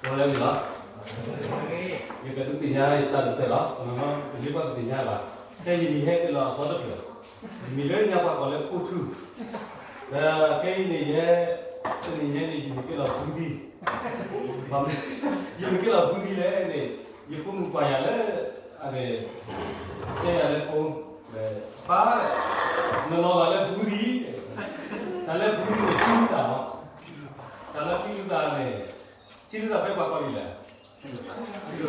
ဝဲလၢမံၤလီၤ. ယကဒုးသ့ၣ်ညါယတၢ်တစဲးလီၤ. ပမ့ၢ်ပှၤကသ့ၣ်ညါဘၣ်, ခဲအံၤန့ၣ် ယဟဲက့ၤလီၤအသီတဖျၢၣ်, ယမံၤလၢညါပှၤကိးလၢဖိထူ, ဒီးခဲအံၤန့ၣ် ယဟဲ, တနံၤညါန့ၣ် ယမံၤက့ၤလီၤဘုသံ, ယမံၤက့ၤလီၤဘုသံလဲၣ်န့ၣ်, ယဖိမုၣ်ကွၢ်ယၤလၢ အန့ၣ် တဲယၤလၢဖိ, ပၢ်, နလီၤဂာ်လၢဘုသံ, တၢ်လၢဘုသံန့ၣ် ထံလုၢ်သးလီၤ. တၢ်လၢထံလုၢ်သးန့ၣ်, ထံလုၢ်သးဖဲပှၤကိးဒ်လဲၣ်, ထံလုၢ်သးလီၤ.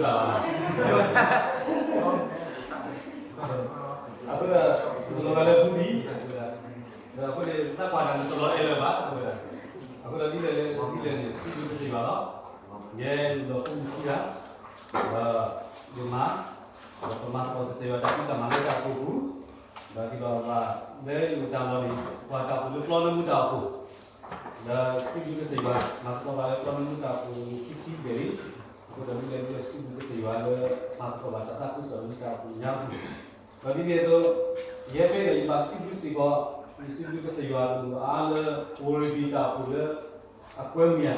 အဃိဒီး နလီၤဂာ်လၢဘုသံ, ဒီးအဃိန့ၣ် တၢ်ကွၢ်တၢ်န့ၣ် တလီၤအဲၣ်လၢၤဘၣ်, အဃိဒီး ဒ်လဲၣ်လၢဒ်လဲၣ်န့ၣ် စံးဘျုးကစၢ်ယွၤလီၤ. ယဲယဒီးဖိမုၣ်ခံဂၤ, ဒီးယမါ, ဒီးပမၤသကိးကစၢ်ယွၤတၢ်ဖံးတၢ်မၤလၢတၢ်အိၣ်ဖှိၣ်ပူၤ, ဒီးဟ့ၣ်လီၤဘၣ်လၢယအိၣ်တၢ်လီၢ်န့ၣ် ပှၤတၢ်အိၣ်ဖှိၣ်လၢပျီလၢမူတၢ်အိၣ်ဖှိၣ်, ဒီးစံးဘျုးကစၢ်ယွၤ မၤသကိးဘၣ်လၢပျီလၢမူတၢ်အိၣ်ဖှိၣ်ခံဆံဘျဲၣ်လံ, အဃိဒီးဒ်လဲၣ်ဒ်လဲၣ် စံးဘျုးကစၢ်ယွၤလၢ မၤသကိးဘၣ်တၢ်သးခုကစီၣ်လၢမူတၢ်အိၣ်ဖှိၣ်ညါပူၤ, ဒီးဒ်န့ၣ်အသိး ယဲဖဲဒီးယဘၣ်စံးဘျုးစ့ၢ်ကီး, ယစံးဘျုးကစၢ်ယွၤတမုာ်အါလၢ ဝီၤရံဘံၣ်တၢ်အိၣ်ဖှိၣ်လၢ အကွဲမုာ်ယၤ,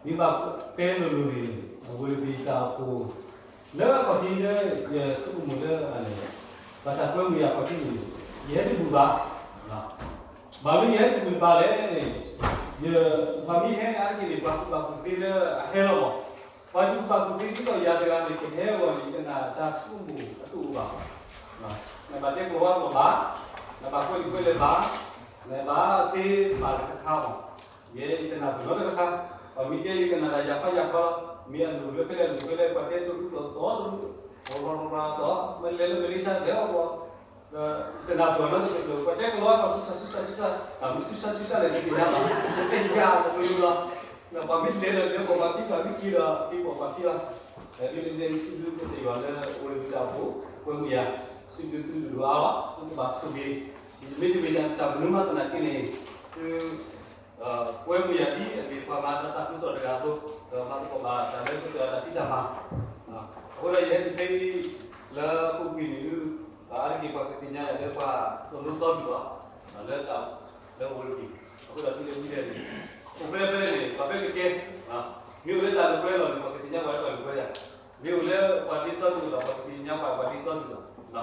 မ့ၢ်ဘၣ်တဲလိၤလိၤန့ၣ် အဝီၤရံဘံၣ်တၢ်အိၣ်ဖှိၣ် လၢအခီၣ်ထံးလၢယဆိကမိၣ်လၢအန့ၣ် ဘၣ်တၢ်ကွဲမုာ်ယၤအခီၣ်ထံးန့ၣ် ယဟဲတမုာ်ဘၣ်. ဘၣ်မနုၤယဟဲတမုာ်ဘၣ်လဲၣ်န့ၣ်, ယပှၤမ့ၢ်ဟဲအါတက့ၢ်န့ၣ် ပှၤကူၣ်ဘၣ်ကူၣ်သ့လၢအဟဲလီၤမး, ပှၤကူၣ်ဘၣ်ကူၣ်သ့ဒ်သိးယၤတဂၤန့ၣ် ကဟဲအဂီၢ်န့ၣ် ယတနာ်တၢ်ဆိကမိၣ်အတအိၣ်ဘၣ်. နဘၣ်တဲပှၤဝါကျိာ်ဘၣ်, နဘၣ်ကွဲးလံာ်ကွဲးလဲၢ်ဘၣ်, နဘၣ်သ့ဘၣ်တခါခါမး, ယဲယတနာ်ပှၤနီတခါခါ, ပှၤမ့ၢ်တဲယကနၣ်တၢ်ယၤဖးယၤဖးလီၤ, မ့ၢ်အလိၤလၢဖဲလဲၣ်အလိၤဖဲလဲၣ် ပှၤတဲတရူးကျိာ်သီတရူး, ပှၤပှၤပှၤပှၤသီ, မ့ၢ်လဲၤလၢမလ့ၡါလဲၤအီၤပှၤ တနာ်ပှၤနီတကလုာ်, ပှၤတဲကလီၤအခီၣ်ဆူၣ်ဆါဆူၣ်ဆါဆူၣ်ဆါ, တၢ်မ့ၢ်ဆူၣ်ဆါဆူၣ်ဆါလဲၣ် တသ့ၣ်ညါဘၣ်, တသ့ၣ်ညါဘၣ်တမံၤလီၤ. ဒီးပှၤမ့ၢ်လဲၤဒီးလဲၤပှၤပှၤခံ, ပှၤမ့ၢ်က့ၤဒီးက့ၤပှၤပှၤခံလီၤ. ဒီးဒ်လဲၣ်ဒ်လဲၣ် စံးဘျုးကစၢ်ယွၤလၢအိၣ်လၢမူတၢ်အိၣ်ဖှိၣ်, ကွဲမုာ်ယၤ, စံးဘျုးသုတဒိၣ်အါလီၤ, သုကဘၣ်ဆိၣ်ဂ့ၤ, ယမ့ၢ်တမ့ၢ်ဒၣ်တၢ်မနုၤမးသနာ်က့န့ၣ်, သု ကွဲမုာ်ယၤဒ်အမ့ၢ်ပှၤမၤတၢ်သးခုကစီၣ်တဂၤအသိး, ဒီးမၤသကိးဘၣ်တၢ်လၢကစၢ်ယွၤတၢ်ဖံးတၢ်မၤ, အဃိဒီးယဟဲတုၤဖဲအံၤ လၢဟီၣ်ခိၣ်ကပံၤန့ၣ်, အါတက့ၢ်ပှၤကသ့ၣ်ညါယၤလၢပှၤသိၣ်လိသီဒူၣ်လီၤ, လၢတၢ်, လၢဝီၤရံဘံၣ်, အဃိဒီးဒ်လဲၣ်ဒ်လဲၣ်န့ၣ်, အိၣ်ဖဲဖဲန့ၣ် ပှၤဖဲကကဲ, မ့ၢ်အိၣ်လၢတၢ်လၢပှဲၤလီၢ်န့ၣ် ပှၤကသ့ၣ်ညါပှၤလၢတၢ်လၢပှဲၤယၤ, မ့ၢ်အိၣ်လၢပှၤဒ့သီဒူၣ်ဒီး ပှၤကသ့ၣ်ညါ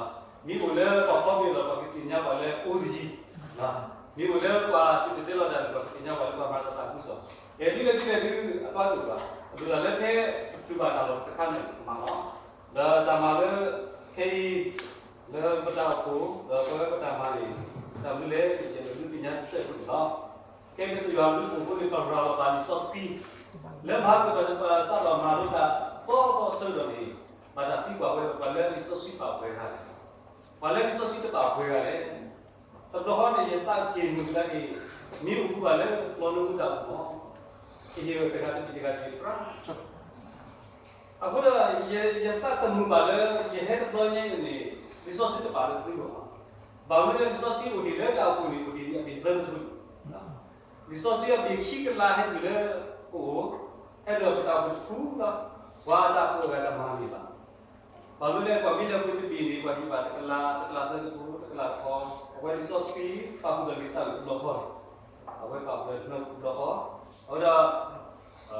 ပှၤပှၤဒ့သီဒူၣ်လီၤ. မ့ၢ်အိၣ်လၢပှၤဖီမ့ၤဒီး ပှၤကသ့ၣ်ညါပှၤလၢအိၣ်တယံၤ, မ့ၢ်အိၣ်လၢပှၤစံၣ်တဲၤတဲလီၤတၢ်န့ၣ် ပှၤကသ့ၣ်ညါပှၤလၢပှၤမၤတၢ်သးခုကစီၣ်, ကဲဒ်လဲၣ်ဒ်လဲၣ်ဒ်အပၢ်တအိၣ်ဘၣ်, အဒိၣ်လၢဖဲပတုၤဘၣ်တၢ်လီၢ်တခါန့ၣ် ကမၤလီၤ. ဒီးတၢ်မၤလၢ ခဲအံၤ လၢပတၢ်အိၣ်ဖှိၣ် ဒီးပဝဲပတၢ်မၤန့ၣ် တၢ်မနုၤလဲၣ် ယလဲၤဒုးသ့ၣ်ညါတစဲးဖိန့ၣ်လီၤ. ကဲကစၢ်ယွၤအဘျုးအဖှိၣ်အဃိန့ၣ် ပရၤလီၤဘၣ်လံာ်စီဆှံ လၢမဟါကပစးထီၣ်မၤလိတၢ်သီသီအဆၢကတီၢ်န့ၣ် ဘၣ်တၢ်သံကွၢ်ဝဲ ပှၤလၢလံာ်စီဆှံပာ်ပှဲၤတၢ်လဲၣ်, ပှၤလၢလံာ်စီဆှံတပာ်ပှဲၤတၢ်လဲၣ်. တဘျီဃီန့ၣ် ယသးက့ၤမုာ်ကဒါက့ၤ မ့ၢ်အိၣ်ဘူးဘၣ်လၢပျီနမူတၢ်အိၣ်ဖှိၣ် ကဟ့ၣ်ဝဲတဂၤတဘ့ၣ်တဂၤတဘ့ၣ်ပြၢ် အဃိဒီး ယသးတမုာ်ဘၣ်လၢ ယဟဲတဘျီညါအံၤန့ၣ် လံာ်စီဆှံတပာ်လၢသုဂီၢ်ဘၣ်. ဘၣ်မနုၤလၢလံာ်စီဆှံအိၣ်ဒံးလၢတၢ်အိၣ်ဖှိၣ်န့ၣ် အိၣ်ဒံးအမ့ၢ်သၢကထိန့ၣ်, လံာ်စီဆှံအမ့ၢ်ခံကလးဟဲတုၤလၢပအိၣ်, ဟဲတုၤလၢပတၢ်အိၣ်ဖှိၣ်တဖုလီၤ. ပှၤတၢ်အိၣ်ဖှိၣ်အဂၤတမၤန့ၢ်ဘၣ်. ဘၣ်မနုၤလဲၣ် ပှၤမ့ၢ်လဲၤပှ့ၤတဘ့ၣ်န့ၣ် ပှၤဟ့ၣ်ဘၣ်တကလး, တကလးသၢကထိ, တကလးတခီ, အဝဲလံာ်စီဆှံပာ်ဃုာ်ဒီးလံာ်သးဝံၣ်တဘျီဃီ, အဝဲပာ်ဃုာ်ဒီးတဘျီဃီ, အဝဲဒၣ်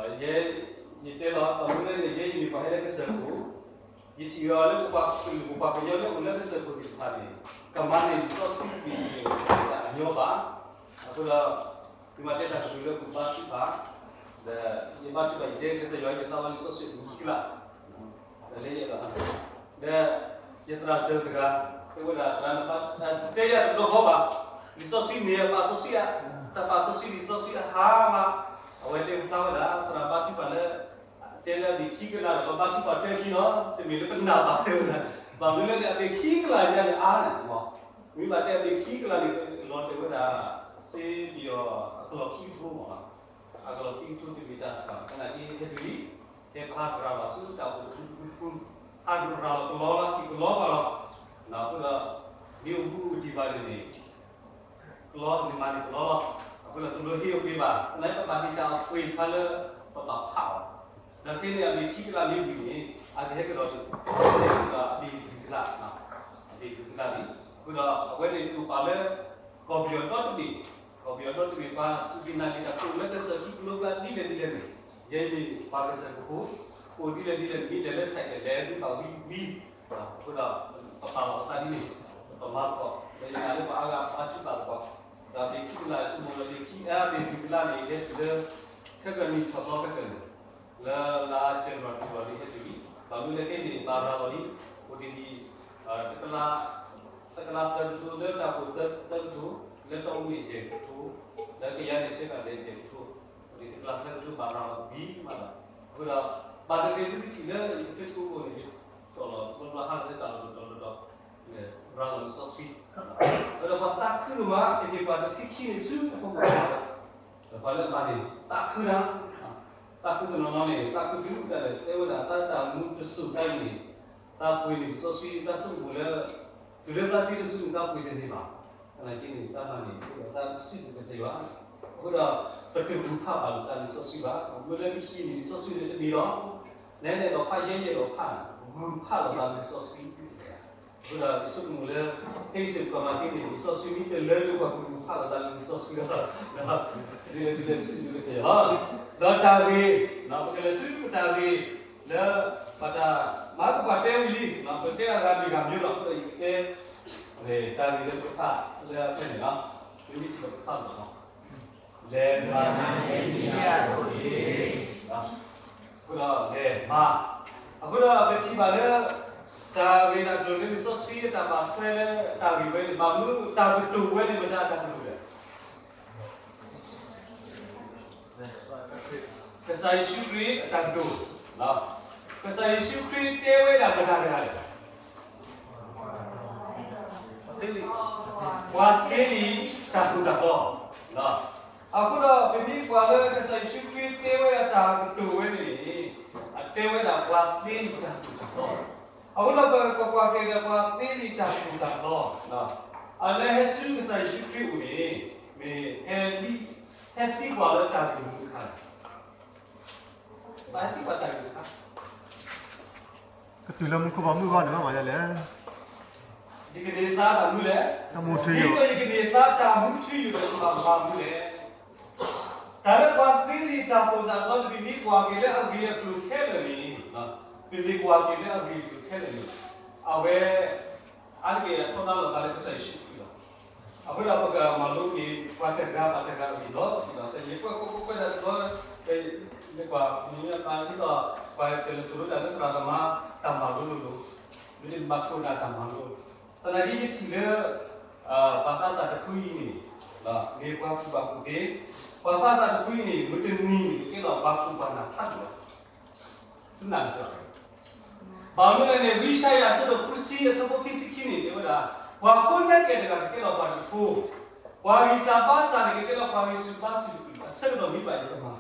ယဲ ယတဲလီၤ ဘၣ်မနုၤလဲၣ်န့ၣ် ယဲယမ့ၢ်ပှၤဟဲလၢကစၢၢ်ခိၣ်, ယထံၣ်အီၤလၢပပှၤကလုာ်ပပှၤကညီလၢအိၣ်လၢကစၢၢ်ခိၣ်သ့ၣ်တဖၣ်န့ၣ် ကမၤန့ၢ်လံာ်စီဆှံတဘ့ၣ်တဘ့ၣ်အညီဘၣ်. အဃိဒီး သုမၤတဲတၢ်ကတိၤလၢပဘါထုကဖၣ်, ဒီးယဘါထုကဖၣ် ယတဲကစၢ်ယွၤ ယသးဝါလံာ်စီဆှံအပူၤခံကလး ဒီးလၢယအဲၣ်ဒိး ဒီး ယသရၣ်စၢၤတဂၤ တဲဝဲဒၣ် သရၣ် နတဲယၤတဘျီဃီဘၣ်, လံာ်စီဆှံမ့ၢ်အပာ်စီဆှံဧါ, တၢ်ပာ်စီဆှံလံာ်စီဆှံအဟါမး, အဝဲတဲဖျါဝဲဒၣ် သရၣ်ဘါထုကဖၣ်လၢ တဲလၢအမ့ၢ်ခံကလးဒီး ပဘါထုကဖၣ်ထဲခံလီၤ, တမ့ၢ်လၢပနာ်ဘၣ်တဲဝဲဒၣ်, ဘၣ်မနုၤလဲၣ်န့ၣ် အမ့ၢ်ခံကလးယၤန့ၣ်အါန့ၣ်မး, မ့ၢ်ဘၣ်တဲအမ့ၢ်ခံကလးန့ၣ် လီၤတဲာ်ဝဲဒၣ် စ့ပယီၤအကလီၢ်ခံကထိမး, အကလီၢ်ခံကထိတမ့ၢ်တၢ်စှၤ သနာ်က့ဟဲတုၤလံ, ဟဲပဟးရၤလီၤဆူတၢ်အိၣ်ဖှိၣ်တဖုဖု, ဟးရၤလီၤကလီလီၤ က့ၤကလီဘၣ်လီၤ, အဃိဒီး မ့ၢ်အိၣ်ဘူးအိၣ်တံၢ်ဘၣ်န့ၣ်န့ၣ် ကလီန့ၣ်မၤန့ၢ်ကလီလီၤ, အဃိဒီးတလိၣ်ဟ့ၣ်အပှ့ၤဘၣ်, သနာ်က့ပဘၣ်ဟ့ၣ်တၢ်အပှ့ၤတဖၣ်လၢ ပဘၣ်ဖးအီၤ, ဒီးခဲန့ၣ်အမ့ၢ်ခံကလးမ့ၢ်ဝံၤန့ၣ် အကဟဲကဒီး အဘ့ၣ်ဒုးကလး, အဘ့ၣ်ဒုးကလးန့ၣ်, အဃိဒီးအဝဲန့ၣ်တူၢ်ပာ်လၢ ကီၢ်ပယီၤဒီတဘ့ၣ် ပယီၤဒီတမ့ၢ်ပှၤစူၢ်က့ၤနာ်က့ၤတၢ်ဖိလၢကစၢၢ်ခံကလိကျါဒ်လဲၣ်ဒ်လဲၣ်န့ၣ်, ယဲမ့ၢ်ပှၤကစၢၢ်ကဖိ, အိၣ်ဒ်လဲၣ်ဒ်လဲၣ်န့ၣ် မ့ၢ်လဲၤလၢ ဆိုင်ကယ် လဲၤဒုးဘၣ်ဝံၤဝံၤ, အဃိဒီး ပပာ်လီၤပသးဒ်န့ၣ်, ပမၤသကိး လၢယနာ်လၢပှၤအါဂၤဘါထုကဖၣ်သကိး, ဒီးပခံကလးအဆိကမိၣ်ဒီး ပခံအါ ပမုၢ်ကလးန့ၣ် လဲၤတုၤလၢ ခဲကနံၣ်ထီၣ်သီခဲကနံၣ် လၢလါ January တုၤလီၤလံ ဟဲတုၤလံ, ဘၣ်မနုၤလဲၣ်ခဲအံၤန့ၣ် ဘၣ်ရၤလီၤလံ, အိၣ်ဒံးဒံး တကလး တကလးသၢကထိ လၢတၢ်အိၣ်ဖှိၣ်သၢကထိ, လၢတၢ်အိၣ်မူန့ၣ်ယဲၢ်ကထိ, လၢကယၤန့ၣ်ဆဲးကးလဲၤယဲၢ်ကထိ, အိၣ်ဒံးတကလးသၢကထိ ဘၣ်ရၤလီၤတဘျီမးလီၤ. အဃိဒီး ဘၣ်သ့ၣ်သ့ၣ်သုကထံၣ်လၢ Facebook အပူၤန့ၣ် ယတီၣ်လီၤတဘျီဘျီဟါလၢတၢ်လီၢ်တတီၤလီၤတတီၤ, ရၤလီၤလံာ်စီဆှံ, ဒီးပှၤသးခုဒိၣ်မး ကက့ၤပှၤတဆံခံန့ၣ်ဆူအဖီခိၣ် ဒီးပှၤလၢအမၤန့ၣ် သးခုနၤ, သးခုတနီၤနီၤန့ၣ် သးခုတုၤဒၣ်လဲာ် တဲဝဲဒၣ် တၢ်တၢ်မူတစိၤတၢ်အံၤန့ၣ် သးပှ့ၤန့ၣ်လံာ်စီဆှံ တၢ်ဆိကမိၣ်လၢ တုၤလၢသးသံတစုန့ၣ် သးပှ့ၤတန့ၢ်ဘၣ်. သနာ်က့န့ၣ် တၢ်မၤန့ၣ် အိၣ်ဒီးတၢ်စံးဘျုးကစၢ်ယွၤ, အဃိဒီး ပတဂုၤဖးဘၣ်လိာ်သးလံာ်စီဆှံဘၣ်. မ့ၢ်လၢပဟံးန့ၢ်လံာ်စီဆှံန့ၣ်တမံၤလီၤ. နဲဒၣ်ဒီးဖးယဲၢ်ယဲၢ်ဒီးဖး, ဂုၤဖးလိာ်သးလံာ်စီဆှံ အဃိဒီး ယဆိကမိၣ်လၢ ဟဲစ့ၢ်ကီးမၤသ့န့ၣ် လံာ်စီဆှံမ့ၢ်တလၢလၢပှၤကဂုၤဖးလိာ်သးလၢလံာ်စီဆှံဒီး ဒ်လဲၣ်ဒ်လဲၣ်ပစံးဘျုးကစၢ်ယွၤလီၤ. ဒီးတၢ်ဂ့ၢ်, ပကလဲၤဆူပတၢ်ဂ့ၢ်လၢ ပတၢ်မၤကပၤတဲဝံၤလံ, ပတဲအဂၤတဂၤမျိုးလီၤ. အဃိဒီးယကတဲ တၢ်ဂ့ၢ်လၢပကဖးလၢအဖဲန့ၣ်လီၤ. မ့မ့ၢ်စ့ၢ်ကီးပကဖးလီၤ. လဲၤမၤန့ၣ်မ့ၢ်အသိးတက့ၢ်. အဃိဒီးလဲၤမၤ, အဃိဒီးပထံၣ်ဘၣ်လၢ တၢ်ဂ့ၢ်တၢ်ကျိၤလၢလံာ်စီဆှံအတၢ်ပာ်ထွဲလၢတၢ်ဂ့ၢ်ဝဲန့ၣ် ဘၣ်မနုၤတၢ်ကတိၤဝဲန့ၣ် မတၤတၢ်ကတိၤလဲၣ်. ကစၢ်ယ့ၣ်ၡူးခရံာ်အတၢ်ကတိၤ, ကစၢ်ယ့ၣ်ၡူးခရံာ်တဲဝဲဒၣ်မတၤတဂၤလဲၣ်. ပှၤသ့လံာ်တၢ်သိၣ်တၢ်သီ, အဃိဒီးပမ့ၢ်ကွၢ်လၢကစၢ်ယ့ၣ်ၡူးခရံာ်တဲဝဲဒၣ်တၢ်ကတိၤဝဲန့ၣ်, အတဲဝဲဒၣ်ပှၤသ့လံာ်တၢ်သိၣ်တၢ်သီ, အဃိဒီးပကကွၢ်က့ၤဒီးပှၤသ့လံာ်တၢ်သိၣ်တၢ်သီ, အလၢဟဲဆူကစၢ်ယ့ၣ်ၡူးခရံာ်အအိၣ်န့ၣ် မ့ၢ်ဟဲသံကွၢ်လၢတၢ်ဂ့ၢ်မနုၤတခါလဲၣ်. ပှၤသံကွၢ်တၢ်ဂ့ၢ်တခါ, ကတုၤလၢမူခိၣ်ဘီမုၢ်ဂီၢ်န့ၣ် ဘၣ်မၤဒ်လဲၣ်. ယကန့ၢ်သါတၢ်မူလဲၣ်, တၢ်မူထူယိာ်, ဒ်သိးယကန့ၢ်သါတၢ်မူထူယိာ်ဒီး ယကဘၣ်မၤမနုၤလဲၣ်. တၢ်လၢပှၤသ့လံာ်တၢ်သိၣ်တၢ်သီန့ၣ် ပမ့ၢ်ကွၢ်က့ၤလၢအဂ့ၢ်အကျိၤခဲလၢာ်န့ၣ်, ပမ့ၢ်ကွၢ်က့ၤလၢအဂ့ၢ်အကျိၤခဲလၢာ်န့ၣ်, အဝဲ အါတက့ၢ်အထီဒါလိာ်သးလၢကစၢ်ယ့ၣ်ၡူးခရံာ်လီၤ. အဃိဒီးပကမၤလိက့ၤ ပှၤတဂၤဘၣ်တဂၤအဂ့ၢ်လီၤ. ဒီးစဲးယကွဲးကွဲးကွဲးကွဲးတၢ်တဘျီ, မ့ၢ်ကွၢ်မ့ၢ်ယသးဒ်သိး ပှၤကလဲၤတိၢ်လိာ်တၢ်လၢသရၣ်သမါ တၢ်မၤလိလိၤလိၤ, မ့ၢ်မၤခိၣ်နၢ်တၢ်မၤလိ, သနာ်က့ယထံၣ်လၢ ပှၤသးစၢ်တဖုအံၤန့ၣ် မ့ၢ်ပှၤကူၣ်ဘၣ်ကူၣ်သ့, ပှၤသးစၢ်တဖုအံၤန့ၣ် မုၢ်တနံၤန့ၣ် ကကဲထီၣ်ပှၤကူၣ်ပှၤနၢ်ဖးဒိၣ်လီၤ. သုနၢ်ကစၢ် ဘၣ်မနုၤလဲၣ်န့ၣ် ဝံယၡါယၤအဆၢဒိၣ်ဃုဆံ အဆၢဖိခံဆံခံန့ၣ် တဲဝဲဒၣ်, ပှၤဖိနဲကဲတဂၤကကဲထီၣ်ပှၤတဖု, ပှၤဂံၢ်စၢ်ဘါစၢ်န့ၣ် ကကဲထီၣ်ပှၤဂံၢ်ဆူၣ်ဘါဆူၣ်, အဆၢကတီၢ်မံဘၣ်န့ၣ်ကမၤ,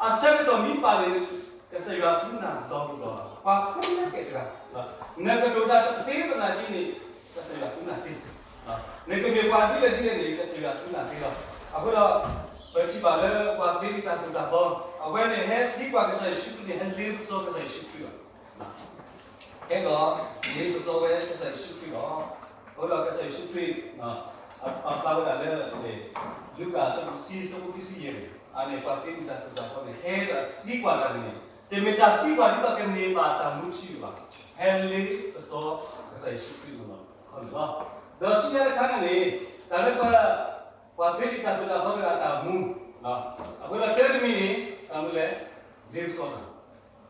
အဆၢကတီၢ်မံဘၣ်န့ၣ် ကစၢ်ယွၤသုနၢ်ဒီးကဒီး, ပှၤဖိနဲကဲတဂၤ, နကတိၤတၢ်တသ့သနာ်က့န့ၣ် ကစၢ်ယွၤသုနၢ်သ့, နကမ့ၢ်ပှၤဒ်လဲၣ်ဒ်လဲၣ်န့ၣ် ကစၢ်ယွၤသုနၢ်သ့လီၤ. အဃိဒီး ပထံၣ်ဘၣ်လၢပှၤသ့လံာ်တၢ်သိၣ်တၢ်သီ, အဝဲန့ၣ်ဟဲသံကွၢ်ကစၢ်ယ့ၣ်ၡူးခရံာ်န့ၣ် ဟဲလ့ပစီကစၢ်ယ့ၣ်ၡူးခရံာ်လီၤ. ဟဲဒီးလ့ပစီဝဲကစၢ်ယ့ၣ်ၡူးခရံာ်လီၤ. အဃိဒီးကစၢ်ယ့ၣ်ၡူးခရံာ် ပာ်ဖျါဝဲဒၣ်လၢ လူၤကၣ်အဆၢဒိၣ်တဆံ အဆၢဖိခံဆံယဲၢ်န့ၣ်, အန့ၣ်ပှၤသ့လံာ်တၢ်သိၣ်တၢ်သီန့ၣ် ဟဲဒီးသံကွၢ်တၢ်န့ၣ်, တမ့ၢ်တၢ်သံကွၢ်ဒ်သိးကန့ၢ်ဘၣ်တၢ်မူထူယိာ်ဘၣ်, ဟဲလ့ပစီကစၢ်ယ့ၣ်ၡူးခရံာ်န့ၣ်လီၤ. ဒီးဆူညါတခါန့ၣ်န့ၣ် တၢ်လၢပှၤ ပှၤသ့လံာ်တၢ်သိၣ်တၢ်သီတဂၤအတၢ်မူ, အဃိဒီးတၢတမံၤန့ၣ် တၢ်မနုၤလဲၣ်, လ့ပစီတၢ်,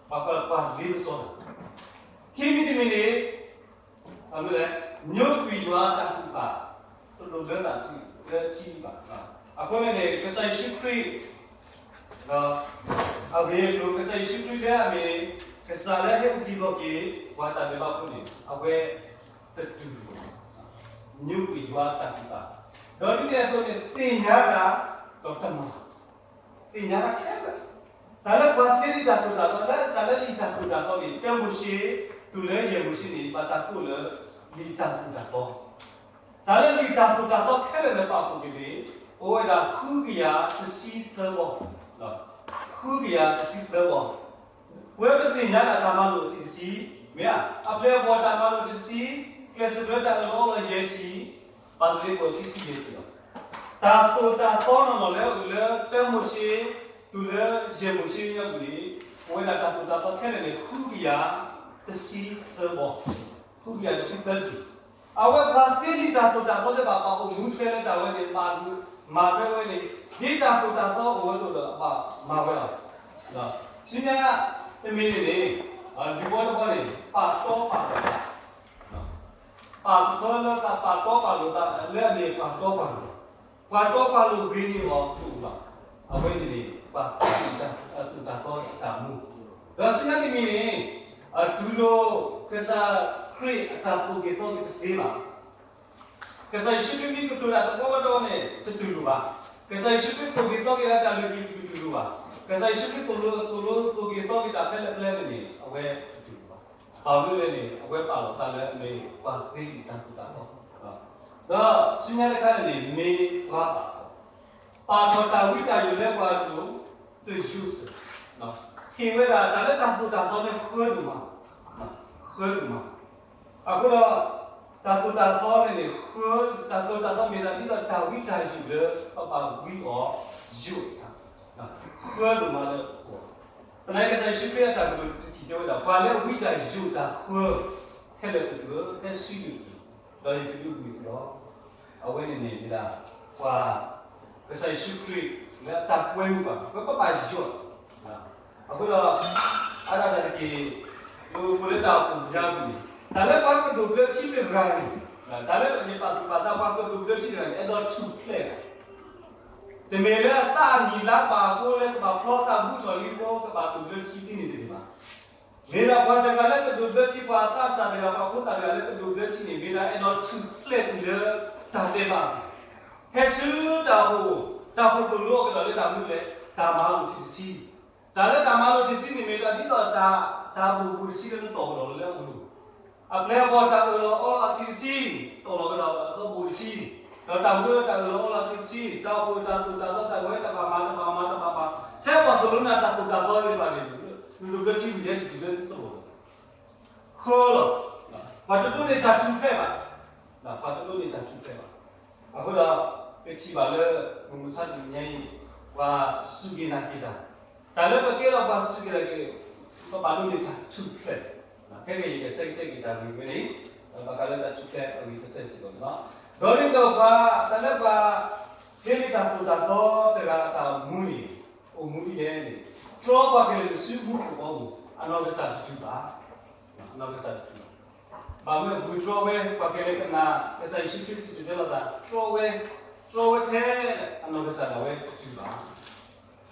ပှၤကွၢ်ပှၤလ့ပစီတၢ်, ခံမံၤတမံၤန့ၣ် တၢ်မနုၤလဲၣ်, ညိကွံာ်ယွၤအတၢ်ကူၣ်ပာ်, တဒိးလၢတၢ်ထံၣ်လၢထံဘၣ်. အဃိန့ၣ်န့ၣ် ကစၢ်ယ့ၣ်ၡူးခရံာ် အဂ့ၢ်အကျိၤ ကစၢ်ယ့ၣ်ၡူးခရံာ်လၢအမ့ၢ် ကစၢ်လၢဟဲအုၣ်က့ၤခီၣ်က့ၤ ပှၤတၢ်ဒဲးဘးဖိန့ၣ် အဝဲတတူၢ် ညိကွံာ်ယွၤအတၢ်ကူၣ်ပာ်, ဒီးဒ်န့ၣ်အသိးန့ၣ် သ့ၣ်ညါတၢ်ဒီးတမၤ, သ့ၣ်ညါတၢ်ခဲလၢာ်, တၢ်လၢပှၤသ့လံာ်တၢ်သိၣ်တၢ်သီ လၢတၢ်လၢလံာ်တၢ်သိၣ်တၢ်သီန့ၣ် တၢမိၤၡ့ တုၤလၢယဲၢ်မိၤၡ့န့ၣ် ဘၣ်တၢ်ကိးလၢ လံာ်တၢ်သိၣ်တၢ်သီ, တၢ်လၢလံာ်တၢ်သိၣ်တၢ်သီခဲလၢာ်လၢပာ်ဖှိၣ်က့ၤန့ၣ် အိၣ်ဝဲဒၣ်ဃုကယၤတဆံသၢဘီ, ဃုကယၤတဆံသၢဘီ, ပဝဲပသ့ၣ်ညါဒၣ်တၢ်မၤလိာ်အထံၣ်တဆံ, မ့ၢ်ဧါ, အပျဲၢ်အဘီၣ်တၢ်မၤလိာ်တဆံ, ကျဲးစၢးကျၢတၢ်အၢၣ်လီၤအီလီၤယဲၢ်ထံၣ်, ပာ်သးလ့ပှဲၤခံဆံယဲၢ်ထံၣ်လီၤ. တၢ်သိၣ်တၢ်သီနီၢ်နီၢ်လၢအအိၣ်လၢတၢမိၤၡ့ တုၤလၢယဲၢ်မိၤၡ့ညါပူၤန့ၣ်, ပဝဲဒၣ်တၢ်သိၣ်တၢ်သီခဲလၢာ်န့ၣ် ဃုကယၤတဆံသၢဘီ, ဃုကယၤတဆံသၢဘီ. အဝဲပှၤသ့ဒံးတၢ်သိၣ်တၢ်သီလၢဘၣ်ပာ်အိၣ်မူထွဲလၢတၢ်ဝဲန့ၣ် ဘၣ်မၤထွဲဝဲန့ၣ်, ဒ်တၢ်သိၣ်တၢ်သီအိၣ်ဝဲအသိးဒီး ဘၣ်မၤဝဲလီၤ. ဆူညါတမံၤန့ၣ်န့ၣ်, ဒုးဘီတဘီန့ၣ် ပာ်တီပာ်လိာ်သး ပာ်တီလၢသး ပာ်တီပာ်လိာ်သး လၢအမ့ၢ်ပာ်တီပာ်လိာ်, ပှၤတီပာ်လိာ်ဂ့ၤန့ၣ်လီၤတအိၣ်ဘၣ်. အဝဲန့ၣ်န့ၣ် ပှၤသ့ဒံးတၢ်သိၣ်တၢ်သီအတၢ်မူ, ဒီးဆူညါတမံၤန့ၣ်, တုၤဒၣ်ကစၢ်ခရံာ်အတၢ်သိၣ်က့ၤသီက့ၤတသ့ဘၣ်. ကစၢ်ယ့ၣ်ၡူးခရံာ်မ့ၢ်ကတိၤတၢ်တဘျီဘျီန့ၣ် တတူၢ်လိာ်ဘၣ်. ကစၢ်ယ့ၣ်ၡူးခရံာ်သိၣ်က့ၤသီက့ၤလၢတၢ်လုၢ်ဟံၣ် တတူၢ်လိာ်ဘၣ်. ကစၢ်ယ့ၣ်ၡူးခရံာ်သိၣ်လိသိၣ်လိသိၣ်က့ၤသီက့ၤတၢ်ဖဲလဲၣ်ဖဲလဲၣ်န့ၣ် အဝဲတတူၢ်လိာ်ဘၣ်. ဘၣ်မနုၤလဲၣ်န့ၣ် အဝဲပာ်လီၤသးလၢအမ့ၢ်ပှၤသ့ဒံးတၢ်သိၣ်တၢ်သီ, ဒီးဆူညါတခါန့ၣ်န့ၣ် မ့ၢ်ပှၤပာ်ထီၣ်, ပာ်ထီၣ်တၢ်ဝံတၢ်ယိးလၢပှၤဒိၣ်တယိးစ့ၢ်, ဟ့ၣ်ဝဲဒၣ်တၢ်လၢတၢ်သိၣ်တၢ်သီန့ၣ်ဃၢဒိၣ်မး, ဃၢဒိၣ်မး. အဃိဒီး တၢ်သိၣ်တၢ်သီန့ၣ်န့ၣ် ဃၢ, တၢ်သိၣ်တၢ်သီမ့ၢ်ဒၣ်ဒ်သိးတၢ်ဝံတၢ်ယိးလၢပပာ်ဝံအီၤယိာ်, ဃၢဒိၣ်မးလၢပဂီၢ်, သနာ်က့ကစၢ်ယ့ၣ်ၡူးခရံာ်အတၢ်ကတိၤတထံၣ်တဲဝဲဒၣ် ပှၤလၢအဝံတၢ်ယိးတၢ်ဃၢ ခဲလၢာ်ကတုၤ ဟဲဆူယအိၣ်, ဒီးယကဒုးဘူးလီၤ. အဝဲန့ၣ်န့ၣ်မ့ၢ်ဒၣ် ပှၤ ကစၢ်ယ့ၣ်ၡူးခရံာ်လၢအတၢ်ကွဲမုာ်ပှၤ ပကဘၣ်ယိး, အဃိဒီး အါဒၣ်တၢ်တက့ၢ်, ပအိၣ်လၢတၢ်အိၣ်ဖှိၣ်ပူၤညါပူၤန့ၣ် တၢ်လၢပှၤကဒိးဘျၢထံတဂၤန့ၣ်, တၢ်လၢပမ့ၢ်ပာ်သူၣ်ပာ်သးပှၤကဒိးဘျၢထံတဂၤန့ၣ် အဲၣ်ဒိးထူၣ်ဖျဲး, တမ့ၢ်လၢအသးအနံၣ်လါဘၣ်အဃိလၢကဘၣ်ဖျီသးဘူးထီၣ်လံအဃိ ကဘၣ်ဒိးဘျၢထံဒ်န့ၣ်တမ့ၢ်ဘၣ်. မ့ၢ်ဒၣ်ပှၤတဂၤလၢကဒိးဘျၢထံ ပှၤသးစၢ်တဂၤ ပှၤဖိသၣ်တဂၤလၢကဒိးဘျၢထံန့ၣ် မ့ၢ်ဒၣ်အဲၣ်ဒိးထူၣ်ဖျဲးကွံာ်လၢတၢ်ဒဲးဘးအပူၤ, ဟဲဆူတၢ်အိၣ်ဖှိၣ်, တၢ်အိၣ်ဖှိၣ်သိၣ်လိအကတီၢ်လၢတၢ်မနုၤလဲၣ်, တၢ်မၤလိာ်ထံတဆံ, တၢ်လၢတၢ်မၤလိာ်ထံတဆံန့ၣ် မ့ၢ်ဒၣ်ဒ်သိးတၢ်, တၢ်ဘိၣ်ဘိၣ်တဆံလၢနတီၢ်ကဒီးလၢအလိၤ, အပျဲၢ်အဘီၣ်တၢ်အၢၣ်လီၤအီလီၤထံတဆံ, တီၢ်လီၤကဒီးအသီဘိၣ်တဆံ, ဒီးတၢ်မူလၢတၢ်အၢၣ်လီၤအီလီၤထံတဆံ, တၢ်အိၣ်ဖှိၣ်တၢ်သိၣ်တၢ်သီတၢ်ဝဲတဘၣ်မၤတဘၣ်မၤတဘၣ်မၤ, ထဲပှၤသိၣ်လိနၤတၢ်သိၣ်တၢ်သီသ့ၣ်တဖၣ်န့ၣ် နဒိးဘျၢထံဝံၤယဲတတုၤလၢနတီၢ်လီၤ ဃၢလီၤ, ပှၤတဒိးန့ၢ်တၢ်ထူၣ်ဖျဲးဘၣ်, ပှၤတဒိးန့ၢ်တၢ်ထူၣ်ဖျဲးဘၣ်. အဃိဒီး ပထံၣ်ဘၣ်လၢ မုၢ်မဆါတနံၤညါအံၤ ပှၤစူၢ်က့ၤနာ်က့ၤတၢ်, တၢ်လၢပကဲထီၣ်ပှၤစူၢ်က့ၤနာ်က့ၤ, ပဘၣ်ဒိးန့ၢ်တၢ်ထူၣ်ဖျဲး, ခဲကနံၣ်အံၤကစဲးကတဲာ်က့ၤတၢ်ဂ့ၢ်ဝဲန့ၣ်, ဘၣ်ဃးလၢတၢ်ထူၣ်ဖျဲးအဂ့ၢ်ကစဲးစ့ၢ်ကီးန့ၣ်လီၤ. ဒီးဒ်သိးပှၤ တၢ်လၢပှၤ သ့လံတၢ်သိၣ်တၢ်သီတဂၤအတၢ်အိၣ်မူန့ၣ်, အိၣ်မူဒ်လဲၣ်န့ၣ်, တြီပှၤကလဲၤနုာ်ဆူမူခိၣ်ဘီမုၢ် အနီၢ်ကစၢ်တတုၤဘၣ်, အနီၢ်ကစၢ်တတုၤဘၣ်. ဘၣ်မနုၤအဃိတြီဝဲ ပှၤကလဲၤကနၣ် ကစၢ်ယ့ၣ်ၡူးခရံာ်စံၣ်တဲၤတဲလီၤတၢ် တြီဝဲ, တြီဝဲထဲအနီၢ်ကစၢ်ဒၣ်ဝဲတတုၤဘၣ်.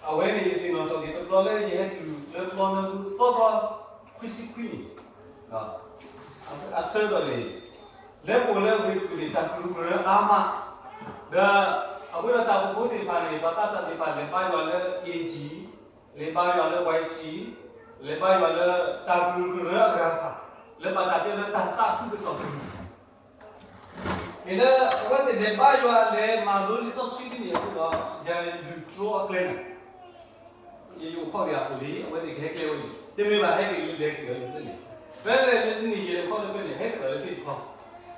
အဝဲန့ၣ်ယသ့ၣ်နီၣ်ထီၣ်က့ၤတဘျီလၢယဟဲတုၤလၢပျီလၢပူၤသီသီခွံဆံခွံန့ၣ်, အဆၢကတီၢ်န့ၣ် လၢပအိၣ်လၢဝ့ၢ်တကူၣ်န့ၣ် တၢ်ကရူၢ်ကရၢအါမး, ဒီးအဝဲဒီးတၢ်အိၣ်ဖှိၣ်ဖိသ့ၣ်တဖၣ်န့ၣ် ပှၤသးစၢ်သ့ၣ်တဖၣ်လဲၤဘါယွၤလၢ A G, လဲၤဘါယွၤလၢ Y C, လဲၤဘါယွၤလၢတၢ်ကရူၢ်ကရၢအဂၤတဖၣ်, လၢဘၣ်တၢ်တဲလၢတၢ်သးခုကစီၣ်ပူၤ မ့ၢ်လၢအဝဲသ့ၣ်လဲၤဘါယွၤလဲၤမၤလိလံာ်စီဆှံဒ်န့ၣ်အဃိဒီး ယလူၤတြီအကျဲန့ၣ်, ယအိၣ်ခီၣ်က့ၤအပူၤလံ အဝဲသ့ၣ်ကဟဲကျဲဝဲန့ၣ် တမ့ၢ်ဘၣ်ဟဲက့ၤလၢလဲၤက့ၤလၢလဲၣ်န့ၣ်, ဖဲလဲၣ်လၢတနံၣ်ယဲၢ်ခီၣ်လၢဖဲန့ၣ် ဟဲက့ၤလၢဖဲတခီ, ဒီးအဃိ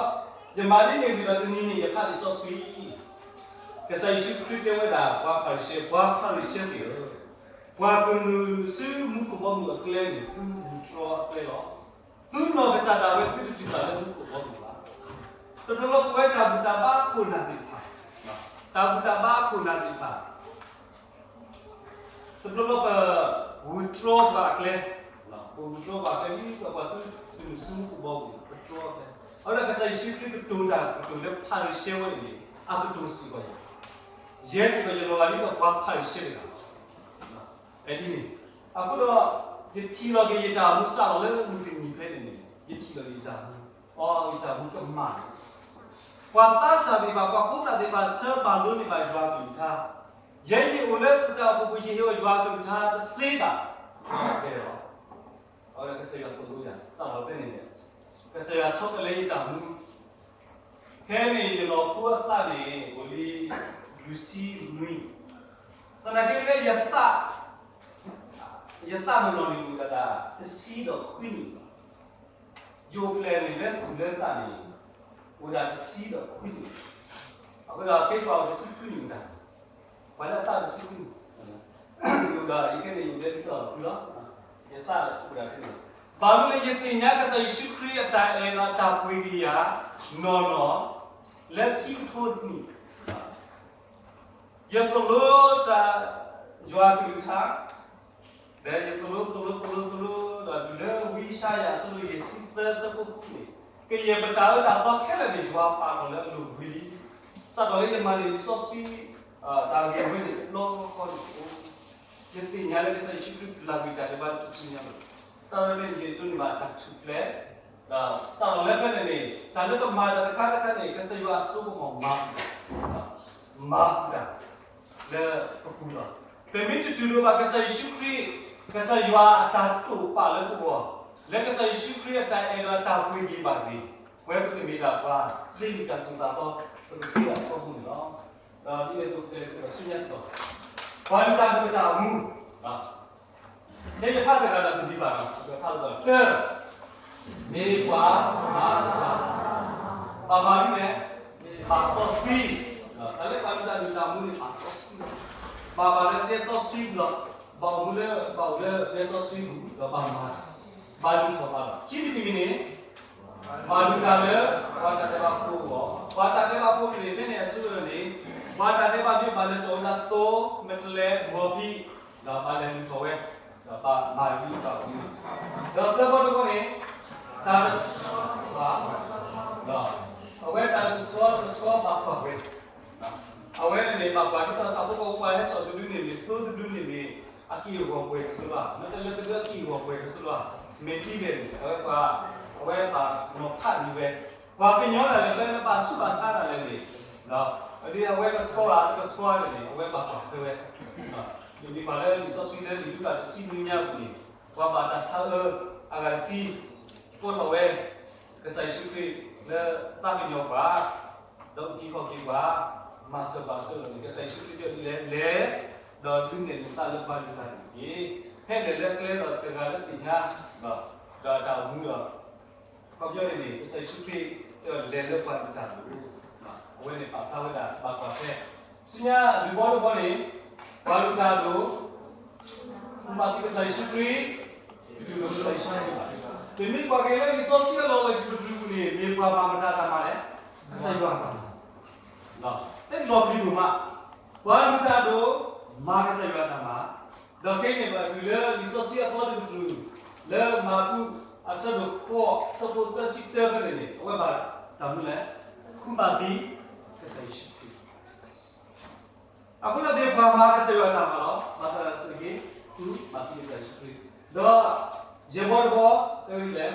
ဒီး ယမၤဒ်န့ၣ်ဝံၤဒီးတနံၤန့ၣ် ယဖးလံာ်စီဆှံ ကစၢ်ယ့ၣ်ၡူးခရံာ်တဲဝဲဒၣ် ပှၤဖၤရံၤၡဲ, ပှၤဖၤရံၤၡဲသ့ၣ်ဧၢ, ပှၤကနုာ်ဆူမူခိၣ်ဘီမုၢ်အကျဲန့ၣ် သုလူၤတြီအကျဲလီၤ. သုနီၢ်ကစၢ်ဒၣ်ဝဲသုတတုၤဘၣ်လၢမူခိၣ်ဘီမုၢ်ဘၣ်. တဘျီဘျီပဝဲတၢ်ဘူၣ်တၢ်ဘါခိၣ်နၢ်သ့ၣ်တဖၣ်, တၢ်ဘူၣ်တၢ်ဘါခိၣ်နၢ်သ့ၣ်တဖၣ် တဘျီဘျီပ ဝူၤတြီပှၤအကျဲ, ပဝူၤတြီပှၤအကျဲ ဒ်သိးပှၤသုတနုာ်ဆူမူခိၣ်ဘီမုၢ် ပတြီအကျဲ, အဃိဒီးကစၢ်ယ့ၣ်ၡူးခရံာ်ကတိၤတၢ်ကတိၤလၢဖၤရံၤၡဲဝဲန့ၣ် အကတိၤစ့ၢ်ကီးယၤ, ယဲစ့ၢ်ကီးယလီၤဂာ်ဒ်သိးပှၤဖၤရံၤၡဲတဂၤ ဒ်န့ၣ်, အဃိဒီး ယထံၣ်လီၤက့ၤယတၢ်မူစးလီၤလၢမုၢ်တနံၤဖဲန့ၣ်န့ၣ် ယထံၣ်လီၤက့ၤယတၢ်မူ, အိ ယတၢ်မူကမၣ်န့ၣ်, ပှၤသးစၢ်သ့ၣ်တဖၣ် ပှၤဖိသၣ်သ့ၣ်တဖၣ် ဆၢဘၣ်လိန့ၢ်ဘၣ်ယွၤအကလုၢ်ကထါ, ယဲယအိၣ်လၢပတၢ်အိၣ်ဖှိၣ်ပူၤ ယဟ့ၣ်အီၤယွၤအကလုၢ်ကထါတသ့ဘၣ်, ကဲလီၤ, အဝဲဒၣ်ကစၢ်ယွၤသိၣ်လိယၤ စးလီၤဖဲန့ၣ်န့ၣ်, ကစၢ်ယွၤဆီတလဲယတၢ်မူ, ဖဲန့ၣ်ယလီၤဖိအသးန့ၣ် အိၣ်လံ လွံၢ်ဆံနွံ, သနာ်က့လၢယသး ယသးမုၢ်လီၤန့ၣ် အိၣ်ဒၣ်တဆံဒီးခွံနံၣ်လီၤ. ယအိၣ်ဖျဲၣ်န့ၣ်လၢသူၣ်လၢသးန့ၣ် အိၣ်ဒၣ်တဆံဒီးခွံနံၣ်လီၤ. အဃိဒီး ကဲပှၤတဆံခွံနံၣ်မတၤ, ပှၤလၢအသးတဆံခွံနံၣ်, ဒီးယကဲန့ၣ် ယတဲဒ်သိးလီၤ, ယသးအိၣ်ဒၣ်ဖဲန့ၣ်လီၤ. ဘၣ်မနုၤလၢယသ့ၣ်ညါကစၢ်ယ့ၣ်ၡူးခရံာ်အတၢ်အဲၣ်ဒီးတၢ်ပှ့ၤက့ၤယၤ နီၢ်နီၢ် လၢခံကထိတနံၣ် ယသိၣ်လိတၢ် ယွၤအကလုၢ်ကထါ, ဒီးယသိၣ်လိ သိၣ်လိ သိၣ်လိ သိၣ်လိ ဒီးတုၤလၢဝံယၡါယၤအဆၢဒိၣ်ယဲၢ်ဆံသၢ အဆၢဖိဃုန့ၣ်, ကယဲၢ်ပတၢ်အၢတၢ်သီခဲလၢာ်န့ၣ် ယွၤပာ်ထီၣ်လၢအလိၤဝံၤလံ. စးထီၣ်လၢယမၤန့ၢ်လံာ်စီဆှံ တၢ်ဂ့ၢ်ဝဲန့ၣ် တဘျီဃီန့ၣ်အိၣ်, ယသ့ၣ်ညါလၢကစၢ်ယ့ၣ်ၡူးခရံာ် ကလၢ်ကွံာ်တၢ်ဒဲးဘးလၢပစုညါလီၤ. စးထီၣ်ဖဲန့ၣ် ယဒိးန့ၢ်ဘၣ်တၢ်ထူၣ်ဖျဲး, ဒီးစးထီၣ်လၢဖဲန့ၣ်န့ၣ် တၢ်လၢပမၤတၢ်တခါတခါန့ၣ် ကစၢ်ယွၤအစိကမီၤမၤဃုာ်တၢ်, မၤဃုာ်တၢ် လၢပပူၤလီၤ. ပမ့ၢ်တတူၢ်လိာ်ဘၣ်ကစၢ်ယ့ၣ်ၡူးခရံာ်, ကစၢ်ယွၤအတၢ်တိာ်ပာ်လၢပဂီၢ်, လၢကစၢ်ယ့ၣ်ၡူးခရံာ်အတၢ်အဲၣ်ဒီးတၢ်ပှ့ၤက့ၤဘၣ်န့ၣ်, ပဝဲပကမ့ၢ်ဒၣ်ပှၤလၢအမ့ၢ်တၢ်သိၣ်တၢ်သီ, ပကသ့ဒၣ်အဖီခိၣ်န့ၣ်လီၤ. ဒီးဒ်န့ၣ်အသိး ပကလဲၤဆူညါတတီၤ, ပှၤလုၢ်တၢ်ဒိၣ်တၢ်မူ မ့ၢ်ယဖးသရၣ်ဒီးတမံၤဘၣ်ဒီး ပကဖးလၢတၢ်, မ့ၢ်ပှၤမၤ, ဘၣ်မၤဒ်လဲၣ်, ဘၣ်စီဆှံ, တၢ်လၢပှၤလုၢ်တၢ်ဒိၣ်တၢ်မူန့ၣ် ဘၣ်စီဆှံ, ဘၣ်ဘၣ်လၢတဲစီဆှံလီၤ, ဘၣ်အိၣ်မူလၢ ဘၣ်အိၣ်လၢတဲစီဆှံပူၤ ဒီးဘၣ်မၤ, ဘၣ်လုၢ်ထီၣ်ဘၣ်ဒီး ခံမံၤတမံၤန့ၣ် ပှၤလုၢ်တၢ်လၢ ပှၤတၢ်ဒဲးဘးဖိအဂီၢ်, ပှၤတၢ်ဒဲးဘးဖိန့ၣ် ဖဲန့ၣ်အဆၢကတီၢ်န့ၣ် ပှၤတၢ်ဒဲးဘးမ့ၢ်ဘၣ်လဲၤစိာ်ဝဲဒၣ်သိ, မ့ၢ်တလဲၤဂီၤဖံး, ဒီးဘၣ်လဲၤလုၢ်ထီၣ်ဝဲ, ဒီးဘၣ်မၤဒ်တၢ်အူ, ဒီးသၢဘီတဘီန့ၣ် တၢ်တဆှီဘၣ်, ဒီးအဝဲတၢ်တဆှီတဆှီဘၣ်ကွၢ်ဝဲ, အဝဲန့ၣ်န့ၣ် ဘၣ်ကွၢ်ဒ်သိးဆၣ်ဖိကီၢ်ဖိပှၤဟဲစိာ်တဒုန့ၣ်မ့ၢ်သိတဒုန့ၣ်မ့ၢ် အကံၢ်အဂီၤပှဲၤကစီလီၤ, မ့ၢ်တလၢတဒုအကံၢ်အဂီၤပှဲၤကစီလီၤ, မ့ၢ်ဒ်လဲၣ်န့ၣ် အဝဲပှၤ, အဝဲဘၣ်နီၤဖးန့ၢ်ဝဲ, ပှၤကညီဒၣ်လဲာ်ဖဲလၢဘၣ်ဆူးဘၣ်ဆါဒၣ်လဲာ်န့ၣ်, ဒ်အဝဲကဆှီဧါတကဆှီန့ၣ်န့ၣ် အဝဲဘၣ်ကွၢ်ထွဲဝဲ, ယမ့ၢ်ကွၢ်လၢလံာ်စီဆှံလၢလံာ်လူၤကၣ်တဆံနွံညါအပူၤန့ၣ် ပှၤဘၣ်တၢ်ဆါအၢ အဂၤတဆံ ကိးထီၣ်ဝဲ ကစၢ်ယ့ၣ်ၡူးခရံာ်လၢသးကညီၤပှၤ, ဒီးအုၣ်က့ၤခီၣ်က့ၤပှၤ, မၤစၢၤပှၤအဆၢကတီၢ်န့ၣ် ကစၢ်ယ့ၣ်ၡူးခရံာ်တဲလဲၤ, လဲၤ, ဒီးဒုးနဲၣ်နသးလၢပှၤလုၢ်တၢ်ဒိၣ်တက့ၢ်. ဖဲလဲၣ်လၢကျဲဒီးတဂၤလၢသ့ၣ်ညါ ဒီးတၢ်အိၣ်မူဒီး ခီပညီန့ၣ်န့ၣ် ကစၢ်ယ့ၣ်ၡူးခရံာ်တဲလဲၤလၢပှၤလုၢ်တၢ်ဒိၣ်, အဝဲန့ၣ်ပာ်ဖျါဝဲဒၣ်ဘၣ်ကွၢ်ထွဲ, ဆူညါဒုးဘီတဘီန့ၣ် ပှၤလုၢ်တၢ်ဒိၣ် မၤသံကစၢ်ယ့ၣ်ၡူးခရံာ်, တတူၢ်လိာ်ကစၢ်ယ့ၣ်ၡူးခရံာ်ဘၣ်. ပမ့ၢ်ကွၢ်က့ၤလၢလံာ်စီဆှံအလီၢ်လၢယပတြူၢ်ပူၤန့ၣ် မ့ၢ်ပှၤမၤမတၤတၢ်မၤလဲၣ်, ကစၢ်ယွၤတၢ်မၤ, တလီၤပျံၤဒိၣ်မး, ပှၤလုၢ်တၢ်ဒိၣ် မၤကစၢ်ယွၤတၢ်မၤ, ဒီးခဲအံၤန့ၣ် ပတုၤလၢလံာ်စီဆှံအသီတကတြူၢ် လၢမၢ်ကူးအဆၢဒိၣ်ဃိး အဆၢဖိသၢဆံတၢဖဲန့ၣ်န့ၣ် အဝဲဘၣ်တၢ်မနုၤလဲၣ်, ဃုမၤသံကစၢ်ယ့ၣ်ၡူးခရံာ် အဃိန့ၣ် မ့ၢ်ပှၤမၤကစၢ်ယွၤတၢ်မၤလီၤ. ဘၣ်ဆၣ်သနာ်က့ ဃုမၤသံကစၢ်ယ့ၣ်ၡူးခရံာ်, ဒီးယဲၢ်ဘီတဘီ တဲဝဲဒ်လဲၣ်, ပာ်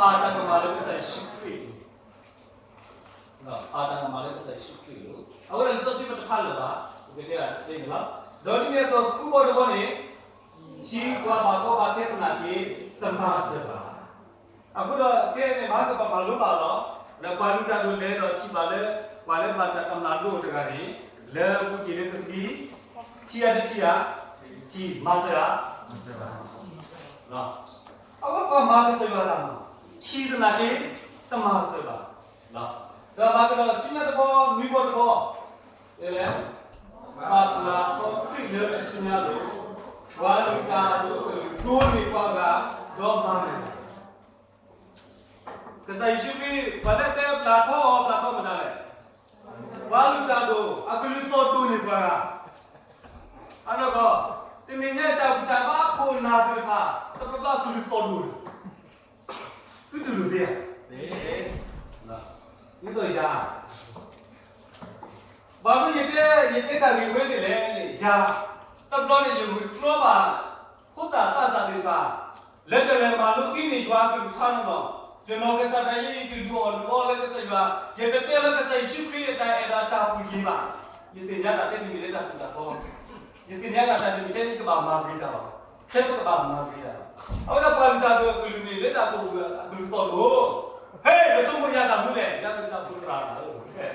တၢ်ကမၣ်လၢကစၢ်ယ့ၣ်ၡူးခရံာ်အလိၤ, ပာ်တၢ်ကမၣ်လၢကစၢ်ယ့ၣ်ၡူးခရံာ်အလိၤ, အဝဲဒၣ်လံာ်စီဆှံပတဖးလၢာ်ဘၣ်, ပကတဲဒၣ်သ့န့ၣ်လီၤ. ဒီးဒ်န့ၣ်အသိး ဃုဘီတဘီန့ၣ် ထံပှၤဘၣ်ကီဘၣ်ခဲသနာ်က့ တမၤစၢၤဘၣ်. အဃိဒီး ခဲအံၤန့ၣ် မၤကဘၣ်မၤလိဘၣ်လီၤ. ဒီးပှၤလုၢ်တၢ်ဒိၣ်လဲၤဒီးထံၣ်ဘၣ်လၢ ပှၤလၢဘၣ်တၢ်ကမၣ်ဒိၣ်တဂၤန့ၣ် လၢပူၤကွံာ်လၢကသံ, ထံၣ်ဧါတထံၣ်ဧါ, ထံၣ်, မၤစၢၤဧါ, အဝဲပှၤမၤကစၢ်ယွၤတၢ်မၤ, ထံၣ်သနာ်က့ တမၤစၢၤဘၣ်. ဒီးဘၣ်ကဒီးဆူညါတဘီ နွံဘီတဘီ, လဲၣ်, ဘၣ်ပျၢ်ထီခရံာ်လၢထူၣ်စုညါအလိၤ, ပှၤလုၢ်တၢ်ဒိၣ်ကဒိးန့ၢ်ပှၤဂၤ, ဒီးမၤနၢၤ ကစၢ်ယ့ၣ်ၡူးခရံာ် ပှၤလၢတဲပျၢ်ထီအီၤ ပျၢ်ထီမတၤလဲၣ်, ပှၤလုၢ်တၢ်ဒိၣ် အကလုၢ်သီၣ်ဒိၣ်န့ၢ်ပှၤဂၤ, အနီၢ်ကီၢ်, တနံၤညါတၢ်ဘူၣ်တၢ်ဘါခိၣ်နၢ်သ့ၣ်တဖၣ် တပတီၢ်အကလုၢ်သီၣ်ဒိၣ်န့ၣ် သုတူၢ်လိာ်သ့ဧါ, ဒ်သိးယၤ, ဘၣ်မနုၤယတဲ ယတဲတၢ်ဂ့ၢ်ဝဲန့ၣ်လဲၣ်န့ၣ် ယၤ, တဘျီန့ၣ် ယဂုာ်တြီဘၣ် ဖိသၣ်သးစၢ်သ့ၣ်တဖၣ် လၢတလဲၤမၤလိသ့န့ၣ် ယွၤအကလုၢ်ကထါန့ၣ်လီၤ. ယနီၢ်ကစၢ်ဒၣ်ယဲ ယတဒုးအီၣ်ဒုးအီလၢကစၢ်ယွၤ, ယတတဲလၢကစၢ်ယ့ၣ်ၡူးခရံာ်အတၢ်အဲၣ်ဒီးတၢ်ပူၤက့ၤဘၣ်. ယသ့ၣ်ညါတၢ်ထဲတမံၤလၢတၢ်ဃူတၢ်ဖိး, ယသ့ၣ်ညါတၢ်ထဲတမံၤထဲန့ၣ် ကဘၣ်မၤဂ့ၤတၢ်လီၤ. ထဲပကဘၣ်မၤဂ့ၤတၢ်လီၤ. အဝဲဒၣ်ပှၤလုၢ်တၢ်ဒိၣ်အကလုၢ်န့ၣ် လၢတၢ်ပူၤအကလုၢ်သီၣ်ဒိၣ်, ဟဲ, နဆိကမိၣ်ယၤတၢ်မနုၤလဲၣ်, ယၤမ့ၢ်တၢ်ဖိတရၣ်နၤဧၢ, ယဲ,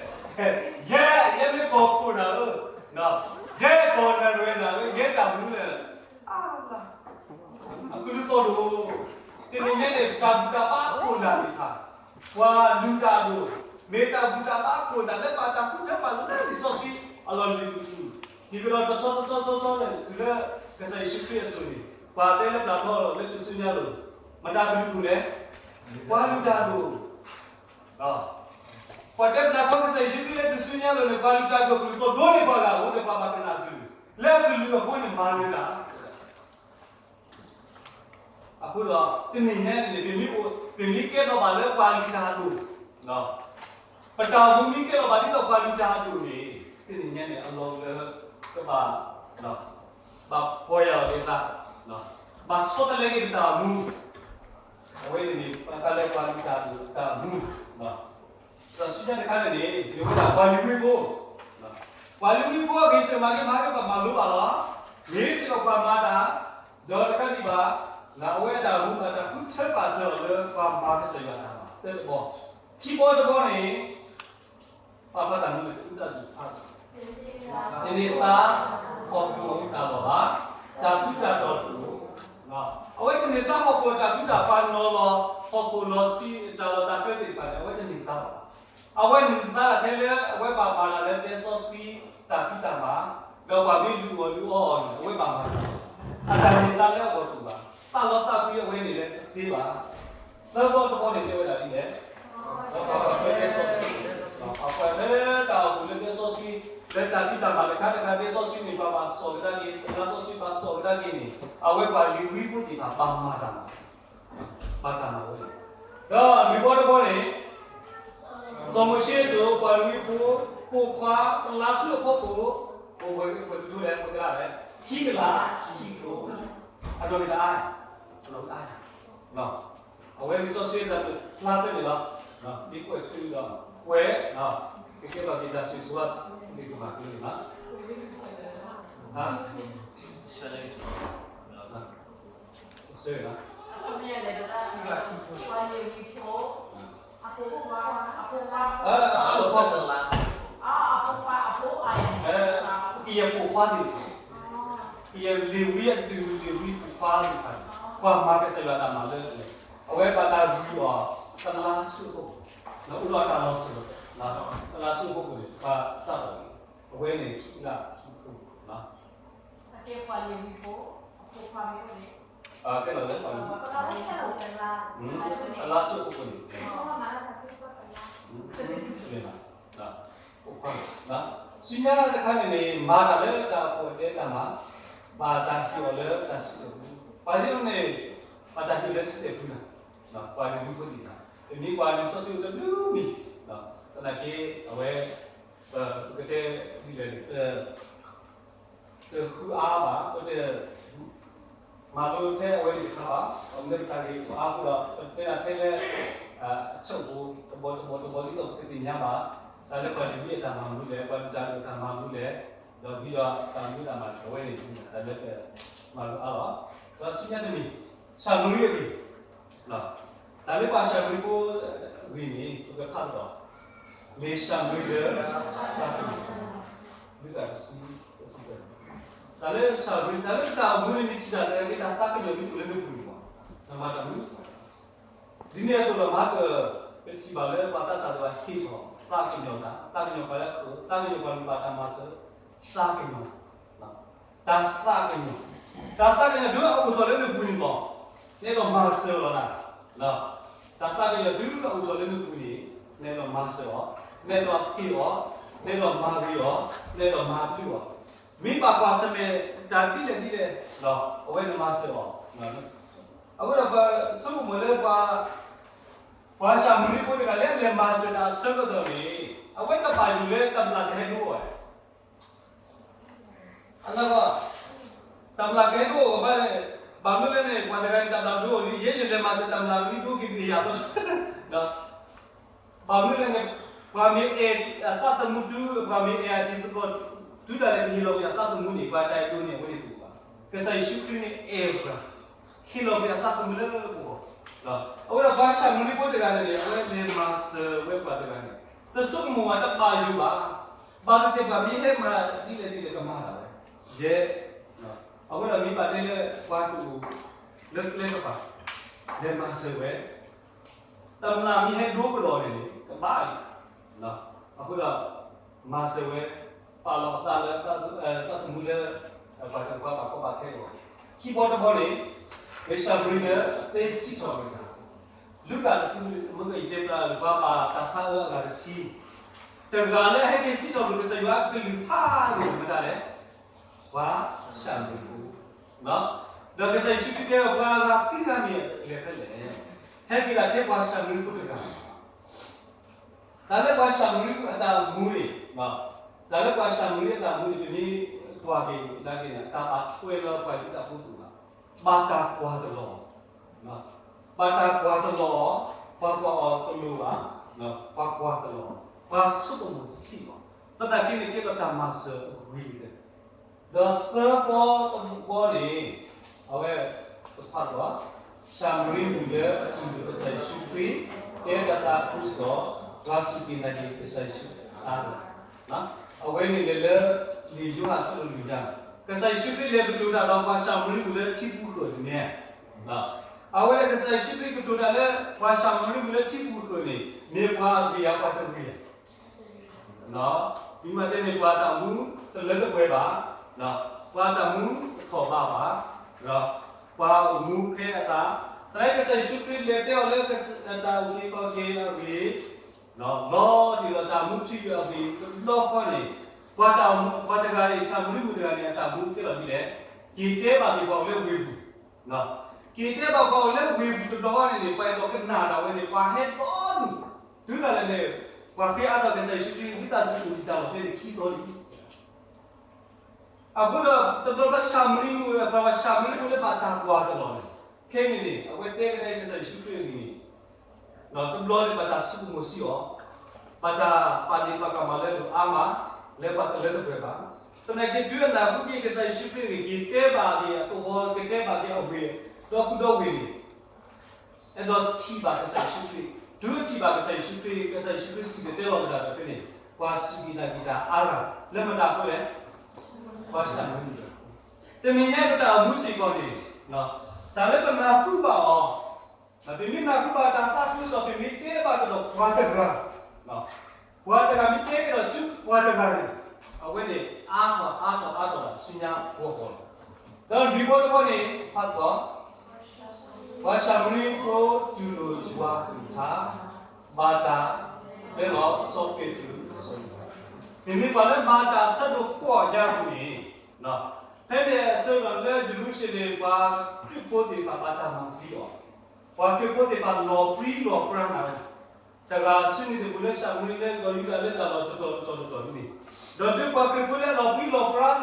ယဲမ့ၢ်ကီၢ်ခိၣ်နၤဧၢ, ယဲကီၢ်နၢ်ရဲၣ်နၤဧၢ, ယဲတၢ်မနုၤလဲၣ်, အကလုၢ်သီၣ်ဒိၣ်, တနံၤညါန့ၣ် တၢ်ဘူၣ်တၢ်ဘါခိၣ်နၢ်သ့ၣ်တဖၣ်, ပှၤလုၢ်တၢ်ဒိၣ်, မ့ၢ်တၢ်ဘူၣ်တၢ်ဘါအခိၣ် တၢ်လၢပာ်တၢ်ဃုထၢပာ်လၢလံာ်စီဆှံအလီၢ်လံၤပူၤ, ဒ်သိးဒီးတဆီတဆီဆီဆီန့ၣ် တုၤလၢကစၢ်ယ့ၣ်ၡူးခရံာ်အစိၤန့ၣ် ပှၤတဲလၢပျၢၤထီၣ်လၢထူၣ်စုညါလိၤ, မတၤကလုာ်ပူၤလဲၣ်, ပှၤလုၢ်တၢ်ဒိၣ် ပှၤတဲပျၢၤထီၣ်ကစၢ်ယ့ၣ်ၡူးခရံာ်လၢထူၣ်စုညါလိၤန့ၣ် ပှၤလုၢ်တၢ်ဒိၣ်ကလုာ်သိးဒိၣ်န့ၢ်ပှၤဂၤအဃိန့ၣ် ပှၤဘၣ်ကနၣ်ကလုၢ်, လၢအကလုၢ်အဃိန့ၣ် မၤနၢၤတၢ် အဃိဒီး တနံၤညါန့ၣ် ပမ့ၢ်အိၣ် ပမ့ၢ်ကဲထီၣ်ဘၣ်လၢပှၤလုၢ်တၢ်ဒိၣ်, ပတၢ်အိၣ်မူမ့ၢ်ကဲထီၣ်ဘၣ်ဒ်သိးပှၤလုၢ်တၢ်ဒိၣ်န့ၣ် တနံၤညါန့ၣ် အလီၢ်လၢကဘၣ် ဘၣ်ပီၢ်ယၢ်လီၤက့ၤသး, ဘၣ်ဆီတလဲက့ၤပတၢ်အိၣ်မူ, အဝဲန့ၣ်န့ၣ် ပတၢ်လဲၤပှၤလုၢ်တၢ်ဒိၣ်တၢ်အိၣ်မူ ဒီးဆူညါတခါန့ၣ်န့ၣ် မ့ၢ်ဝဲဒၣ်ပှၤလ့ၤဝံဖိ, ပှၤလ့ၤဝံဖိအဂ့ၢ်စ့ၢ်ကီးမၤက့ၤမၤက့ၤပှၤမၤလိဘၣ်လီၤ. မ့ၢ်စ့ၢ်ကီးပှၤမၤတၢ်, ဒီးတခါဒံးဘၣ်, အဝဲဒၣ်မူဘၣ်တၢ်ဃုထၢပာ်စၢၤအီၤလၢပှၤမၤကစၢ်ယွၤတၢ်မၤ သၢတဘီ, ခံဘီတဘီန့ၣ် ပာ်ဖျါတၢ်မနုၤလဲၣ် တအုၣ်တၢ်စူၤဖးစၢၤ, တန့ၢ်သါဟီၣ်ခိၣ်တၢ်လီၢ်ဘၣ်, တၢ်ထူးတၢ်တီၤတအိၣ်, အဝဲတန့ၢ်သါဟီၣ်ခိၣ်တၢ်ထူးတၢ်တီၤနီၤလီၤ, ဟီၣ်ခိၣ်လီၤဆှံတၢ်လီၢ်တၢ်ကျဲသ့ၣ်တဖၣ်န့ၣ် အဝဲတန့ၢ်သါဘၣ်. အဝဲန့ၣ်သါဒၣ်ထဲလၢအဝဲဘၣ်မၤတၢ်လၢတဲစီဆှံတၢ်ဖံးတၢ်မၤ, ဒီးပှၤမ့ၢ်လုၢ်အီၣ်လုၢ်အီအီၤန့ၣ် အဝဲဘၣ်မၤတၢ်, အတၢ်န့ၢ်သါလၢအဂီၢ်တအိၣ်ဘၣ်, သးလီသးကွံအဝဲန့ၣ်လၢတသ့ဘၣ်. သၢဘီတဘီန့ၣ်တဲဝဲဒၣ်ဒ်လဲၣ်, ဒီးပှၤတဲစီဆှံ, ပှၤလၢတၢ်အိၣ်ဖှိၣ်လၢတဲစီဆှံ, လၢတၢ်ဖံးတၢ်မၤတခါတခါတဲစီဆှံန့ၣ် ပှၤဘၣ်စိာ်ကဒါက့ၤ, သရၣ်စီဆှံဘၣ်စိာ်ကဒါက့ၤန့ၣ် အဝဲပှၤလ့ၤဝံဖိသ့ၣ်တဖၣ်ဘၣ်မၤတၢ်, ဘၣ်တၢ်မၤဝဲန့ၣ်, ဒီးလွံၢ်ဘီတဘီန့ၣ် စီၤမိၤၡ့အသိး ပှၤလ့ၤဝံဖိ ပိာ်ခွါတလါဆူအဖီခိၣ်, အိၣ်ဝဲပှဲၤတကထိလဲၣ် ပှဲၤကလးလဲၣ်, ခံကလးခံကထိ, အနီၢ်ကစၢ်အါ, အနီၢ်ကစၢ်အါ, အဝဲလံာ်စီဆှံတၢ်ဖျါဖဲန့ၣ်လီၤ. မ့ၢ်ကွဲးထုဒီး ကွဲး, ကကဲထီၣ်က့ၤတၢ်ဆိၣ်ဂ့ၤဆိၣ်ဝါ မ့ၢ်ကမၤက့ၤန့ၣ်လီၤ. ဆၢ, ကယဲၢ်ပိာ်ခွါသ့ၣ်တဖၣ်, ကယဲၢ်လ့ၤဝံအဒုး လ့ၤဝံပိာ်ခွါသ့ၣ်တဖၣ်န့ၣ် ပှၤမၤကစၢ်ယွၤတၢ်မၤလၢ အဝဲဘၣ်တၢ်ဂံၢ်အီၤ တလါဆူအဖီခိၣ်, အိၣ်ဒီးတၢ်လီၤစၢၤ, တလါဆူအဖီခိၣ်န့ၣ် ပှၤစးထီၣ်န့ၣ် အဝဲန့ၣ်ခံကလးခံကထိ, ကဲလီၤလၢ တလါဆူအဖီခိၣ်န့ၣ် အိၣ်ခွါန့ၣ်, ဆူညါတခါန့ၣ်န့ၣ် မၤတၢ်လၢတၢ်အိၣ်ဖှိၣ်အတဲတၢ်မၤ, ဘၣ်တၢ်ဟ့ၣ်အီၤလၢတၢ်စံၣ်စိၤပူၤ, ပှၤသ့ၣ်န့ၣ် ဘၣ်တၢ်ဟ့ၣ်လၢစံၣ်စိၤပူၤန့ၣ်, ပှၤလ့ၤဝံဖိသ့ၣ်တဖၣ်, ပမ့ၢ်ကွၢ်လံာ်စီဆှံတဘျုးမံၤ, သနာ်က့ အဝဲ ပကတဲဒ်လဲၣ်န့ၣ် တဃုအါဘၣ်, ပတ မၤလိထဲအဝဲသ့ၣ်တခါဘၣ်, အမ့ၢ်ပတၢ်ဂ့ၢ်အါအဃိဒီး ပတဲဒၣ်ထဲလၢ အဆၢၣ်ဖိ တဘီတဘီတဘီ ဒ်သိးပကသ့ၣ်ညါဘၣ်, တၢ်လၢပှၤလ့ၤဝံအတၢ်မၤမနုၤလဲၣ်, ပှၤလုၢ်တၢ်ဒိၣ်အတၢ်မၤမနုၤလဲၣ်, ဒီးဒ်သိးတၢ်မနုၤတၢ်မၤအဝဲန့ၣ် တၢ်လၢပမၤလိအါလီၤ. ဒီးဆူညါတမံၤ ၡၤမရံအဂ့ၢ် တၢ်လၢပှၤၡၤမရံဖိအဂ့ၢ်န့ၣ် ပကဖးသကိး, မ့ၢ်ၡၤမရံလၢသးကညီၤ, လုၢ်တၢ်တဆံ, တဆံ, တၢ်လၢၡၤမရံ တၢ်လၢတၢ်အိၣ်မူန့ၣ် မ့ၢ်ထံၣ်တၢ်လၢတၢ်သးကညီၤမ့ၢ်အိၣ်လၢနပူၤန့ၣ်မး, နမၤတၢ်မနုၤ, ဒ်န့ၣ်အသိးဒီးမၤက ပထံၣ်ဘၣ်လၢပှၤသးစၢ်တဖၣ်ဟ့ၣ်ထီၣ်သးကညီၤတၢ်, သးကညီၤပှၤလၢအခိၣ်, သးကညီၤပှၤလုၢ်ပှၤတၢ်မၤစၢၤ, သးကညီၤ တၢ်သးကညီၤ, တၢ်သးကညီၤဒ်အအိၣ်ထီၣ်လၢနပူၤန့ၣ်မး, နအဲၣ်ဒိးမၤစၢၤလီၤနၤ, တၢ်သးကညီၤဒ်အအိၣ်ထီၣ်လၢနပူၤန့ၣ် နအဲၣ်ဒိးမၤစၢၤအီၤ, နအဲၣ်ဒိးဟ့ၣ်အီၤ, နအဲၣ်ဒိးမၤဂ့ၤအီၤ, နအဲၣ်ဒိးမၤဘျုးအီၤ, မ့ၢ်ဘၣ်ကွၢ်ဆၢၣ်မဲာ်တၢ်ဒ်လဲၣ်ဒ်လဲၣ်, အဝဲနမၤစၢၤအီၤ, အဃိဒီးပဆိကမိၣ်လၢပှၤ ပှၤၡၤမရံဖိတဂၤလၢအလဲၤမၤစၢၤတၢ်အဆၢကတီၢ်န့ၣ် အဝဲတဘၣ်ယိၣ်လၢတမျၢ်ကဟဲဒိအီၤ အလၢကီး, တမျၢ်ကဟဲဒိအီၤဘၣ်န့ၣ်, ဘၣ်မနုၤလဲၣ်န့ၣ် ပှၤတဂၤန့ၣ် တမျၢ်ဒိအီၤလံ, ယဲယလဲၤမၤစၢၤတမျၢ်မ့ၢ်ဒိက့ၤန့ၣ်ယၤလီၤ, ဘၣ်မနုၤလဲၣ်န့ၣ် ပှၤမ့ၢ်အဲၣ်အသးသမူတုၤ, ပှၤမ့ၢ်အဲၣ်အတံၤသကိးတုၤဒၣ်လဲာ် ကဟ့ၣ်လီၤကွံာ်အသးသမူန့ၣ် ပှၤတၢ်အဲၣ်ဒိန့ၣ် အဝဲန့ၣ်တအိၣ်ဘၣ်. ကစၢ်ယ့ၣ်ၡူးခရံာ်န့ၣ်အဲၣ်ပှၤ, ဟ့ၣ်လီၤကွံာ်အသးသမူလၢပဂီၢ်, အဃိဒီးပှၤၡၤမရံဖိတဂၤန့ၣ်န့ၣ် အဝဲလဲၤမၤစၢၤဝဲပှၤတဂၤန့ၣ် တဆိကမိၣ်ဝဲတဘၣ်ယိၣ်ဘၣ်, ဘၣ်သ့ၣ်သ့ၣ်ပှၤမ့ၢ်ဟဲမၤဒ်လဲၣ်ဒ်လဲၣ်ကမၤဒၣ်ဝဲ, ယဲ, အဃိဒီးမ့ၢ်ဘၣ်တဲလၢပှၤတအိၣ်လၢကျဲကပၤ လဲၤမၤစၢၤဝဲ, တမျၢ်မ့ၢ်ဟဲဒိကဒီးန့ၣ်န့ၣ် ကဘၣ်လံ, အဃိဒီး မၤစၢၤဝဲ ပာ်လီၤအသးလၢ သးသမူလၢ ပှၤတကပၤဘၣ်ကီဘၣ်ခဲအဂီၢ်, ခံဘီတဘီန့ၣ် မ့ၢ်ၡၤမရံလၢသ့စံးထီၣ်ပတြၢၤတဂၤ, လူၤကၣ်တဆံ မ့ၢ်ယတဲဖျါလၢပှၤဘၣ်တၢ်ဆါအၢအဂၤတဆံ, တဂၤလၢဟဲက့ၤစံးထီၣ်ပတြၢၤကစၢ်ယွၤအကလုၢ်ဖးဒိၣ်မတၤလဲၣ်, ပှၤၡၤမရံဖိ, ဒီးကစၢ်ယ့ၣ်ၡူးခရံာ်တဲဝဲပှၤအဂၤသံဂၤမ့ၢ်လဲၤဖဲလဲၣ်, ဟဲက့ၤဒၣ်ထဲပှၤၡၤမရံဖိတဂၤ တၢ်လၢပှၤၡၤမရံအတၢ်မူန့ၣ်, တၢ်လၢပှၤၡၤမရံအတၢ်မူန့ၣ် ပမ့ၢ်ကွၢ်က့ၤဒၣ်က့ၤန့ၣ် တၢ်ဘၣ်ထွဲလၢပှၤယူဒၤဖိအသိးဘၣ်, ဘၣ်တၢ်ကွၢ်တလီၤ, ဘၣ်တၢ်ကွၢ်တလီၤ, ပှၤကွၢ်အီၤတလိၤဘၣ်, ပှၤကွၢ်တလီၤ, ပှၤဆိကမိၣ်ဆံးအီၤ, သနာ်က့န့ၣ်ကဲထီၣ်တၢ်မၤစၢၤအဂ့ၤကတၢၢ် ဒီးသၢဘီတဘီန့ၣ်, အဝဲ, တဖးဒီး, ၡၤမရံမုၣ်လၢအတူၢ်လိာ်ကစၢ်ယ့ၣ်ၡူးခရံာ်, တဲတၢ်သးခုကစီၣ်, ပှၤစူၢ်က့ၤနာ်က့ၤကစၢ်ယ့ၣ်ၡူးအါဂၤ, အဝဲန့ၣ်လဲၤလၢ လံာ်ယိၤဟၣ်အဆၢဒိၣ်လွံၢ်ညါ, ကစၢ်ယ့ၣ်ၡူးခရံာ်လဲၤကတိၤတၢ်ဒီးပှၤၡၤမရံမုၣ်လၢထံပူၤဃၢၤတမံၤ, အဝဲန့ၣ်ကစၢ်ယ့ၣ်ၡူးခရံာ်ကတိၤတၢ်လၢ ပှၤၡၤမရံမုၣ်လၢထံပူၤဃၢၤန့ၣ် မ့ၢ်ပှၤအဂ့ၤဧါ ပှၤတဂ့ၤဧါ မ့ၢ်မးတဲန့ၣ် ပှၤတၢ်မူတလၢတပှဲၤဘၣ်, ပှၤတၢ်မူတထီၣ်ဘးဘၣ်, ပှၤအိၣ်မူဖဲအသး, သနာ်က့ကစၢ်ယ့ၣ်ၡူးခရံာ်လဲၤတဲအီၤလၢ တၢ်အုၣ်က့ၤခီၣ်က့ၤအဂ့ၢ်, လီၤတံၢ်ဒီးတၢ်မူထံယွၤအဂ့ၢ်တဘျီဃီန့ၣ်, ပှၤတၢ်အိၣ်မူ ပှၤတဂၤန့ၣ် ၡၤမရံမုၣ်တဂၤန့ၣ် အတၢ်မူကဲထီၣ်ဒ်လဲၣ်, က့ၤတဲဘၣ်က့ၤပှၤအိၣ်လၢဝ့ၢ်ပူၤ က့ၤတဲဘၣ်ပှၤအိၣ်လၢဝ့ၢ်ပူၤတဘျီဃီန့ၣ်န့ၣ် ပှၤအဲၣ်ဒိးကနၣ်တၢ်ဝဲန့ၣ် ပှၤဟဲဒီဒူၣ်, တုၤဒၣ်လဲာ်န့ၣ်, ပှၤဃ့အါထီၣ်ကစၢ်ယ့ၣ်ၡူးခရံာ် ဝံသးစူၤအိၣ်တၢ်လီၢ်ဖဲန့ၣ်ခံသီလံ. အဃိဒီး တဘျီဘျီၡၤမရံမုၣ် ပှၤဘၣ်ၡၤမရံမုၣ်လၢဘၣ်တၢ်ကွၢ်တလီၤန့ၣ်, ခဲအံၤန့ၣ်န့ၣ် အဝဲတဲကဒါက့ၤကစၢ်ယ့ၣ်ၡူးခရံာ်အဂ့ၢ်န့ၣ်, တဘျီန့ၣ်ဘၣ်တၢ်ဆိကမိၣ်ဆံးအီၤ, ဘၣ်တၢ်ပာ်ဒ့ၣ်ပာ်ကမၣ်လၢအလိၤအါမး, လၢပှၤတလၢတပှဲၤဘၣ်, သနာ်က့တုၤအနၢ်ဟူက့ၤကစၢ်ယ့ၣ်ၡူးခရံာ်အဂ့ၢ် က့ၤတဲဘၣ်က့ၤအသဝီ က့ၤတဲဘၣ်က့ၤအဝ့ၢ်, ဒီပုၢ်ဒီဝ့ၢ်န့ၣ် အဲၣ်ဒိးထံၣ်ဘၣ်ကစၢ်ယ့ၣ်ၡူးခရံာ်, တုၤထံၣ်ဘၣ်ကစၢ်ယ့ၣ်ၡူးခရံာ် ကစၢ်ယ့ၣ်ၡူးခရံာ်စံၣ်တဲၤတဲလီၤကဒါက့ၤဖဲန့ၣ်, ပှၤစူၢ်က့ၤနာ်က့ၤတၢ်အါဂၤ လၢမတၤအဃိလဲၣ်, ပှၤၡၤမရံမုၣ်, တနံၤညါပတၢ်အိၣ်မူစ့ၢ်ကီးန့ၣ်, တၢ်လၢပနၢ်ဟူဘၣ်အီၤ, ပမ့ၢ်နၢ်ဟူဘၣ်တၢ်သးခုကစီၣ် ပမ့ၢ်တဲဘၣ်ကဒီးပှၤတဂၤ, ပှၤတဂၤမ့ၢ်တဲကဒီးဆူပှၤတဂၤန့ၣ်, အဝဲန့ၣ်အါထီၣ်အါထီၣ်အါထီၣ်ဒီးဆူညါအဂီၢ်လီၤ. ဒီးလွံၢ်ဘီတဘီန့ၣ် ဖးကီး ပှၤၡၤမရံဖိတူၢ်လိာ်ယွၤအကလုၢ်ကထါ, ဘၣ်တၢ်ပျဲလီၤစီၤပ့းတရူး, မ့မ့ၢ်ပှၤလၢမၤတၢ်အဆၢဒိၣ်ဃိးညါအပူၤန့ၣ်, ဖဲန့ၣ်အဆၢကတီၢ်လၢယရူၤၡလ့ၣ် ပှၤခရံာ်ဖိသ့ၣ်တဖၣ်ဘၣ်တၢ်မၤသံအီၤ, ပှၤခရံာ်ဖိသ့ၣ်တဖၣ်လီၤပြံလီၤပြါနၤဝဲ, တဂၤဆူန့ၣ်သ့ၣ်ပူၤလၢၡၤမရံ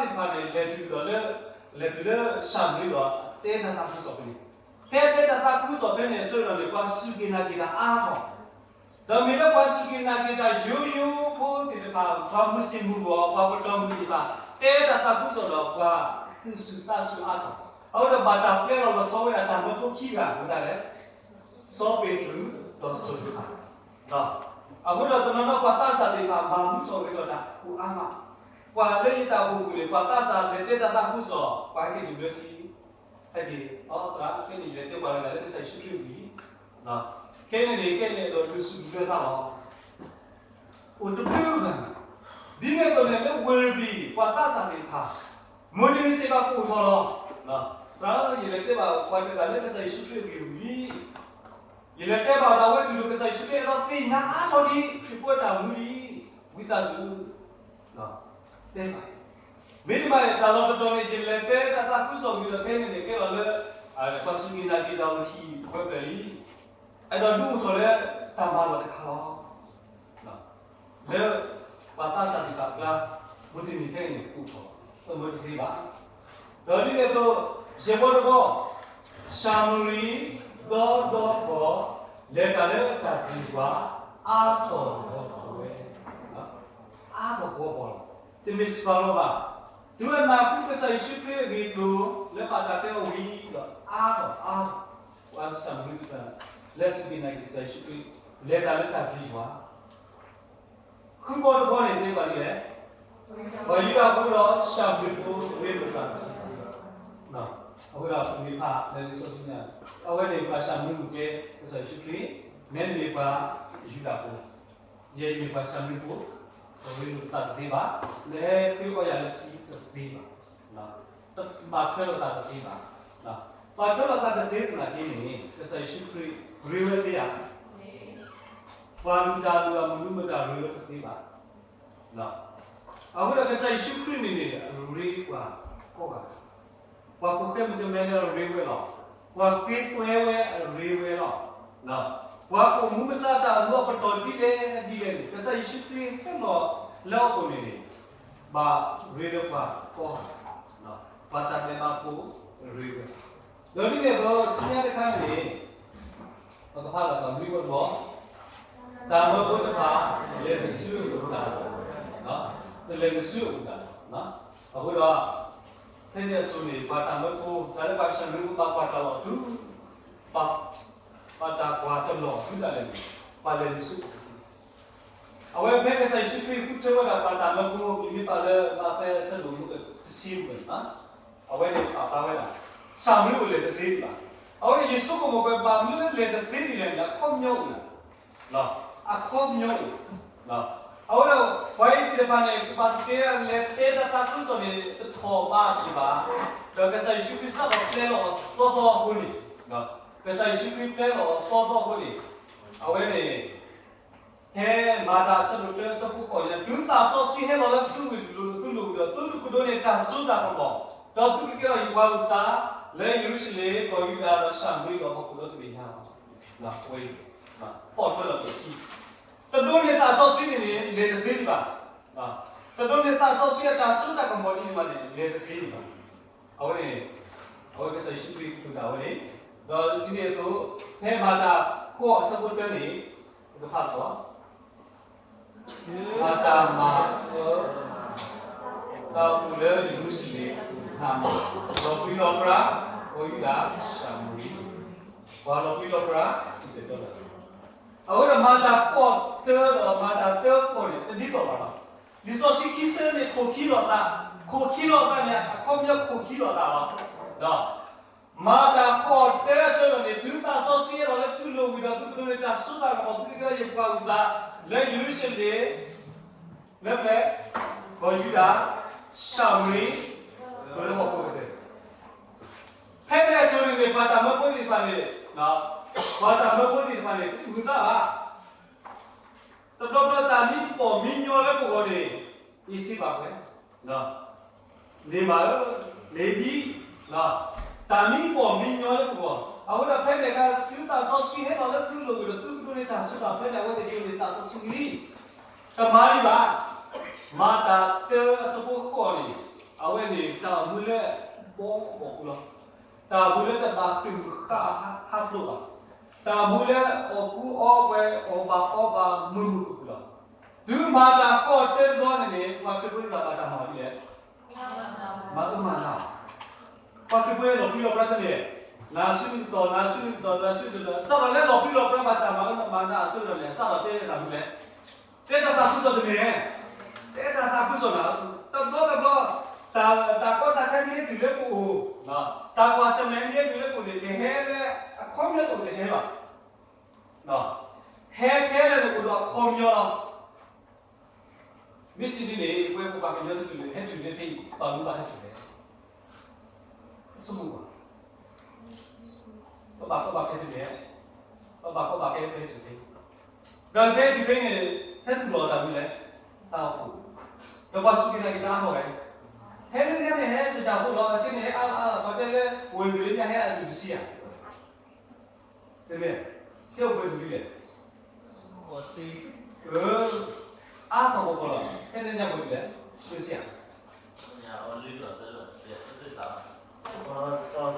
လၢကီၤယူဒၤလၢတၢ်လီၢ်တတီၤတတီၤတတီၤန့ၣ်, ဒီးတုၤပှၤခရံာ်ဖိလၢအလီၤပြံလီၤပြါသ့ၣ်တဖၣ်န့ၣ် လဲၤတုၤဒီးလၢ, လဲၤတုၤလၢၡၤမရံဒီးတဲတၢ်သးခုကစီၣ်ဖဲန့ၣ်, ဖဲတဲတၢ်သးခုကစီၣ်ဖဲန့ၣ်အဆၢကတီၢ်န့ၣ် ပှၤစူၢ်က့ၤနာ်က့ၤတၢ်အါထီၣ် ဒီးမ့ၢ်လၢပှၤစူၢ်က့ၤနာ်က့ၤတၢ်ယိယိဖိသ့ၣ်တဖၣ် ပှၤမုၢ်ဆ့ၣ်မုၢ်ဂီၤ ပှၤပတီၢ်မုၢ်သ့ၣ်တဖၣ် တဲတၢ်သးခုကစီၣ်ဒီးပှၤသူၣ်စူၤသးစူၤအါထီၣ်, အဃိဒီးဘၣ်တၢ်ပျဲလီၤလီၤဆီဝဲဒၣ်တၢ်မၢဖိခံဂၤမတၤလဲၣ်, စီၤပ့းတရူး ဒီးစီၤယိၤဟၣ်, အဃိဒီးတနီၤနီၤပှၤသးစၢ်သ့ၣ်တဖၣ် မၤမူထီၣ်ဂဲၤထီၣ်တၢ်အိၣ်အါမး, ပှၤလၢယတၢ်အိၣ်ဖှိၣ်ပူၤန့ၣ် ပှၤသးစၢ်လဲၤတဲတၢ်သးခုကစီၣ် ပှၤဟဲက့ၤဒုးလၢထံ ဟဲက့ၤ, အသရၣ် ခဲန့ၣ်ယလဲၤတဲပှၤတဂၤလၢကစၢ်ယ့ၣ်ၡူးခရံာ်အဂ့ၢ်, ခဲန့ၣ်န့ၣ် ခဲန့ၣ်ဒီးဒုးစူးဒုးလၢသးလီၤ, အိၣ်တဘျုးဂၤ, ဒ်န့ၣ်အသိးန့ၣ် လၢဝ့ၢ်ရဘံၣ် ပှၤသးစၢ်သ့ၣ်တဖၣ်, မိၢ်တနံၤစ့ၢ်ကီးကအိၣ်ထီၣ်လီၤ, သရၣ် ယလဲၤတဲဘၣ်ပှၤတဂၤလၢကစၢ်ယ့ၣ်ၡူးခရံာ်အဂ့ၢ်ဝံၤလံ ယလဲၤတဲဘၣ်ဒီးအဝဲတူၢ်လိာ်ကစၢ်ယ့ၣ်ၡူးခရံာ် အဲၣ်ဒိးသ့ၣ်ညါအါထီၣ်ဒံးခရံာ်ဖိအတၢ်မူလံ, ဝံသးစူၤ တဲဘၣ်, မ့တမ့ၢ်တၢ်လီၢ်တတီၤန့ၣ် ယလဲၤတဲတၢ်သးခုကစီၣ်ဝံၤဒီးဖဲန့ၣ်န့ၣ် ကဲလီၤလၢ ပှၤစူၢ်က့ၤနာ်က့ၤတၢ်အိၣ်ဟံၣ်ဝဲဖျၢၣ်လံ, အဲၣ်ဒိးဒုးအိၣ်ထီၣ်လၢတၢ်မၤလီၢ်တခါလီၤ. လၢပှၤသးစၢ်သ့ၣ်တဖၣ်အကျါ, မုၢ်တနံၤထဲန့ၣ် အိၣ်ထီၣ်, တမၢတသ့ဘၣ်. ဒီးဒ်န့ၣ်အသိး, ယဲၢ်ဘီတဘီ, ၡၤမရံ, ဒီဒီကီၢ်, လဲၤတၢ်လၢတၢ်ပျံၤယွၤ, အါထီၣ်လီၤဝဲ, အါထီၣ်ကဝီၤပှီၢ်လီၤ. တမ့ၢ်စှၤလီၤဘၣ်. တုၤအနၢ်ဟူကစၢ်ယ့ၣ်ၡူးခရံာ်အဂ့ၢ်အကျိၤ လၢဘၣ်တၢ်တဲအီၤဝံၤဒီး အါထီၣ်အါထီၣ်, ပှၤၡၤမရံတဖၣ် လၢအစူၢ်က့ၤနာ်က့ၤကစၢ်ယ့ၣ်ၡူးခရံာ် လဲၤတၢ်လၢတၢ်ပျံၤယွၤ ဃုဘီတဘီန့ၣ် တဲဘၣ်ဒ်လဲၣ်, ပှၤယူဒၤဖိဒီးၡၤမရံဖိရ့လိာ်သး, အဃိဒီးပမ့ၢ်ဖးလၢလံာ်စီဆှံညါ, အဝဲန့ၣ်ပှၤၡၤမရံဖိကဲကစၢ်ယ့ၣ်ၡူးခရံာ်, မ့တမ့ၢ်ပှၤယူဒၤဖိ, ယဲယမ့ၢ်ပှၤၡၤမရံဖိ, ပရ့လိာ်သးတသ့ဘၣ်, လဲၤဃ့အီၣ်ယၤလၢထံတသ့ဘၣ်, ဘၣ်ထွဲလိာ်သးတသ့ဘၣ်. ဘၣ်ထွဲလိာ်သးတသ့သနာ်က့န့ၣ် ကစၢ်ယ့ၣ်ၡူးခရံာ်ရ့ဝဲသ့ဧါ. ပှၤမတၤဒုးအမနုၤမတၤရ့ဝဲတသ့ဘၣ်. အဃိဒီးကစၢ်ယ့ၣ်ၡူးခရံာ်န့ၣ်န့ၣ် အရ့ပှၤကိးဂၤဒဲး, ပှၤဖိဃဲမုၣ်ကမဲလၢအရ့ဝဲလီၤ. ပှၤဃ့သွဲဝဲအရ့ဝဲလီၤ. ပှၤကိးမူမဆါတၢ်အမူအပတီၢ်ဒ်လဲၣ်ဒ်လဲၣ်န့ၣ် ကစၢ်ယ့ၣ်ၡူးခရံာ်ဟဲလီၤလၢအအိၣ်န့ၣ်န့ၣ် ဘၣ်ရ့ဒီးပှၤကိးဂၤဒဲး, ပှၤတၢ်ဒဲးဘးဖိအရ့ဝဲ. ဒီးဒ်န့ၣ်အသိးဆူညါတခါန့ၣ် ပကဖးလီၤသးမံၤဖိတဘီ, တၢ်မၢဖိတဖၣ် လဲၤတစုအတၢ်လီၤ, တလဲၤတစုအတၢ်လီၤ. အဃိဒီး ဖဲန့ၣ်အစိၤန့ၣ် ပှၤတၢ်မၢဖိ တၢ်လၢပှၤၡၤမရံဖိဘၣ်ကွၢ်တၢ်လီၤတုၤ, ဘၣ်တၢ်ကွၢ်တၢ်လီၤတုၤဒၣ်လဲာ်န့ၣ် ပှၤလဲၤတစုအတၢ်လီၤ. အဝဲဖဲကစၢ်ယ့ၣ်ၡူးခရံာ်ဃုထၢဝဲဒၣ်ပှၤတၢ်မၢဖိ မ့မ့ၢ်ပာ်လၢမးသဲအဆၢဒိၣ်မူတဆံပူၤန့ၣ် အဝဲန့ၣ်ပာ်ဖျါဝဲဒၣ် ၡၤမရံဖိလဲၤတသ့ဘၣ်. အဝဲန့ၣ်ယဆိကမိၣ်ကွၢ် ဘၣ်မနုၤလၢလဲၤတသ့ဒ်လဲၣ်န့ၣ် အခီပညီအိၣ်လီၤ. အခီပညီအိၣ်လီၤ. အဃိဒီး ပှၤအံၤသ့ၣ်တဖၣ်န့ၣ် ကဘၣ်သ့ၣ်ညါလဲၤတဲတၢ်သးခုကစီၣ်န့ၣ် တထီၣ်ဘးအက့ၤဘၣ်, ဒီးကစၢ်ယ့ၣ်ၡူးခရံာ်စးထီၣ်ပျဲလီၤအီၤသီသီအဃိန့ၣ်, ကစၢ်ယ့ၣ်ၡူးခရံာ်ပျဲလီၤအီၤသီသီအဃိန့ၣ်, အဝဲန့ၣ် ဖဲမၤတၢ်အဆၢဒိၣ်တၢအဆၢဖိဃိးန့ၣ် တုၤသးစီဆှံဟဲလီၤလၢသုဝ့ၢ်လိၤ သုလိၤဝံၤဒီး သုကဒိးန့ၢ်တၢ်စိတၢ်ကမီၤ, ဒီးသုကကဲထီၣ်ယပှၤအုၣ်သး လၢယရူၤၡလ့ၣ်, ကီၢ်ယူဒၤဒီးၡၤမရံဒီးဟီၣ်ခိၣ်ဒီတဘ့ၣ်ညါလီၤ. အဝဲ ဖီၣ်ထွဲလီၤက့ၤခံ, တဒိးန့ၢ်သးစီဆှံန့ၣ်န့ၣ် လဲၤတသ့ဒံးဘၣ်. တဒိးန့ၢ်သးစီဆှံအတၢ်စိတၢ်ကမီၤဒ်န့ၣ်ဘၣ်န့ၣ် လဲၤတသ့ဒံးဘၣ်. အဝဲန့ၣ် အဝဲကစၢ်ယ့ၣ်ၡူးခရံာ်ကတိၤတၢ်ဝဲန့ၣ်, ဒီးဒ်န့ၣ်အသိး ဖဲမၤတၢ်ဃိးအဆၢဖိတၢန့ၣ် ပကဖးစ့ၢ် မၤတၢ်မၤအၢ တၢ်အိၣ်ဖှိၣ်လၢယရူၤၡလ့ၣ်အပူၤ လီၤပြံလီၤပြါ ကီၢ်ယူဒၤ ၡၤမရံ, ပှၤလီၤပြံလီၤပြါ စံၣ်တဲၤတဲလီၤ. အဃိဒီးမၤတၢ်ဃိးတၢဒီးမၤတၢ်တၢဃိးန့ၣ် တဒ်သိးဘၣ်လီၤ. လံာ်စီဆှံခံဆၢန့ၣ် ခိၣ်ခံလီၤသး, ခိၣ်ခံလီၤသးန့ၣ် အခီပညီခိၣ်ခံလီၤသးလီၤ. မၤတၢ်ဃိးတၢအဆၢကတီၢ်န့ၣ် တုၤသးစီဆှံဟဲလီၤလၢသုလိၤဝံၤဒီး သုကဒိးန့ၢ်တၢ်စိတၢ်ကမီၤ သုကကဲထီၣ်ယပှၤအုၣ်သး လၢယရူၤၡလ့ၣ်, လၢဖဲ ကီၢ်ယူဒၤ, ၡၤမရံ, လၢဟီၣ်ခိၣ်ကတၢၢ်. ဖဲန့ၣ်အစိၤန့ၣ်န့ၣ် ပှၤတၢ်မၢဖိသ့ၣ်တဖၣ်န့ၣ်, ပှၤတၢ်မၢဖိသ့ၣ်တဖၣ်န့ၣ် တအုၣ်သးဘၣ်. တဘျီဘျီတၢ်မံပီၢ်မံညီလၢပဂီၢ်န့ၣ် အ့ၣ်စ့ဘၣ်ဝဲ, န့ၢ်ဘၣ်ဧၢ, န့ၢ်ဒံး, တၢ်မံပီၢ်မံညီလၢပဂီၢ်. အဃိဒီးဖဲန့ၣ်အခါ တုၤသးစီဆှံဟဲလီၤလၢသုလိၤဝံၤဒီး သုကဒိးန့ၢ်တၢ်စိတၢ်ကမီၤ အဝဲသ့ၣ်ကဒိးန့ၢ်တၢ်စိဆှံလံ. တမၤဒံးဘၣ်. မၤတၢ်တၢအဆၢဖိဃိးန့ၣ် အဝဲန့ၣ်တၢ်အိၣ်မူလၢဘီဘီၣ်ပူၤလီၤ. တၢ်အိၣ်မူလၢတဘၣ်ဃ့ၢ်ဃာ်ဟးဖျိးဘၣ်. တၢ်အိၣ်မူလၢအီၣ်ကူအီပှဲၤ အီၣ်ဘၣ်အီဘၣ်မုာ်မုာ်ခုၣ်ခုၣ်လီၤ. တုၤမၤတၢ်ဃိးတၢတဘျီန့ၣ်န့ၣ် ပှၤခရံာ်ဖိသ့ၣ်တဖၣ်ဘၣ်တၢ်မၤဒ်လဲၣ်. မၤအၢမၤနး. ပှၤခရံာ်ဖိလီၤပြံလီၤပြါတန့ၣ်, နၤဆူနကတီၢ် နၤဆူနကတီၢ် နၤဆူနကတီၢ် စးထီၣ်လၢလီၤပြံလီၤပြါဘၣ်တၢ်မၤအၢမၤနးအဆၢကတီၢ်န့ၣ် စးထီၣ်တဲတၢ်မနုၤလဲၣ်. တဲတၢ်သးခုကစီၣ်တမ့ၢ်, တဲတၢ်သးခုကစီၣ်နၤ, တဘျီတဘျီ တၢ်ကီတၢ်ခဲမ့ၢ်ဟဲတုၤလၢပအိၣ်, တၢ်ကွၢ်ဆၢၣ်မဲာ်မ့ၢ်ဟဲတုၤလၢပအိၣ်န့ၣ် တဟဲလၢအခီပညီတအိၣ်တဟဲဘၣ်. ဟဲခဲလၢာ်န့ၣ်အိၣ်ဒီးအခီပညီလီၤ. မ့ၢ်စံးဒ်န့ၣ် ပဝဲပပှၤကညီတကလုာ်န့ၣ် ဟဲတုၤလၢဖဲအံၤ ဘၣ်မနုၤဘၣ်ဟဲတုၤလဲၣ်. ဆိကမိၣ်ကွၢ်, ပဘၣ်ကီဘၣ်ခဲဖဲန့ၣ်, ပဘၣ်ကီဘၣ်ခဲဖဲတုၤဖဲ, ဒီးဖဲတုၤဖဲန့ၣ် ဟဲသူၣ်လီၤတၢ်မနုၤလဲၣ်, တၢ်အိၣ်ဖှိၣ်, ဒီးပှၤစူၢ်က့ၤနာ်က့ၤတၢ်အါထီၣ်ဝဲ, ဟဲလၢညါန့ၣ် ဟဲတၢ်ဖှိၣ်လီၤ, အဃိန့ၣ် ဟဲအါလီၤအါလီၤ ပှၤတဲလၢ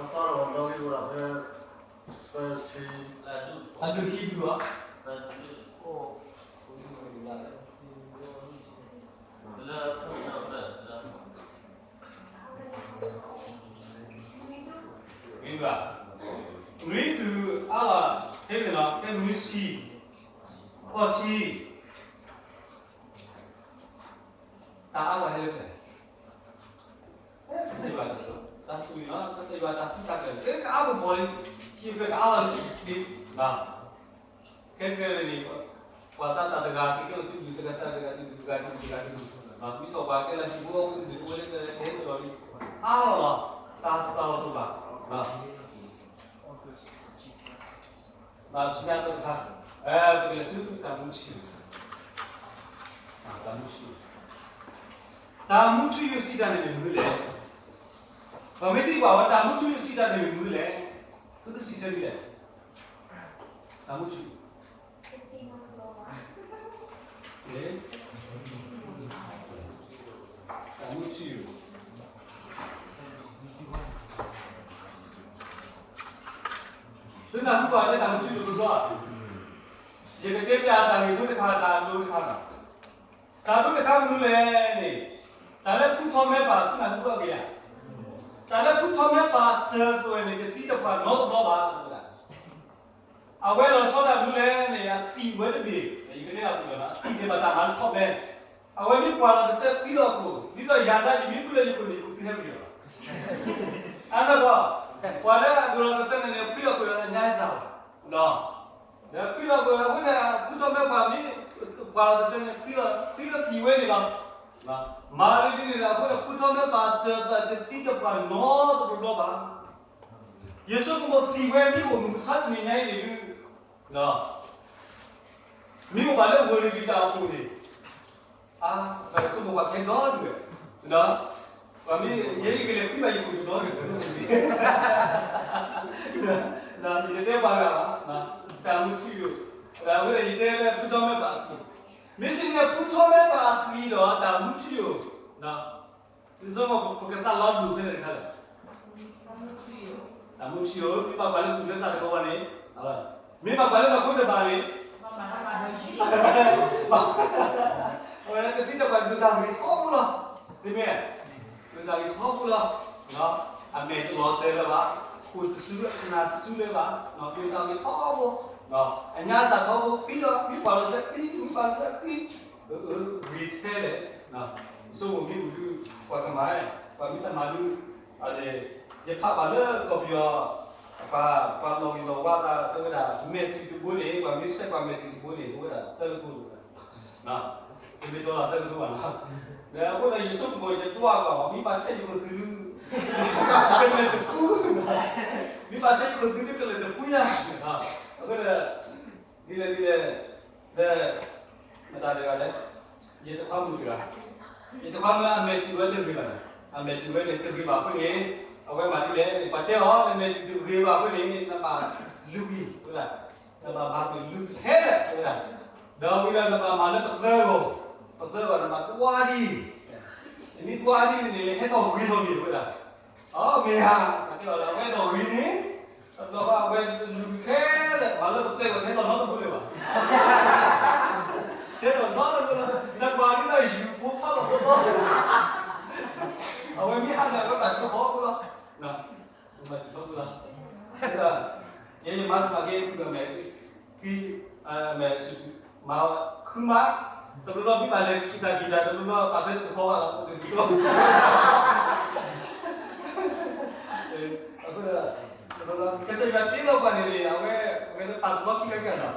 ပဝဲကလုာ်လၢညါဟဲအဒူၣ်တဆံဧါ. တမ့ၢ်, ဟဲအိၣ်ပှဲၤဒူၣ်ဒ်လဲၣ်, အါထီၣ်ပှဲၤပှဲၤလီၤ, ဟဲလၢညါပှဲၤဒ်လဲၣ်, ဒူၣ်တဆံဧါ. ပှၤသးတသီဒီးပှၤဒီဂ့ၢ်အိၣ်ဒၣ်ဖဲ သၢဆံ, အဒူၣ်ခံဒူၣ်ဧါ, လၢ နွံတုၤအါလီၤ, ဖဲန့ၣ်လီၤ, ဖဲနွံဆံ, ဃိးဆံ, တၢ်အါဂၤဟဲလၢဖဲလဲၣ်, ကစၢ်ယွၤတၢ်, တၢ်ဆိၣ်ဂ့ၤလီၤ, ကစၢ်ယွၤတၢ်သူတၢ်ကျဲၤ, ကကအါဘၣ်ဘၣ်လံ, ခံဖျၢၣ်ကအါလီၤလံ, ခဲကနံၣ်အံၤန့ၣ်, ပှၤသးစၢ်တဂၤ ကကဲလီၤသုးဒူၣ်တဂၤ တဂၤသုးဒူၣ်တဂၤ တဂၤသုးဒူၣ်တဂၤ မ့ၢ်ထီၣ်ပှၤကဲလၢဟံၣ်ဖိဃီဖိတဒူၣ် အိၣ်လၢတၢ်ဟဲတလီၤလံ အါလီၤလီၤ တၢ်စးလီၤတဘၣ် ဘၣ်ဆူညါတခါ ပကလဲၤဆူတၢ်မူထူယိာ် တၢ်မူထူယိာ် တၢ်မူထူယိာ်စံးတၢ်န့ၣ်မ့ၢ်မနုၤလဲၣ်. ပမ့ၢ်သံကွၢ်ဝဲ တၢ်မူထူယိာ်စံးတၢ်န့ၣ်မ့ၢ်မနုၤလဲၣ်. သုတစံးဆၢဒ်လဲၣ်. တၢ်မူထူယိာ် တၢ်မူထူယိာ် သုနၢ်ဟူဘၣ်လၢတၢ်မူထူယိာ်တဘျီ ယကတဲပျးတၢ်ဂ့ၢ်ဖိတခါ တၢ်အဒိတခါလီၤ. တၢ်အဒိတခါမနုၤလဲၣ်န့ၣ် တၢ်လၢဖုထီၣ်မဲပၢ် သုနၢ်ဟူဘၣ်က့ၤဧါ. တၢ်လၢဖုထီၣ်မဲပၢ်စၢၤသွဲၣ်န့ၣ် တသံတပှၢ်နီတဘျီဘၣ်. အဝဲလီၤဆီဒၣ်မနုၤလဲၣ်န့ၣ် အသံၣ်ဝဲတဘ့ၣ် ယကတဲဒၣ်ပူၤလီၤ အသံၣ်န့ၣ်ဘၣ်တၢ်မၤလၢထီၣ်မဲ အဝဲမ့ၢ်ပှၢ်လီၤတစဲးသံလီၤခိၣ် ဒ်သိးယၤစၢ်ယမ့ၢ်ဃုလၢယခိၣ်န့ၣ် ယခိၣ်သုဟဲပယီၤလီၤ. အနီၢ်ကီၢ် ပှၤလၢအဒိၣ်လီၤတစဲးန့ၣ် ဃုလီၤခိၣ်လီၤအညါစၢ်လီၤ. ဒီးဃုလီၤခိၣ်လီၤအဃိန့ၣ် ဖုထီၣ်မဲပှၢ်မ့ၢ် ပှၢ်လီၤတစဲးန့ၣ် ဃုလီၤသံၣ်ဝဲန့ၣ်လီၤ. မၤလၢဒ်န့ၣ်ဒီး အဃိန့ၣ် ဖုထီၣ်မဲပၢ်စၢၤသွဲၣ်တသံတပှၢ်နီတဘျီဘၣ်. ယဆိကမိၣ်သံၣ်ဝဲမ့ၢ်အိၣ်မုၢ်မဆါတနံၤညါအံၤန့ၣ်ဒုး မ့ၢ်အိၣ်ဘၣ်လၢဝ့ၢ်ရံၣ်တၢ်အပူၤန့ၣ် အါ ပဆိကမိၣ်ပှၤကဲဒီဒူၣ်ဝဲ ဒီး ပှၤမ့ၢ်ယဲယကလဲၤဃုဘၣ်ယခိၣ်တဘျီန့ၣ် ယတတဲပှၤဂၤဘၣ် တၢ်မူထူယိာ် အဝဲဒၣ်ယတဲလၢဖုထီၣ်မဲပၢ်အသံ မ့ၢ်စံးန့ၣ် ဖုထီၣ်မဲပၢ်အသံဒီးတၢ်မူထူယိာ် ဒ်သိးပကသးလီၤဒူၣ်ဖဲန့ၣ်တခါလီၤ. တၢ်မူထူယိာ် မ့ၢ်ဘၣ်ပှၤလၢသူၣ်လၢသးတဘျီဘၣ်န့ၣ် မ့ၢ်ဘၣ်ပှၤလၢနီၢ်ခိတဘၣ်န့ၣ် အဝဲဒၣ်တသံတပှၢ်ဒိၣ်တၢ်ဂ့ၤထီဘိလီၤ. မ့ၢ်မ့ၢ် ဒိၣ်တၢ်ဂ့ၤထီဘိလီၤ. အမဲာ်တလီၤစဲၤလၢၤဘၣ်, ခိၣ်တစူၤ နၢ်တစူၤလၢၤဘၣ်, ဒိၣ်တၢ်ဂ့ၤထီဘိ, အညါစၢ်ထီဘိ ဃံလီၤ, မ့ၢ်ပှၤလီၤစဲၤဃံ, မ့ၢ်ပှၤလီၤစဲၤဃံ, ဂ့ၤထဲလဲၣ်, ဆိကမိၣ်မ့ၢ်ပူၤဒုး ပှၤကမၤ, ပှၤမ့ၢ်တမၤဒုး, ယဖးဘၣ်လၢကီၢ်ပယီၤ ပှၤ ပှၤလီၤဂ့ၤလီၤဝါသး တဲဝဲဒၣ် မဲာ်တုၤတဘိန့ၣ် ပှၤမ့ၢ်ဆဲးပှၤမဲာ်တုၤတဘိန့ၣ် အိၣ်ဝဲဒၣ်သၢကထိတဂၤ, တမ့ၢ်တီသးသၢကထိဘၣ်နီၤ, ဒီးအဃိဒီးယဆိကမိၣ်ယတွၢ်ကီး မ့ၢ်ဘၣ်ဆဲးယခိၣ်သုးဒုး ကလဲၤတပူၤ, မ့ၢ်ဘၣ်ဆဲးယခိၣ်သုးဒုး ကလဲၤတပူၤညါ, အဃိဒီး ဒ်လဲၣ်ဒ်လဲၣ်, ဒီး မတၤတဂၤလဲၣ်, ယတခွါမုၣ်တဂၤ, ယတခွါမုၣ်အမဲာ်တုၤဝဲတဂ့ၤဘၣ်, အမဲာ်တုၤဝဲန့ၣ်တဂ့ၤဘၣ်အဃိန့ၣ်, အဝဲမၤဒ်လဲၣ်, ပှၤတဲအီၤ နမဲာ်တုၤတဂ့ၤဘၣ်အဃိန့ၣ် နဘၣ်လူၤကွံာ်ဝဲဒၣ်, နဘၣ်မၤပှဲၤလူၤထဲလဲၣ်ဝဲဒၣ်, ဒီးဝံၤဒီးနဘၣ်မၤလၢပသၢဂီၤ, ပသၢဂီၤနဘၣ်ကွၢ်ဒ်, နမ့ၢ်ကွၢ်ဒ်န့ၣ် ဟဲထီၣ်ဂ့ၤထီၣ်ဂ့ၤဝဲဒၣ်, အမ့ၢ်ဧါ, ပှၤတဲအီၤဒီး အဝဲထီၣ်ဂ့ၤန့ၣ် တဘျီဘၣ်အဝဲလူၤခဲလၢာ် ပှၤလၢပသၢဂီၤထဲထီၣ်နီတဘိလၢၤဘၣ်, ထဲထီၣ်နီတဘိလၢၤ, နကွၢ်ဒ်သိးယူၤဖိဖးလီၤဖိလီၤ, အဝဲမ့ၢ်ဟးဒီးအဝဲဘၣ်ထုးထီၣ်ဖိလီၤ, ဘၣ်ထုးထီၣ်ဖိလီၤ, ယဲယမၤစၢၤက့ၤ ကွံာ်မဲာ်, ကွံာ်, မဲာ်, မၤ, ခုမး, တဘျီဘျီမ့ၢ်ဘၣ်လဲၤကံၣ်တၢ်ကံၣ်တၢ် တဘျီဘျီပာ်ဖဲတကခီဘၣ်လီၤ, အဃိဒီး ကစၢ်ယွၤတ့လီၤပှၤန့ၣ်န့ၣ် အဝဲ, အဝဲတပာ်တဘျီခံခါက့ၤနီ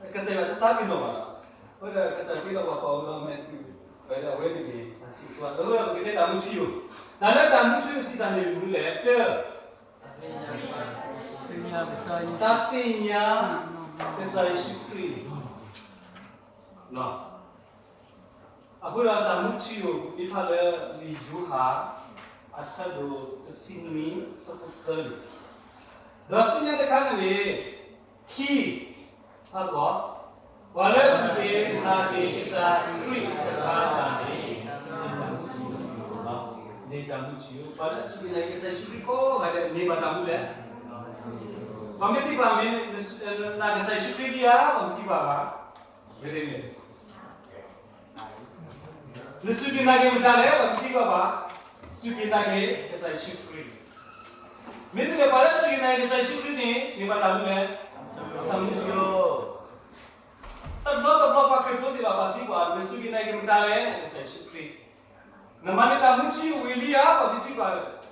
ၤ, ကစၢ်ယွၤတသးပ့ၤနီၣ်ဘၣ်နီၤ, အဃိဒီးကစၢ်တ့လီၤပှၤ ပှၤအိၣ်ဒီးမဲာ်တုၤ, ဝဲဒၣ်အဝဲန့ၣ်န့ၣ် အဆံးကွၢ် အဃိဒီးပကတဲတၢ်မူထူယိာ်, တၢ်လၢတၢ်မူထူယိာ်စံးတၢ်န့ၣ်မနုၤလဲၣ်, တၢ် တၢ်သ့ၣ်ညါ ကစၢ်ယ့ၣ်ၡူးခရံာ်, အဃိဒီးတၢ်မူထူယိာ် ပမ့ၢ်ဖးလၢလံာ်ယိၤဟၣ် အဆၢဒိၣ်တဆံနွံ အဆၢဖိသၢန့ၣ်, ဒီးဆူညါတခါန့ၣ်န့ၣ်, ခံ, ဟးဂီၤ, ပှၤလၢအစူၢ်က့ၤနာ်က့ၤကစၢ်ခရံာ်တဂၤန့ၣ်, န့ၢ်တၢ်မူထူယိာ်, ပှၤလၢအစူၢ်က့ၤနာ်က့ၤကစၢ်ယ့ၣ်ၡူးခရံာ်ကိးဂၤဒဲးန့ၢ်ဘၣ်တၢ်မူလဲၣ်, ပှၤမ့ၢ်သံကွၢ်မ့ၢ် နာ်က့ၤကစၢ်ယ့ၣ်ၡူးခရံာ်ဒံးဧါ, ပှၤမ့ၢ်သံကွၢ်ဘၣ် နစူၢ်က့ၤနာ်က့ၤမတၤလဲၣ်, ပှၤမ့ၢ်သံကွၢ်ဘၣ်, စူၢ်က့ၤနာ်က့ၤကစၢ်ယ့ၣ်ၡူးခရံာ်, မ့ၢ်သ့ၣ်ညါ ပှၤလၢအစူၢ်က့ၤနာ်က့ၤကစၢ်ယ့ၣ်ၡူးခရံာ်န့ၣ် န့ၢ်ဘၣ်တၢ်မူလဲၣ်, တၢ်မူထူယိာ်, တဘျီတဘျီပှၤခရံာ်ဖိသ့ၣ်တဖၣ် ပှၤသံကွၢ် နစူၢ်က့ၤနာ်က့ၤမတၤလဲၣ်, ကစၢ်ယ့ၣ်ၡူးခရံာ်, နမၤန့ၢ်တၢ်မူထူယိာ်ဝံၤလံဧါ, ပှၤမ့ၢ်သံကွၢ် တလီၤတံၢ်ဘၣ်,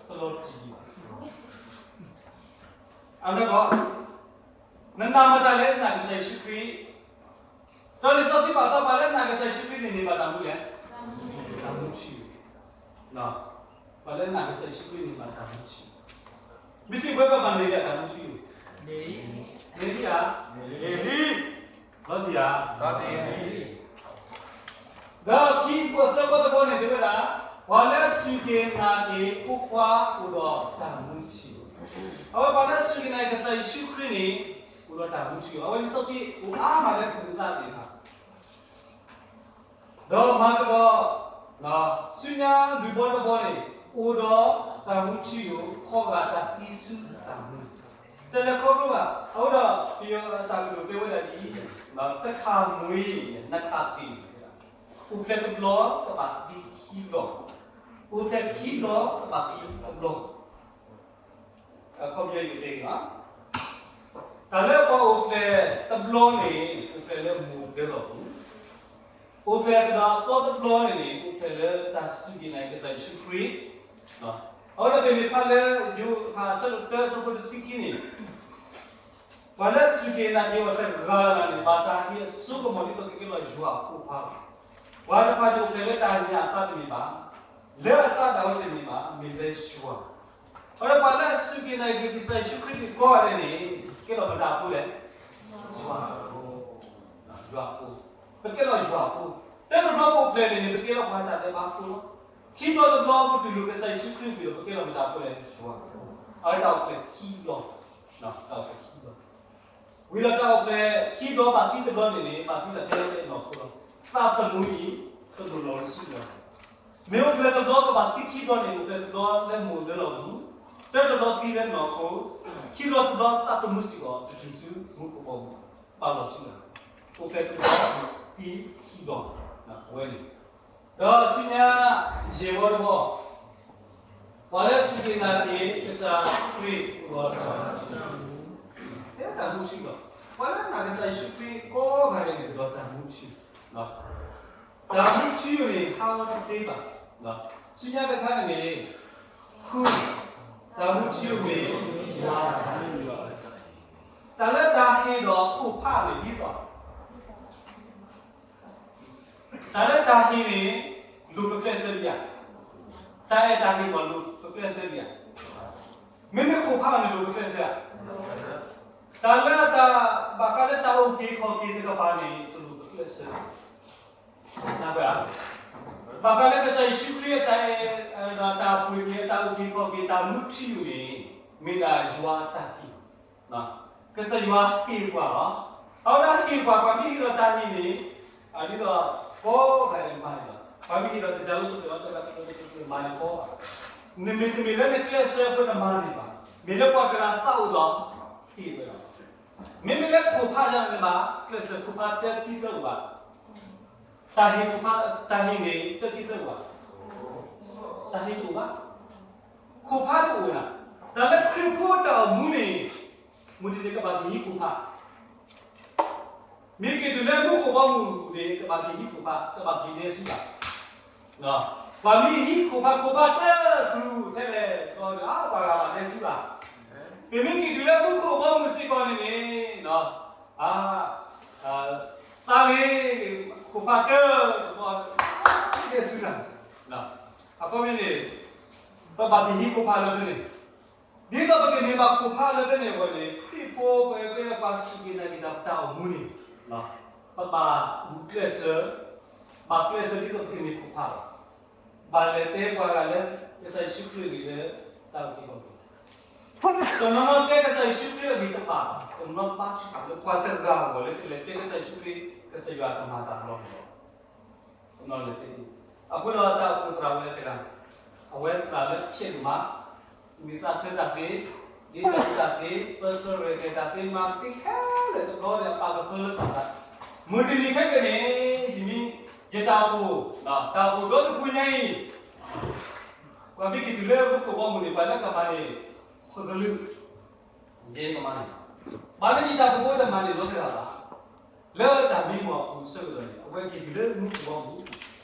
အနီၢ်ကီၢ် နနာ်မတၤလဲၣ်, နာ်က့ၤကစၢ်ယ့ၣ်ၡူးခရံာ်, ဒီးလံာ်စီဆှံပာ်ဖျါ ပှၤလၢနာ်ကစၢ်ယ့ၣ်ၡူးခရံာ်န့ၣ် န့ၢ်ဘၣ်တၢ်မူလဲၣ်, တၢ်မူထူယိာ်, ပှၤလၢနာ်ကစၢ်ယ့ၣ်ၡူးခရံာ်န့ၣ် ဘၣ်တၢ်မူထူယိာ်, မ့ၢ်စံးဘၣ်ပှၤမ့ၢ်ဒၣ်တၢ်မူထူယိာ်, မ့ၢ်ဧါ, မ့ၢ်ဧါ, ဒီးဒ်ဧါ, ဒီးခံဘီသၢဘီတဘီန့ၣ် တဲဝဲဒၣ်, ပှၤလၢစူၢ်က့ၤနာ်က့ၤဖိခွါအိၣ်ဒီးတၢ်မူထူယိာ်, အဝဲပှၤလၢစူၢ်က့ၤနာ်က့ၤကစၢ်ယ့ၣ်ၡူးခရံာ်န့ၣ် အိၣ်ဒီးတၢ်မူထူယိာ်, အဝဲလံာ်စီဆှံအိၣ်အါမးလၢပကသးသ့ၣ်တဖၣ် ဒီးမၤကဒီး, ဆူညါလွံၢ်ဘီတဘီန့ၣ် အိၣ်ဒီးတၢ်မူထူယိာ် ခီဂာ်တၢ်သံဆူတၢ်မူ, တလဲၤခီဖျိဘၣ်, အဃိဒီး ပယီၤတၢ်ကတိၤတဲဝဲဒၣ်ဒ်အံၤ, တခါမှွံ နခးသံ, အိၣ်ဖျဲၣ်တဘျီ ကဘၣ်သံခံဘျီ, အိၣ်ဖျဲၣ်ခံဘျီ ကဘၣ်သံတဘျီ အခီပညီယကတဲက့ၤလီၤ. တၢ်လၢပှၤအိၣ်ဖျဲၣ်တဘျီန့ၣ် အိၣ်ဖျဲၣ်လၢမိၢ်ဒၢလီၢ်ပူၤ, အိၣ်ဖျဲၣ်ကဒီးအသီတဘျီန့ၣ်န့ၣ် အိၣ်ဖျဲၣ်လၢတၢ်စူၢ်က့ၤနာ်က့ၤကစၢ်ယ့ၣ်ၡူးခရံာ်, အဃိဒီးပမ့ၢ်ဖးလၢ ယိၤဟၣ်အဆၢဒိၣ်တၢ အဆၢဖိတဆံခံန့ၣ် ပှၤလၢစူၢ်က့ၤနာ်က့ၤအီၤတဂၤလၢ်လၢ်န့ၣ် ဘၣ်တၢ်ဟ့ၣ်အစိကမီၤဒ်သိးကကဲထီၣ်ယွၤအဖိခွါလီၤ. ပှၤတဖၣ်န့ၣ်အိၣ်ဖျဲၣ်လၢတၢ်ညၣ်အသးတမ့ၢ်ဘၣ်, လၢအသးဒၣ်ဝဲတမ့ၢ်ဘၣ်, မ့ၢ်လၢယွၤ, အဃိဒီးပှၤလၢအစူၢ်က့ၤနာ်က့ၤကစၢ်ယ့ၣ်ၡူးခရံာ်န့ၣ် ကိးဂၤဒဲးန့ၣ် ကဲထီၣ်ပတၢ်ဖိလဲၣ်, ယွၤအဖိ, ယွၤအဖိ, ပကဲထီၣ်ယွၤအဖိ, တၢ်တဘျီပအိၣ်ဖျဲၣ်န့ၣ်န့ၣ် ပကဲထီၣ်ပှၤတၢ်ဒဲးဘးဖိလီၤ. ခံဘျီတဘျီပတူၢ်လိာ်ကစၢ်ယ့ၣ်ၡူးခရံာ်ဝံၤဒီး ပကဲထီၣ်ပတၢ်ဖိလဲၣ်, ယွၤအဖိ, အဝဲတၢ်အိၣ်ဖျဲၣ်ခံဘျီ, တၢ်အိၣ်ဖျဲၣ်ခံဘျီ ဝံၤဒီးတၢ်အိၣ်ဖျဲၣ်ခံဘျီဘၣ်သံတဘျီန့ၣ်န့ၣ် ဘၣ်သံတၢ်ထဲလၢတၢ်နီၢ်ခိလီၤ. သးသမူအံၤ တလိၣ်လီၤဆူယွၤ, မ့ၢ်အိၣ်ဖျဲၣ်တဘျီကဘၣ်သံခံဘျီန့ၣ် အိၣ်ဖျဲၣ်တဘျီလၢမိၢ်ဒၢလီၢ်ပူၤ, တၢတဘျီသံလၢနီၢ်ခိ, ခံဘျီတဘျီသးသမူစ့ၢ်ကီး တတုၤဆူမူခိၣ်ဘီမုၢ်, ဘၣ်လီၤဆူယွၤ, အိၣ်ဖျဲၣ်တဘျီသံခံဘျီ, အဝဲန့ၣ် ဒီးဆူညါယဲၢ်ဘီတဘီ, ပှၤလၢစူၢ်က့ၤနာ်က့ၤကစၢ်ခရံာ်အိၣ်ဒီးတၢ်, တၢ်မူထူယိာ်, ပှၤလၢနာ်ကစၢ်ယ့ၣ်ၡူးခရံာ်ကိးဂၤဒဲးန့ၣ် အိၣ်ဒီးတၢ်မူထူယိာ်, တၢ်မူထူယိာ်န့ၣ် ဟးဂီၤတသ့ဘၣ်, ဆူညါတခါန့ၣ်န့ၣ်, ဃု, တၢ်မူထူယိာ်မ့ၢ်ယွၤ, တၢ်လၢတၢ်ဟ့ၣ်ဒီးခိၣ်ဖးန့ၣ်ဒ်သိး တၢ်လၢတၢ်ဟ့ၣ်န့ၣ် လိၣ်ပကျဲးစၢးဒံးဧါ, တၢ်အဲၣ်တၢ်ဟ့ၣ်ပှၤလိၣ်ပကျဲးစၢးဒံးဧါ, မ့မ့ၢ်ခိၣ်ဖးန့ၣ် လိၣ်ပကျဲးစၢးဧါ, တၢ်လၢတၢ် ဘၣ်ဃးလၢတၢ်အုၣ်က့ၤခီၣ်က့ၤတကပၤန့ၣ် တလိၣ်ပကျဲးစၢး, ဘၣ်ဃးလၢကစၢ်ယ့ၣ်ၡူးခရံာ် တၢ်အဲၣ်, တၢ်အုၣ်က့ၤခီၣ်က့ၤ တၢ်မူထူယိာ်န့ၣ် မ့ၢ်ဒၣ်ယွၤအတၢ်ဟ့ၣ် ကစၢ်ယွၤဟ့ၣ်ပှၤလီၤ. အဝဲဒၣ်ဟ့ၣ်ပှၤ ပှၤမ့ၢ်ဟ့ၣ်ဒီးတၢ်ဟ့ၣ်န့ၣ်, ဒ်သိးကိးဂၤဒဲးမၤန့ၢ်လီၤ. ပှၤမ့ၢ်ဟ့ၣ်ဒီးတၢ်လၢတၢ်လၢတၢ်လၢတၢ်လၢမၤန့ၢ်ကိးဂၤ, နမ့ၢ်တမ့ၢ်လၢနကျဲးစၢးအဃိနမၤန့ၢ်ဘၣ်, မ့ၢ်လၢပှၤတဂၤသးအိၣ်ဒီး ဟ့ၣ်ဝဲလီၤ. မ့မ့ၢ်လၢခိၣ်ဖးလၢနဘၣ်ကျဲးစၢး ခိၣ်ဖးတၢခံသၢအိၣ်ဘၣ်, တၢ်ဟ့ၣ်ခိၣ်ဖး, တၢ်ဟ့ၣ်န့ၣ် တၢခံသၢအိၣ်ဘၣ်, တၢ်ဟ့ၣ်တအိၣ်ဘၣ်, ခိၣ်ဖးတအိၣ်ဘၣ်. တၢ်လၢခရံာ်ဖိတၢ်အိၣ်မူန့ၣ်, မုၢ်တနံၤကဘၣ်က့ၤဟံးခိၣ်ဖး မ့ၢ်က့ၤတုၤလၢမူခိၣ်ဘီမုၢ်န့ၣ် ကဘၣ်က့ၤဟံးခိၣ်ဖး, ကဘၣ်က့ၤဒဲဆူဘၣ်. ပှၤမ့ၢ်ဟံးခိၣ်ဖး, ခိၣ်ဖးတၢ်ကျူထဲလဲၣ်, ဒီးပှၤဂၤဘၣ်ဒဲဆူဘၣ်. ပမ့ၢ်က့ၤတုၤလၢမူခိၣ်ဘီမုၢ်စ့ၢ်ကီးန့ၣ်န့ၣ်, သးလ့, ခိၣ်ဖးတၢ်, ဒဲဆူနၤ. အခီပညီန့ၣ်, ပဘၣ်က့ၤဟံးခိၣ်ဖးလၢဖဲန့ၣ် ဒ်သိးပကန့ၢ်ဘၣ်ခိၣ်ဖးလၢဖဲန့ၣ်အဂီၢ်န့ၣ်, ခရံာ်ဖိပှၤကဲပှၤစူၢ်က့ၤနာ်က့ၤတၢ်အိၣ်မူန့ၣ်, ပဘၣ်မၤကျဲးစၢး, ဘၣ်ကျဲးစၢးဒ်သိးပကန့ၢ်ခိၣ်ဖးလီၤ. ဘၣ်လဲၤတဲပှၤဂၤလၢ ကစၢ်ယ့ၣ်ၡူးခရံာ်ဂ့ၤလၢတၢ်အုၣ်က့ၤခီၣ်က့ၤ, တနီၤနီၤတဲကစၢ်ယ့ၣ်ၡူးခရံာ်အဂ့ၤတဘၣ်ဘၣ်, တနီၤဘါထုကဖၣ်လၢပှၤတဂၤအဂီၢ်လၢကလဲၤတဲကစၢ်ယ့ၣ်ၡူးခရံာ် ကစၢ်ယွၤကမၤတၢ်လီၤ. အဃိဒီးတၢ်အိၣ်ဖှိၣ်သရၣ်ဝဲတဂၤ, အဝဲသရၣ်လၢဖျဲးကမၤ, မ့ၢ်သးဆၢတၢ်သ့, ဒ့တၢ်သ့, ပၢဆှၢရဲၣ်ကျဲၤတၢ်သ့, မၤသ့ခဲလၢာ်တဘျီဒီး အပာ်ကဖၢလၢပာ်သး, မုၢ်တနံၤခဲကနံၣ်အံၤ, ယမံၤ, ယတၢ်အိၣ်ဖှိၣ်, တၢ်အိၣ်ဖှိၣ်ဒီတဖုညါအံၤ, ပှၤမ့ၢ်က့ၤတုၤလၢမူခိၣ်ဘီမုၢ်န့ၣ် ပှၤလၢကမၤန့ၣ်, ခိၣ်သလုး, ယဲကမၤန့ၣ်, ဘၣ်မနုၤတၢ်အိၣ်ဖှိၣ်တမၤန့ၢ်လီၤတဂၤဘၣ်. လၢတၢ်မံမီၢ်အပူၤအဆၢကတီၢ်န့ၣ် အဝဲက့ၤတုၤလၢမူခိၣ်ဘီမုၢ်,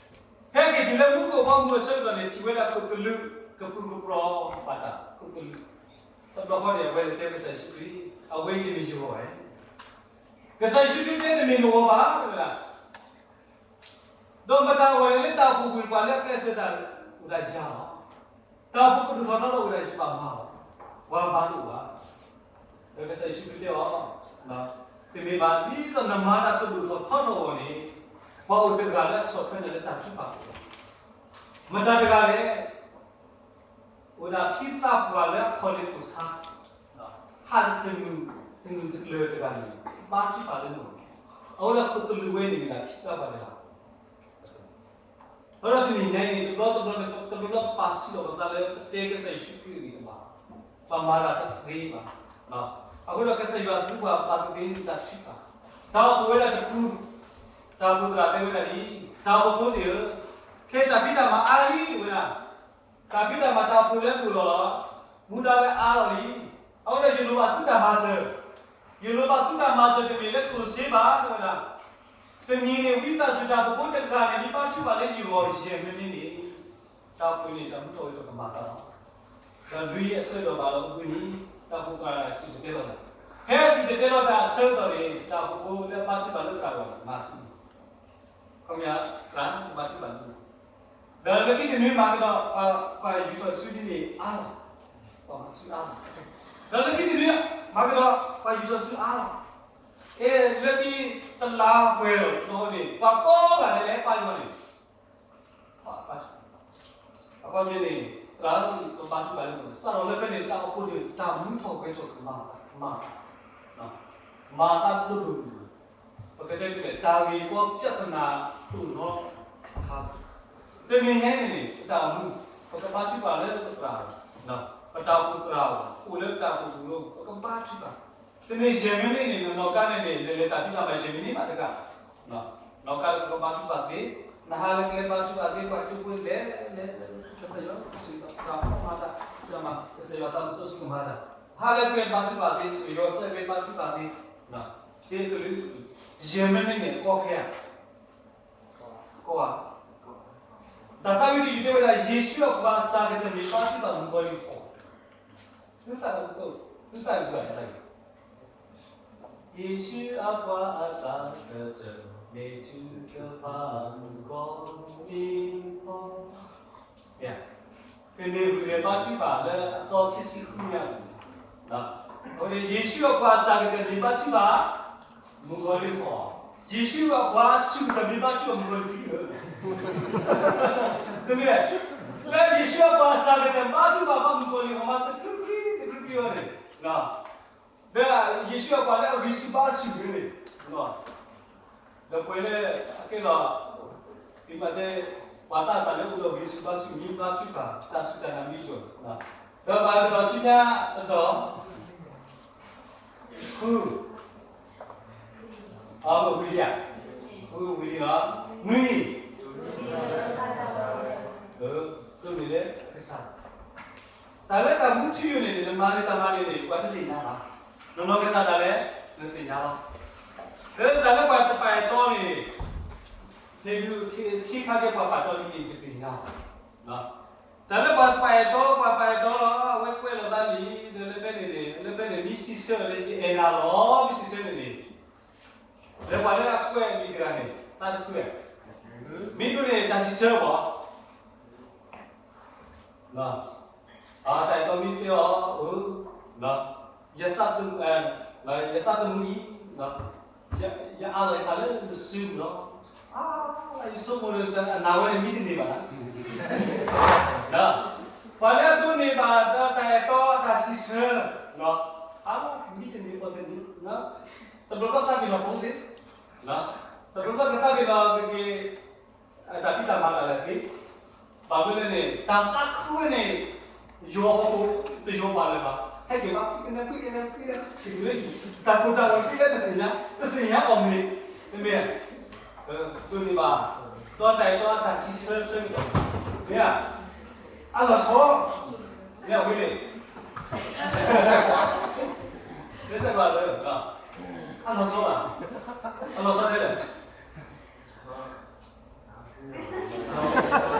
ဖဲက့ၤတုၤလၢမူခိၣ်ဘီမုၢ်အဆၢကတီၢ်န့ၣ် ထံၣ်ဝဲဒၣ်ခိၣ်သလုး, ကပူၤကပြီၤဘၣ်တၢ်ခိၣ်သလုး, တဘျီဃီန့ၣ် အဝဲလဲၤတဲကစၢ်ယ့ၣ်ၡူးခရံာ်, အဝဲအံၤတမ့ၢ်ယဂီၢ်ဧါ. ကစၢ်ယ့ၣ်ၡူးခရံာ်တဲတမ့ၢ်နဂီၢ်ဘၣ်, တဲဝဲဒၣ်, ဒီးမတၤအဂီၢ်လဲၣ်လၢတၢ်အိၣ်ဖှိၣ်ပူၤ ပှၤလၢအကျဲးစၢးတၢ်အိၣ်ဒၣ်ယၤလီၤ. တၢ်အိၣ်ဖှိၣ်ကဒိၣ်ထီၣ်ထီထီၣ်အိၣ်ဒၣ်ယၤ ပှၤမၤလီၤ, ပှၤမၤတအိၣ်ဘၣ်. ဒီးကစၢ်ယ့ၣ်ၡူးခရံာ်တဲအီၤ, တမ့ၢ်ဘၣ်, ဒ်သိးနမၤတၢ်ကဒိၣ်ထီၣ်ထီထီၣ်အဂီၢ်န့ၣ်, ပှၤအိၣ်တဂၤလၢအဆီၣ်ထွဲနၤလၢတၢ်ထုကဖၣ်အပူၤလီၤ. မတၤတဂၤလဲၣ်. အိၣ်ဒၣ်ဖံသးပှၢ်လၢအခီၣ်လ့ၣ်ခိၣ်ဆါ, ဟးတနုာ်တနုာ်တကျၢၤတဂၤန့ၣ် ဘါထုကဖၣ်လၢနအိၣ်, အဝဲဒၣ်ခိၣ်သလုးဝဲန့ၣ်မ့ၢ်ဒၣ်ဖံသးပှၢ်တဂၤ. အဃိဒီးတနံၤညါအံၤန့ၣ် တဘျီတဘျီန့ၣ် တဘျီဘျီပပာ်စံးလီၤပသးလၢပတဲကစၢ်ယ့ၣ်ၡူးခရံာ်အဂ့ၢ်တဘၣ်, ပမၤတၢ်တသ့ဘၣ်. အဃိဒီးကစၢ်ယွၤသူပှၤပာ်သ့န့ၢ်တၢ်ထုကဖၣ်, တၢ်အိၣ်ဖှိၣ်ဝဲဒၣ်တပူၤ, တၢ်အိၣ်ဖှိၣ်သရၣ်တဲဝဲဒၣ်ဒ်အံၤ, တၢ်အိၣ်ဖှိၣ်ဖိသ့ၣ်ဧၢ, ခဲအံၤတၢ်ဖံးတၢ်မၤအါလံဝဲဒၣ်, တၢ်ဖံးတၢ်မၤတၢ်အိၣ်ဖှိၣ်လၢပှဲၤလီၤလီၤ, မူဒါလၢအါလီၤလံ. အဃိဒီးယလိၣ်ဘၣ်သုတၢ်မၤစၢၤ, ယလိၣ်ဘၣ်သုတၢ်မၤစၢၤတမ့ၢ်လၢကျိၣ်စ့ဘၣ် တဲဝဲဒၣ်. တနံၤန့ၣ် ဝံသးစူၤတၢ်အိၣ်ဖှိၣ်ဖိတဂၤန့ၣ် မ့ၢ်ဘါထုကဖၣ်လၢယဂီၢ်ယဲၢ်မ့ၢ်န့ၣ်န့ၣ်, တၢ်အိၣ်ဖှိၣ်န့ၣ် တၢ်မူထီၣ်ဝဲဒီးကမၤသးလီၤ. ဒီးလွံၢ်အဆၢကတီၢ်ဘၣ်လီၤအပူၤန့ၣ်, တၢ်အိၣ်ဖှိၣ်သရၣ်စံၣ်တဲၤတဲလီၤတၢ်, ဖဲစံၣ်တဲၤတဲလီၤတၢ်အဆၢကတီၢ်န့ၣ် တၢ်အိၣ်ဖှိၣ်ဖိလၢဘါထုကဖၣ်လၢသရၣ်အဂီၢ်န့ၣ် မၤဆူၣ်န့ၣ်, ခီပညီ သရၣ်ဘါထုကဖၣ်လၢ ဒီးလၢခံတနွံမၤကဒီး ပှၤယူၤထီၣ်စုဒ်န့ၣ်အါလီၤ, ပှၤမၤဆူၣ်အါလီၤ. ဒီးလၢခံတနွံမၤကဒီး ပှၤယူၤထီၣ်စုအါလီၤ. အဲ လၢခံတလါပှဲၤလီၤတဘျီန့ၣ် ပှၤကိးဂၤဒဲးလၢပၢ်ယွၤန့ၣ် အခီပညီန့ၣ် သရၣ်ဧၢ ပဘါထုကဖၣ်လၢနအိၣ်, စးထီၣ်လၢဖဲန့ၣ် တၢ်အိၣ်ဖှိၣ်န့ၣ် တၢ်မူထီၣ်ဂဲၤထီၣ်ကမၤ, မၤ, မၤသးဒိၣ်ဒိၣ်မုၢ်မုၢ်, ပကတဲဒ်လဲၣ် တၢ်ဂ့ၢ်ကီ ပြဿနာ တိၢ်နီၣ်, တနံၤညါအံၤန့ၣ် ပတၢ်အိၣ်မူ ပကဘါထုကဖၣ်လၢပသရၣ်, ပတၢ်အိၣ်ဖှိၣ်သရၣ် အိၣ်လၢပတၢ်အိၣ်ဖှိၣ်ပူၤလီၤ ပကဘါထုကဖၣ်, တနံၤယဲၢ်မံးနံးန့ၣ် နနီၢ်ကါန့ၣ်န့ၣ် လဲၤလဲၤတၢ်ဖံးတၢ်မၤယဲၢ်မံးနံးမးတကး နီၢ်ကါကဘါထုကဖၣ်သ့, နဟးလၢကျဲဘါထုကဖၣ်သ့, ပှၤကၠိဖိလဲၤလဲၤ, ကစၢ်ယွၤ ကစၢ်ယွၤတၢ်ဖီမၤတၢ်, ကစၢ်ယွၤတၢ်မုၢ်စီဆှံကမၤတၢ်, ဟးလၢကျဲဘါထုကဖၣ်သ့, ယွၤစဲးဘါထုကဖၣ်သ့, သ့တလုး, ယဲၢ်မံးနံးန့ၣ် ကီခဲဧါ, ကီဧါ, တၢ်သးဝံၣ်တယုၢ်တဲဝဲဒၣ် ယ့ၣ်ၡူးအပှၤအစှၤကတၢၢ်မ့ၢ်ဘါထုကဖၣ်မုၣ်ကီၤလံၢ်အီၤ, သုသး, သုသးအုးဘၣ်တၢ် ယ့ၣ်ၡူးအပှၤအစှၤကတၢၢ် မ့ၢ်ထုကဖၣ်မုၣ်ကီၤလံၢ်အီၤ, ပမ့ၢ်ဂုာ်ကျဲးဘါထုကဖၣ်လၢအသီခံဆံဃုညါအပူၤ, အဃိန့ၣ် ယ့ၣ်ၡူးအပှၤအစှၤကတၢၢ်မ့ၢ်ဘါထုကဖၣ် မုၣ်ကီၤလံၢ်အီၤ, ယ့ၣ်ၡူးအပှၤအစှၤကတၢၢ်မ့ၢ်ဘါထုကဖၣ်မုၣ်ကီၤလံၢ်အီၤ, တမ့ၢ်, လၢယ့ၣ်ၡူးအပှၤအစှၤကတၢၢ်ဘါထုကဖၣ်ဘၣ်မုၣ်ကီၤလံၢ်အီၤမး တချုးချုးတချုးချုးအီၤန့ၣ်, ဒီးယ့ၣ်ၡူးအပှၤလၢအဂံၢ်ဆူၣ်ဘါဆူၣ်န့ၣ်, ဒီးပှဲၤလၢအကဲလီၤ, ဒ်မ့ၢ်တဲ, ပှၤသးစၢ်လၢအိၣ်ဒီးဂံၢ်ဆူၣ်ဘါဆူၣ် မ့ၢ်ဘါထုကဖၣ် တၢ်စူၢ်တၢ်နာ်မ့ၢ်ယိာ်, ဒီးပှၤကဒီးဆူညါအတီၢ် ဃု, အဝံၤလံဧါ, ဃုဝံၤလံလီၤ, နွံ, ဒိးန့ၢ်လၢကစၢ်, တၢ်လၢတၢ်မူထူယိာ်န့ၣ် နမၤန့ၢ်တၢ်မၤန့ၣ်န့ၣ် ပှၤတသ့ၣ်ညါဘၣ်, နနီၢ်ကစၢ်ဒၣ်လဲာ် နသ့ၣ်ညါလီၤ, လၢတၢ်လၢပှၤတပာ်အဲၣ်တီန့ၣ်, ဟ့ၣ်ဒုးခံခါက့ၤပှၤပာ်တီလံန့ၣ် တသ့ၣ်ညါဘၣ် တၢ်လၢပှၤပာ်အဲၣ်တီ ပှၤပာ်အဲၣ်တီလီၤ, အဝဲကွဲးလီၤသးလံ, ဒီးလၢဖဲန့ၣ်န့ၣ် လၢဖဲန့ၣ် မ့ၢ်စံးဆၢလၢယအဲၣ်နၤလီၤ, မ့ၢ်စံးဆၢန့ၣ်န့ၣ်, လၢပှၤလၢအကွဲးအမံၤတဂၤန့ၣ် သးတကွဲး, မ့ၢ်ဒိးန့ၣ်တၢ်စံးဆၢဘၣ် တၢ်အဲၣ်တီမ့ၢ်တဲအီၤ, ယသးသမူ, ယသးသမူအံၤ, ယအးလီၤယသးလၢနစုပူၤလီၤ, ယဆိကမိၣ်ဒီးအနာ်ဝဲန့ၣ်မံတန့ၢ်ဘၣ်, ပှၤလၢအဒိးန့ၢ်ဘၣ်ဒီးတၢ်အဲၣ်တီတၢ်စံးဆၢ, မံတန့ၢ်ပှၤတန့ၢ်, တဘျီဘျီသးက့ၤလီၤဖိသ့, တဘျီဘျီကသးက့ၤလီၤကက့ၤ တၢ်ဖံးတၢ်မၤတၢ်လဲၣ်သ့, ဘၣ်မနုၤလဲၣ်န့ၣ် တၢ်သးခုဝဲန့ၣ် ယွၤဟီၣ်ခိၣ်တယွၤပှၤလၢၤဘၣ်, ဟဲက့ၤဘၣ် ဖံးကနဲ ဖံးကနဲ ဖံးကနဲ, တၢ်ခိၣ်တၢ်ဂီၤဖံးကနဲ တသ့ၣ်ညါ, တသ့ၣ်ညါအီၤမ့ၢ်, တမ့ၢ်, ဒိးန့ၢ်ဘၣ်, ဒီးတၢ်အဲၣ်တီတၢ်စံးဆၢဆၢကတီၢ်, မ့ၢ်ဧါ, အလီၤဆီ, မ့ၢ်ဝံၤန့ၣ်, မ့ၢ်တဘၣ်လၢ, အလီၤဆီ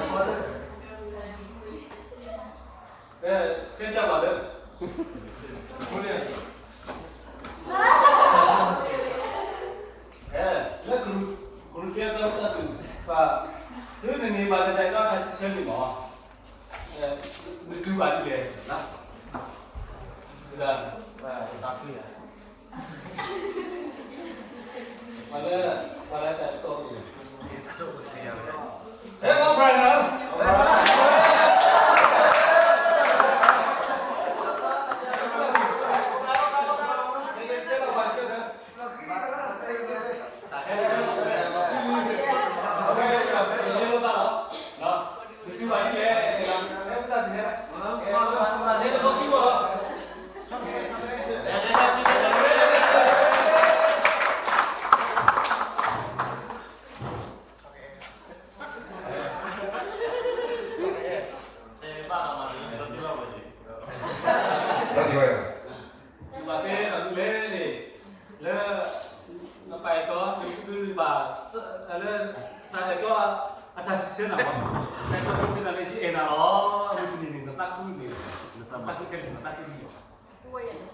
ဘၣ်, အလီၤဆီတဲလဲၣ် တဲတၢ်ဘၣ်လၢ, လၢကရူၢ်ကဲတၢ်တူၢ်ပာ် သုနန့ၢ်ဘၣ်တၢ်အဲၣ်တီအတၢ်စံးဆၢန့ၣ်မ့ၢ် နတူၢ်ဘၣ်ဒ်လဲၣ်, ဒ် ပှၤလၢ ပှၤလၢတၢ်တီအံၤ အဲ all right ဘၣ်တဲဒီးလဲၣ်န့ၣ် လၢ နပာ်အဲၣ်တီ နဘၣ် လၢ တၢ်အဲၣ်တီ အတၢ်စံးဆၢနၤလီၤ. တၢ်အဲၣ်တီစံးဆၢနၤလၢယအဲၣ်နၤလီၤ. မ့ၢ်တနံၤန့ၣ် နသးခုန့ၣ် နသးခုခဲလၢာ် နသးခုန့ၣ်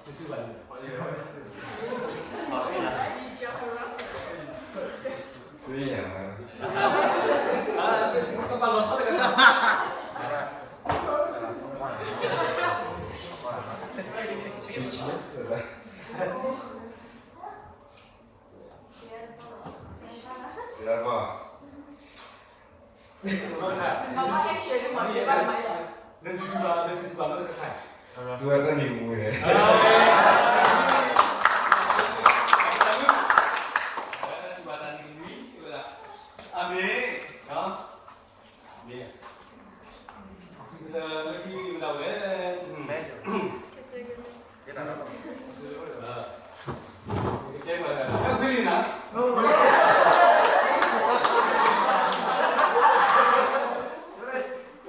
နတူၢ်ဘၣ်န့ၣ် ကဘၣ်လီၤဆီတက့ၢ်. Speechless. အၤမ့ၣ်. မ့ၢ် လၢခံဝဲဒၣ်ဝဲ ကတဲဝဲဒၣ် ကဲခွံလံနၤ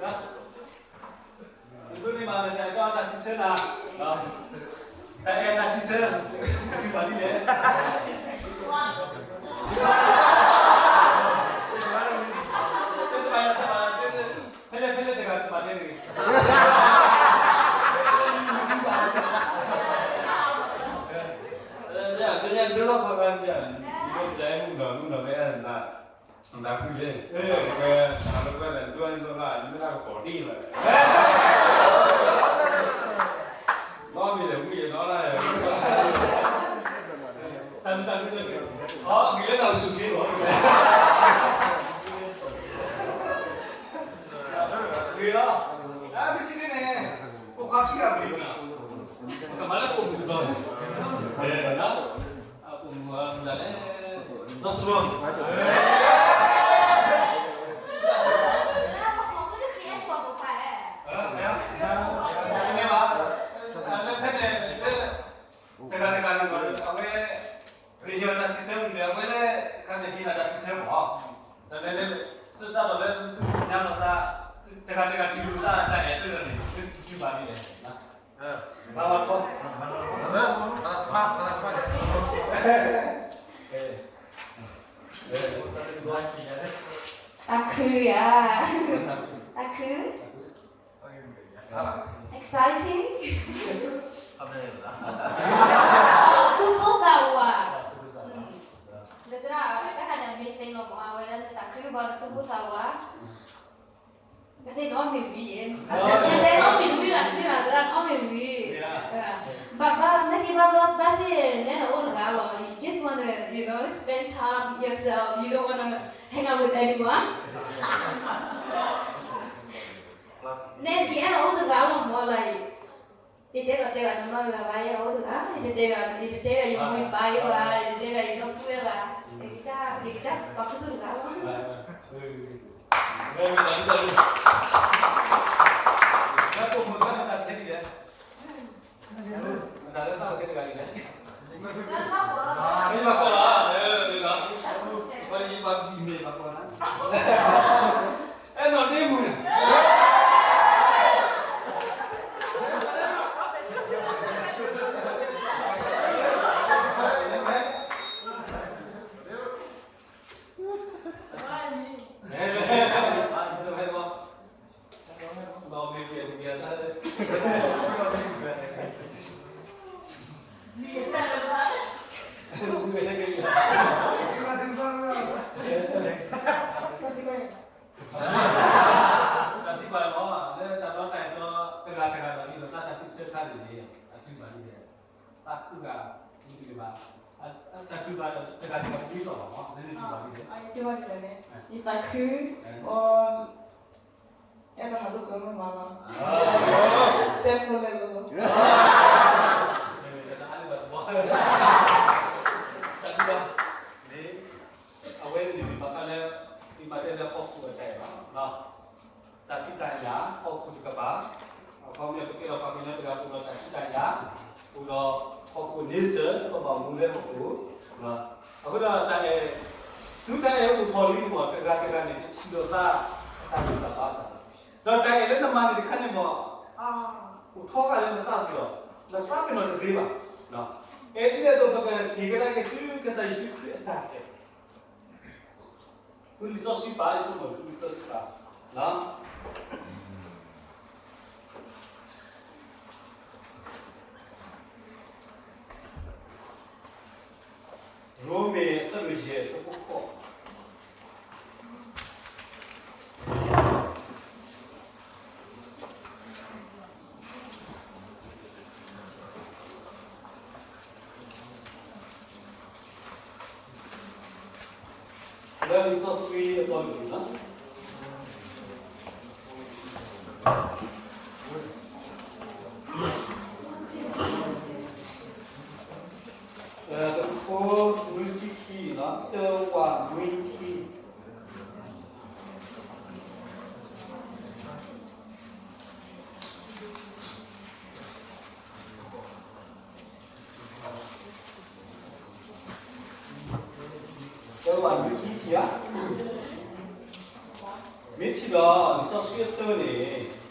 ဒ်န့ၣ်မး တၢ်အဲၣ်တီတၢ်စံးဆၢနၤ တၢ်အဲၣ်တၢ်စံးဆၢ တူၢ်ဘၣ်ဒ်လဲၣ်. ဖဲလဲၣ်ဖဲလဲၣ်တဂၤတဘၣ်တဲတဂ့ၤ. ကညးဒိလီၤဖးဖးန့ၣ် မုၢ်နီၢ်မုၢ်နီၢ်ကဲနၤ နဖုလ့ၣ် ဝဲ အလၢကွဲလၢဒိၣ်န့ၣ်လီၤ မ့ၢ်ဒၣ်ကကိးဒံးလီၤ နီၢ်မ့ၢ်လဲၤဝံၤနီၢ်လၢ တၢ်မုၢ်တၢ်မုၢ်န့ၣ် အီ ဂ့ၤလၢတၢ်အိၣ်ဆူၣ်ချ့လီၤ ဂ့ၤလီၤ အပစံးန့ၣ် ပကွၢ်ခံဂၤပှၤ ကမၤလၢပိာ်မုၣ်တဘျီ အပိာ်မုၣ်အီၤမနုၤလဲၣ် ဒီးစရီ တဂၤတဂၤန့ၣ် အဝဲ ရ့ယီၤတၢ်စံးဆၢမ့ၢ်အဝဲလၢ ခါန့ၣ်ဟ့ၣ်လီၤတၢ်စံးဆၢမ့ၢ် ဒီးလဲၤလဲၤ စၢးစးထီၣ်လၢ ညါလီၤသး တဂၤတဂၤတုၤလီၤသးတၢ်အဲၣ်ဆၢန့ၣ် ဘၣ်မၤထီ တၢ်ခုဧါ, တၢ်ခု exciting သူၣ်ပိၢ်သးဝး လၢသရၣ် တၢ်ခါန့ၣ် မ့ၢ်သ့လီၤမး အဝဲဒၣ်နတၢ်ခုဘၣ်နသူၣ်ပိၢ်သးဝး ကသ့ၣ်နီၣ်မ့ၢ်ဝံၤ ကသ့ၣ်နီၣ်မ့ၢ်ဝံၤလီၤ သရၣ်နီၣ်မ့ၢ်ဝံၤ ဘၣ်ဘၣ် နဟ့ၣ်ဘၣ်ဘျီဘၣ်သ့ၣ် နဲနအိၣ်တဂၤလီၤ you just wanna you know spend time yourself, you don't wanna hang out with anyone. နဲယအဲၣ်ဒိးအိၣ်တဂၤလီၤမးလၢ ယတဲလီၤတဲဂၤနီၢ်နီၢ်တဂၤဘၣ် ယအဲၣ်ဒိးအိၣ်တဂၤ ယတတဲဂၤ ယတတဲဂၤ ယမိၢ်ယပၢ်ယဘၣ် ယတတဲဂၤ ယဒီပုၢ်ဝဲၢ်ဘၣ် ယကစၢ် ယကစၢ်ပာ်ခူသူၣ်တဂၤလီၤ အဲၣ်ဒိးဒ့မုၢ်န့ၣ် Thank you. တၢ်ခုဂၤ မ့ၢ်တဂ့ၤဘၣ်, တၢ်ထုကဖၣ်တဂၤတဂၤ ပမ့ၢ်သီၣ်ဘၣ်မ့ၢ် လၢနထုကဖၣ်ဒ်လဲၣ်, ယသးခု, အဲၣ်ဒိးဟးလိာ်ကွဲမုာ်မးလီၤ, တဲဖိလဲၣ်လီၤ, တၢ်ဘၣ်, အဝဲန့ၣ်မ့ၢ်ဘၣ်ဃးလၢ ဒ်ပတဲလၢဟီၣ်ခိၣ်အတၢ်အဲၣ်လီၤ. တၢ်ဖံးတၢ်ညၣ် ဟီၣ်ခိၣ်တကပၤ, အခီပညီ ပကဲထီၣ်ပှၤကညီတဂၤ ပအိၣ်ဒီးတၢ်ဖံးတၢ်ညၣ်, အိၣ်ဒီးဟီၣ်ခိၣ်န့ဆၢၣ် ပဘၣ်မူလၢဟီၣ်ခိၣ်, အဃိဒီးတၢ်အဲၣ်, တုၤတၢ်အဲၣ်အိၣ်ထီၣ်လံန့ၣ် တဂၤတဂၤန့ၣ် ကထံၣ်လိာ်သး အတၢ်ဂံၢ်စၢ်ဘါစၢ်, ဒီးတၢ်အဲၣ်လၢနမၤန့ၣ်တခါန့ၣ်မ့ၢ် အိၣ်ထီၣ်ဃာ်လၢနသးပူၤလီၤ, နသးပ့ၤနီၣ်တသ့ဘၣ်. အဲၣ်ဒ်လဲၣ်အသိး ပကက့ၤကဒါက့ၤဆူကစၢ်ယ့ၣ်ၡူးခရံာ်အတၢ်အဲၣ် ဖုလံာ်စီဆှံပာ် ဆိကမိၣ်ဖုလံာ်စီဆှံပာ်, ရိမ့ၤ အဆၢဒိၣ်ယဲၢ် အဆၢဖိဃိး လၢလံာ်စီဆှံအတီၤတက့ၢ်လီၤ. တကထိနွံဆံခံ, တဝာ်နွံခံ တဝာ်နွံခံထံၣ်ဧါ, မ့ၢ်ထံၣ်ဒီး လံာ်စီဆှံအဆၢန့ၣ်,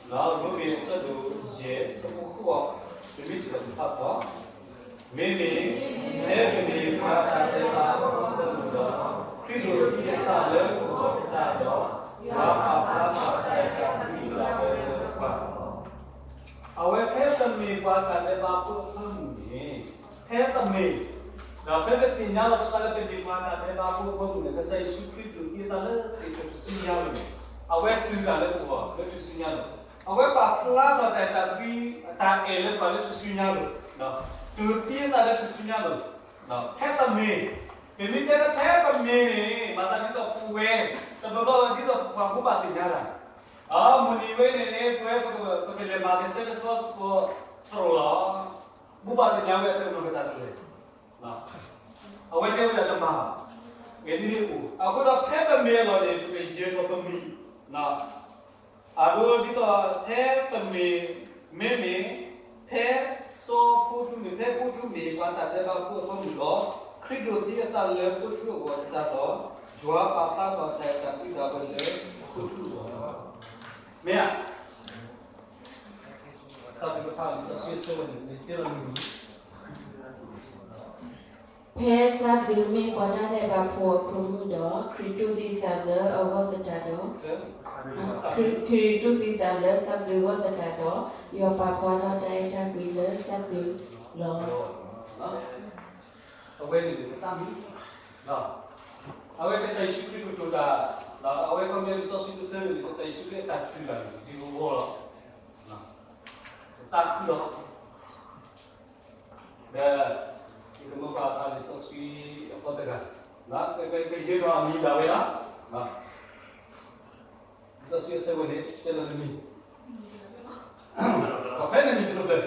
ရိမ့ၤအဆၢဒိၣ်ယဲၢ် အဆၢဖိဃိး, ပမ့ၢ်ထံၣ်ဒီးပဖးဖီ, မ့မ့ၢ် ဖဲပမ့ၢ်ပှၤတၢ်ဒဲးဘးအဖိအဖၢမုၢ်ဒီး, ခရံာ်ဒိးသံအသးလၢပဂီၢ်သတးဒီး, ယွၤပာ်ဖျါထီၣ်တၢ်အဲၣ်တၢ်ကွံလၢပဂီၢ်, အဝဲဖဲပမ့ၢ်ပှၤတၢ်ဒဲးဘးအဖိအဖၢမုၢ်န့ၣ်, ဖဲပမ့ၢ်, ဒီးဖဲပသ့ၣ်ညါလီၤပသးလၢပမ့ၢ်ပှၤတၢ်ဒဲးဘးအဖိအဖၢမုၢ်န့ၣ် ကစၢ်ယ့ၣ်ၡူးခရံာ်ဒိးသံအသးလၢသ့ၣ်တဖၣ်တစုညါလိၤန့ၣ်, အဝဲတုၤတၢ်လၢပဂီၢ်လၢထူၣ်စုညါလိၤ, အဝဲပာ်ဖျါထီၣ်တၢ်အဲၣ်တၢ်ကွံ အတၢ်အဲၣ်လၢပှၤလၢထူၣ်စုညါလိၤ, ဒိးသံအသးလၢထူၣ်စုညါလိၤ, ဖဲပမ့ၢ်, ပမ့ၢ်တဲလၢဖဲပမ့ၢ်န့ၣ် ဘၣ်သးဒ်သိးပဝဲ, တဘျီဘျီဒ်သိးပှၤဘူၣ်ဘၣ်သ့ၣ်ညါတၢ်, မုၢ်နံၤဝဲန့ၣ်န့ၣ် ပဝဲပကလဲၤမၤကဆှဲကဆှီသကိးသရိာ်လီၤ, ဘူၣ်ဘၣ်သ့ၣ်ညါဝဲအတၢ်နီၢ်ကစၢ်တလဲၣ် အဝဲတဲဝဲဒၣ်တမၤဘၣ်, ဂ့ၤဒ်န့ၣ်အိၣ်, အဃိဒီးဖဲပမ့ၢ်အလီၢ်န့ၣ် ပကယၢၤထီၣ်ပမံၤ, အဒိဒ်သိးဖဲပမ့ၢ်, မ့မ့ၢ်, ဖဲစီၤဖိထူမ့ၢ်, ဖဲဖိထူမ့ၢ်ပှၤတၢ်ဒဲးဘးဖိအဖၢမုၢ်ဒီး, ခရံာ်ဒိးသံအသးလၢဖိထူအဂီၢ်သတးဒီး, ယွၤပာ်ဖျါထီၣ်တၢ်အဲၣ်တၢ်ကွံသးဝဲလၢဖိထူအဂီၢ်လီၤ. မ့ၢ်ဧါ စးထီၣ်ကဖးလံာ်စီဆှံအဆၢဝဲန့ၣ် တဲလီၤမ့ၢ် ဖဲစးဘျုးမ့ၢ်ပှၤတၢ်ဒဲးဘးဖိအဖၢမုၢ်ဒီး, ခရံာ်ဒိးသံအသးလၢအဂီၢ်သတးဒီး, ခရံာ်ဒိးသံအသးလၢစးဘျုးအဂီၢ်သတးဒီး, ယွၤပာ်ဖျါထီၣ်တၢ်အဲၣ်တၢ်ကွံလၢစးဘျုးလီၤ. အဝဲန့ၣ်တၢ်မ့ၢ်, အဝဲကစၢ်ယ့ၣ်ၡူးခရံာ်ကတိၤတၢ်, အဝဲခီဖျိလံာ်စီဆှံတဆၢန့ၣ် ကစၢ်ယ့ၣ်ၡူးခရံာ်အတၢ်ထုးတၢ်န့ၣ် ဒ်အဂီၢ်လီၤ, တၢ်ခုလီၤ. ဒီး ယကမၢပှၤဖးလံာ်စီဆှံအဖီတဂၤ, ပကယဲၢ်ထီၣ်အမံၤဒၣ်ဝဲလီၤ. လံာ်စီဆှံအဆၢဝဲန့ၣ် တဲလီၤနမံၤ, ဖဲနမံၤတဖျၢၣ်ဖျၢၣ်,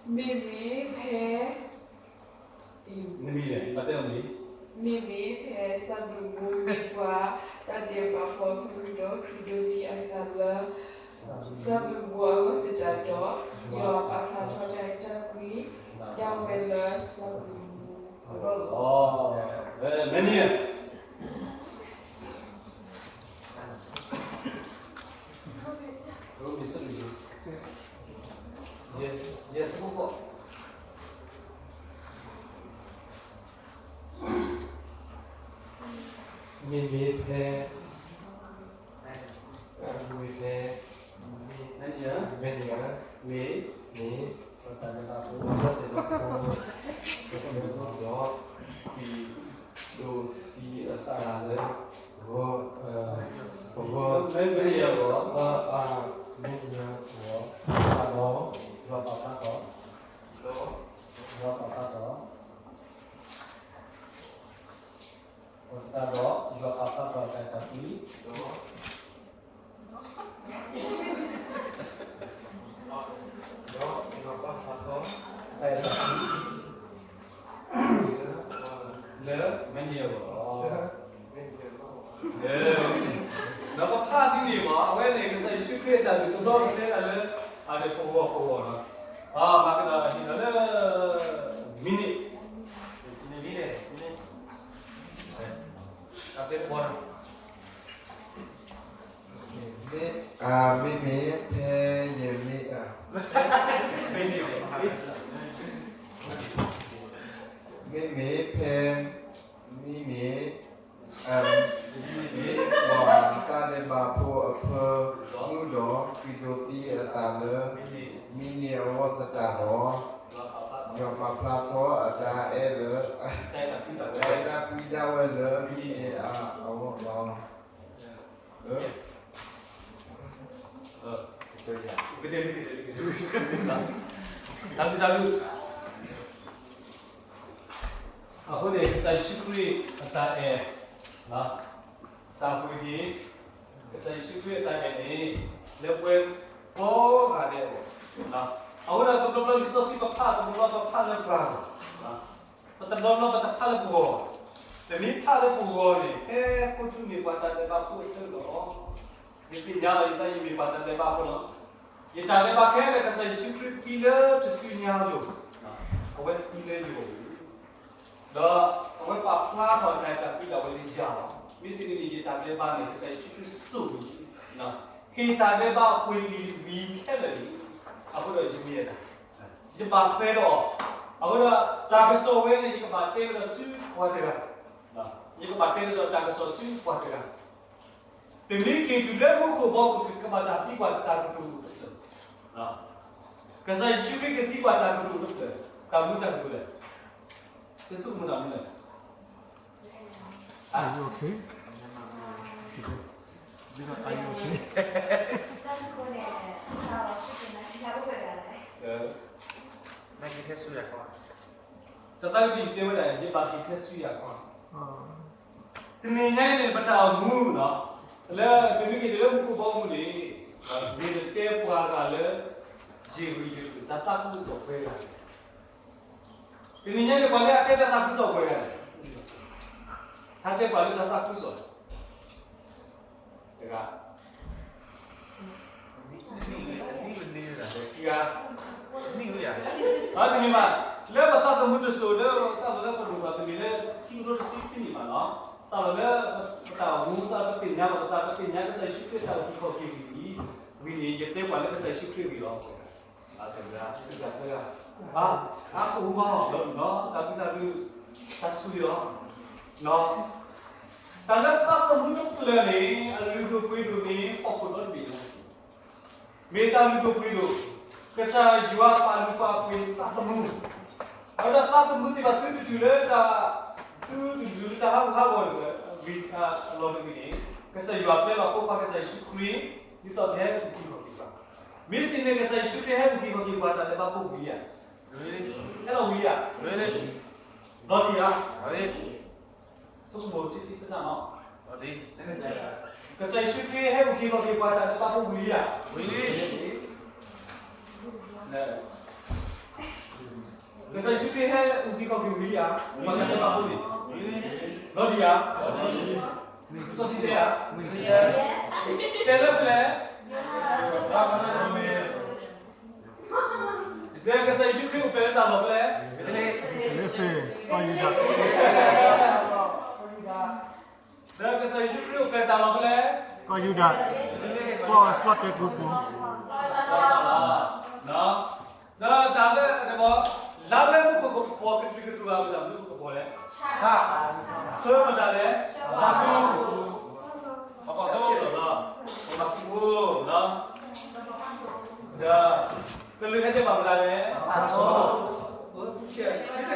မ့မ့ၢ်, မ့မ့ၢ်ဖဲ, မ့မ့ၢ်, မ့မ့ၢ်ဖဲစးဘျုးမ့ၢ်ပှၤတၢ်ဒဲးဘးဖိအဖၢမုၢ်ဒီး ခရံာ်ဒိးသံအသးလၢ စးဘျုးမ့ၢ်အဂီၢ်သတးဒီး, ယွၤပာ်ဖျါထီၣ်တၢ်အဲၣ်တၢ်ကွံ ဒၣ်ဝဲလၢစးဘျုးမ့ၢ်အဂီၢ်လီၤ. မ့မ့ၢ် ရိမ့ၤ ဆၢဒိၣ်ယဲၢ်, ယဲၢ်ဆၢဖိဃိး, မ့မ့ၢ်ဖဲ မ့မ့ၢ်ဖဲ မဲာ်ညါ မ့ၢ် မ့ၢ် ပတၢ်ဒဲးဘးဖိ ပတၢ်ဒဲးဘးဖိ ဒီး ပဒိးသံအသးလၢ ပဂီၢ် ပဂီၢ် မဲာ်ညါ မဲာ်ညါ ဒီး ဒီး ဒီး ပသးဒီး ဒီးယွၤပာ်ဖျါထီၣ်အတၢ်အဲၣ်တၢ်ကွံ ဒီး ဒီးယွၤပာ်ဖျါထီၣ် အတၢ်အဲၣ်တၢ်ကွံ လၢ မဲာ်ညါ လၢ ဒီးပဖးဒ်န့ၣ်ဘၣ် အဝဲန့ၣ် ကစၢ်ယ့ၣ်ၡူးခရံာ်အတၢ်ဒုးသ့ၣ်နီၣ်ကတဲတၢ်လၢ အဒၣ်ပဂီၢ်ပဂီၢ်လီၤ. အမၤကဒီးအဟံၣ်လီၤလၢ မံးနံး မံးနံး တၢ်သ့တဘီ မ့မ့ၢ်ဖဲယမ့ၢ် မ့မ့ၢ်ဖဲ မ့မ့ၢ် မ့မ့ၢ်ပှၤတၢ်ဒဲးဘးဖိအဖၢမုၢ်ဒီး ပဒိးသံအသးလၢ မံးနံးအဂီၢ်သတးဒီး ယွၤပာ်ဖျါထီၣ်အတၢ်အဲၣ်လၢ အတၢ်ကွံဒၣ်ဝဲလၢမံးနံးအဂီၢ်လီၤ. တၢ်ဘျုးတၢ်ဘျုး အဃိန့ၣ် ကစၢ်ယ့ၣ်ၡူးခရံာ်အတၢ်အဲၣ် တၢ်ဟူးဂ့ၤ ကစၢ်ယ့ၣ်ၡူးခရံာ်အတၢ်အဲၣ်န့ၣ် လၢပှၤကိးဂၤဒဲးအဂီၢ် အဃိဒီးတဘျီဘျီလံာ်စီဆှံပဖး တဘျီဘျီပဖးလၢပှၤဂီၢ် ပတဘျီဘျီပတဖးလၢပဂီၢ်, ပမ့ၢ်ဖးလၢပဂီၢ်န့ၣ် ဖဲခိၣ်ဆူၣ်န့ၣ် ပှၤတၢ်ဒဲးဘးဖိအဆၢကတီၢ်လီၤ. ယသ့ၣ်ညါလီၤ ယသးယမ့ၢ်ပှၤတၢ်ဒဲးဘးဖိလီၤ. ယတၢ်ဒဲးဘးခဲလၢာ် ကစၢ်ယ့ၣ်ၡူးခရံာ်တ့လၢတစုညါအလိၤ, အဝဲတ့လၢယဂီၢ်လီၤ. ဒီးအဝဲပာ်ဖျါထီၣ်တၢ်အဲၣ်တၢ်ကွံဒၣ်ဝဲလၢယၤလီၤ. မ့ၢ်စ့ၢ်ကီးန့ၣ် ယတၢ်ဒဲးဘးန့ၣ် ကစၢ်ယ့ၣ်ၡူးခရံာ်စိာ်န့ၣ် ဟ့ၣ်တၢ်ဒဲးဘးအပှ့ၤကလံၤတမံၤခဲလၢာ်န့ၣ် အဃိဒီးယမ့ၢ်ယတၢ် ယဘၣ်ထွဲဒီးအီၤ, အဃိဒီးတၢ်ကစီၣ်ဝဲန့ၣ် ယကဘၣ်တဲကဒီးဆူပှၤတဂၤ, ယကဘၣ်တဲကဒီးတၢ်ကစီၣ်ဆူပှၤတဂၤ, ပမ့ၢ်က့ၤတုၤလၢမူခိၣ်ဘီမုၢ် ကဘၣ်တၢ်သံကွၢ်တၢ်ကတိၤတဖျၢၣ်, ကစၢ်ယ့ၣ်ၡူးခရံာ်ကသံကွၢ်တၢ်ကတိၤတဖျၢၣ်, တၢ်မူတၢ်ကတိၤလဲၣ်, တဆိကမိၣ်တၢ်မနုၤလဲၣ်. Are you okay? Are you okay? တၢ်သးဝံၣ်တဲဝဲဒၣ် ယဘၣ်က့ၤထဲဆူယၤခီ, တနံၤညါအံၤန့ၣ် ပတၢ်အိၣ်မူနီၤ, လၢပမ့ၢ်က့ၤတုၤလၢမူခိၣ်ဘီမုၢ်န့ၣ် မ့ၢ်တတဲပှၤဂၤလၢ ယဂံၢ်ယဘါ တၢ်သးခုကစီၣ်ပှဲၤဂၤ, တနံၤညါန့ၣ် ပှၤလၢအတဲတၢ်သးခုကစီၣ်ပှဲၤဂၤန့ၣ်, ဟးတဲပှၤလၢတၢ်သးခုကစီၣ် တဂၤ, တဂၤ, တမ့ၢ်ဘၣ်, လၢပသးသမူတစိၤလၢ စးထီၣ်လၢပဒိၣ်ပှၤသန့ၤလၢ ခံကထိတဆံခံနံၣ်ဘၣ်နီၤ, စးထီၣ်လၢ ပတၢ်အိၣ်မူ စးထီၣ်ပသ့ၣ်ညါဘၣ်ပသး ပသ့ၣ်ညါကစၢ်ယ့ၣ်ၡူးခရံာ်တၢ်အုၣ်က့ၤခီၣ်က့ၤဝံၤလံ, ဝံၤန့ၣ် ယတဲပှၤလၢကစၢ်ယ့ၣ်ၡူးခရံာ်အဂ့ၢ်လီၤ. အါ, အါကအိၣ်မးလီၤနီၤ, တၢ်ဘျုးတၢ်ဘျုး, တၢ်ဆိၣ်ဂ့ၤလီၤ. တၢ်လၢသးသမူတဖျၢၣ်န့ၣ် အလုၢ်ဒိၣ်ပှ့ၤဒိၣ်န့ၣ် ဟီၣ်ခိၣ်ဒီတဘ့ၣ်လီၤ. မ့ၢ်တၢ်လုၢ်ဒိၣ်ပှ့ၤဒိၣ်, ကစၢ်ယွၤပာ်လုၢ်ပာ်ပှ့ၤသးသမူ, အဝဲဒၣ်သးသမူသ့ၣ်တဖၣ်သုတတုၤလၢတၢ်, သုတတုၤလၢတၢ်ဟးဂူာ်ဟးဂီၤန့ၣ် အလီၢ်တဘ့ၣ်န့ၣ် ကစၢ်ယွၤပျဲလီၤအဖိခွါကစၢ်ယ့ၣ်ၡူးခရံာ် ဒ်သိးကဟဲအုၣ်က့ၤခီၣ်က့ၤပှၤ, မ့ၢ်စ့ၢ်န့ၣ် ကစၢ်ယ့ၣ်ၡူးခရံာ်ဟဲအုၣ်က့ၤခီၣ်က့ၤပှၤတၢ်ဒဲးဘးဖိဝံၤဧါ, ဟဲလီၤဝံၤဧါ, လီၤတံၢ်ဧါ, ဆိကမိၣ်တထံၣ်ဆၢတၢ်နီၤ, ကစၢ်ယ့ၣ်ၡူးခရံာ်ဟဲအုၣ်က့ၤခီၣ်က့ၤပှၤတၢ်ဒဲးဘးဖိဝံၤဧါ, ကစၢ်ယ့ၣ်ၡူးခရံာ်ဟဲအုၣ်က့ၤခီၣ်က့ၤဝံၤဧါ, ပှၤတၢ်ဒဲးဘးဖိန့ၣ်, လီၤတံၢ်ဧါ, စီဆှံတဲဧါ, တဲလၢဖဲလဲၣ်, ကစၢ်ယ့ၣ်ၡူးခရံာ်အိၣ်ဖျဲၣ်လၢတၢ်လီၢ်ဖဲလဲၣ်, လၢကစၢ်ယ့ၣ်ၡူးခရံာ်အိၣ်ဖျဲၣ်တၢ်လီၢ်ဖဲလဲၣ်, ကီၢ်ယူဒၤ, ကျီၢ်တဲာ်ပူၤပူၤ, ဒီးတၢ်လၢအကဘီ, လါလၢမူခိၣ်ကဘီၤကတြူၢ်ကတြူၢ်ဘၣ်ဝဲဒၣ်မနုၤကဘီၤလဲၣ်, ဆၢမတၤလဲၣ်, ဆၢ ဒီး ကလုာ်ဟဲတဲဘၣ်မတၤလဲၣ်,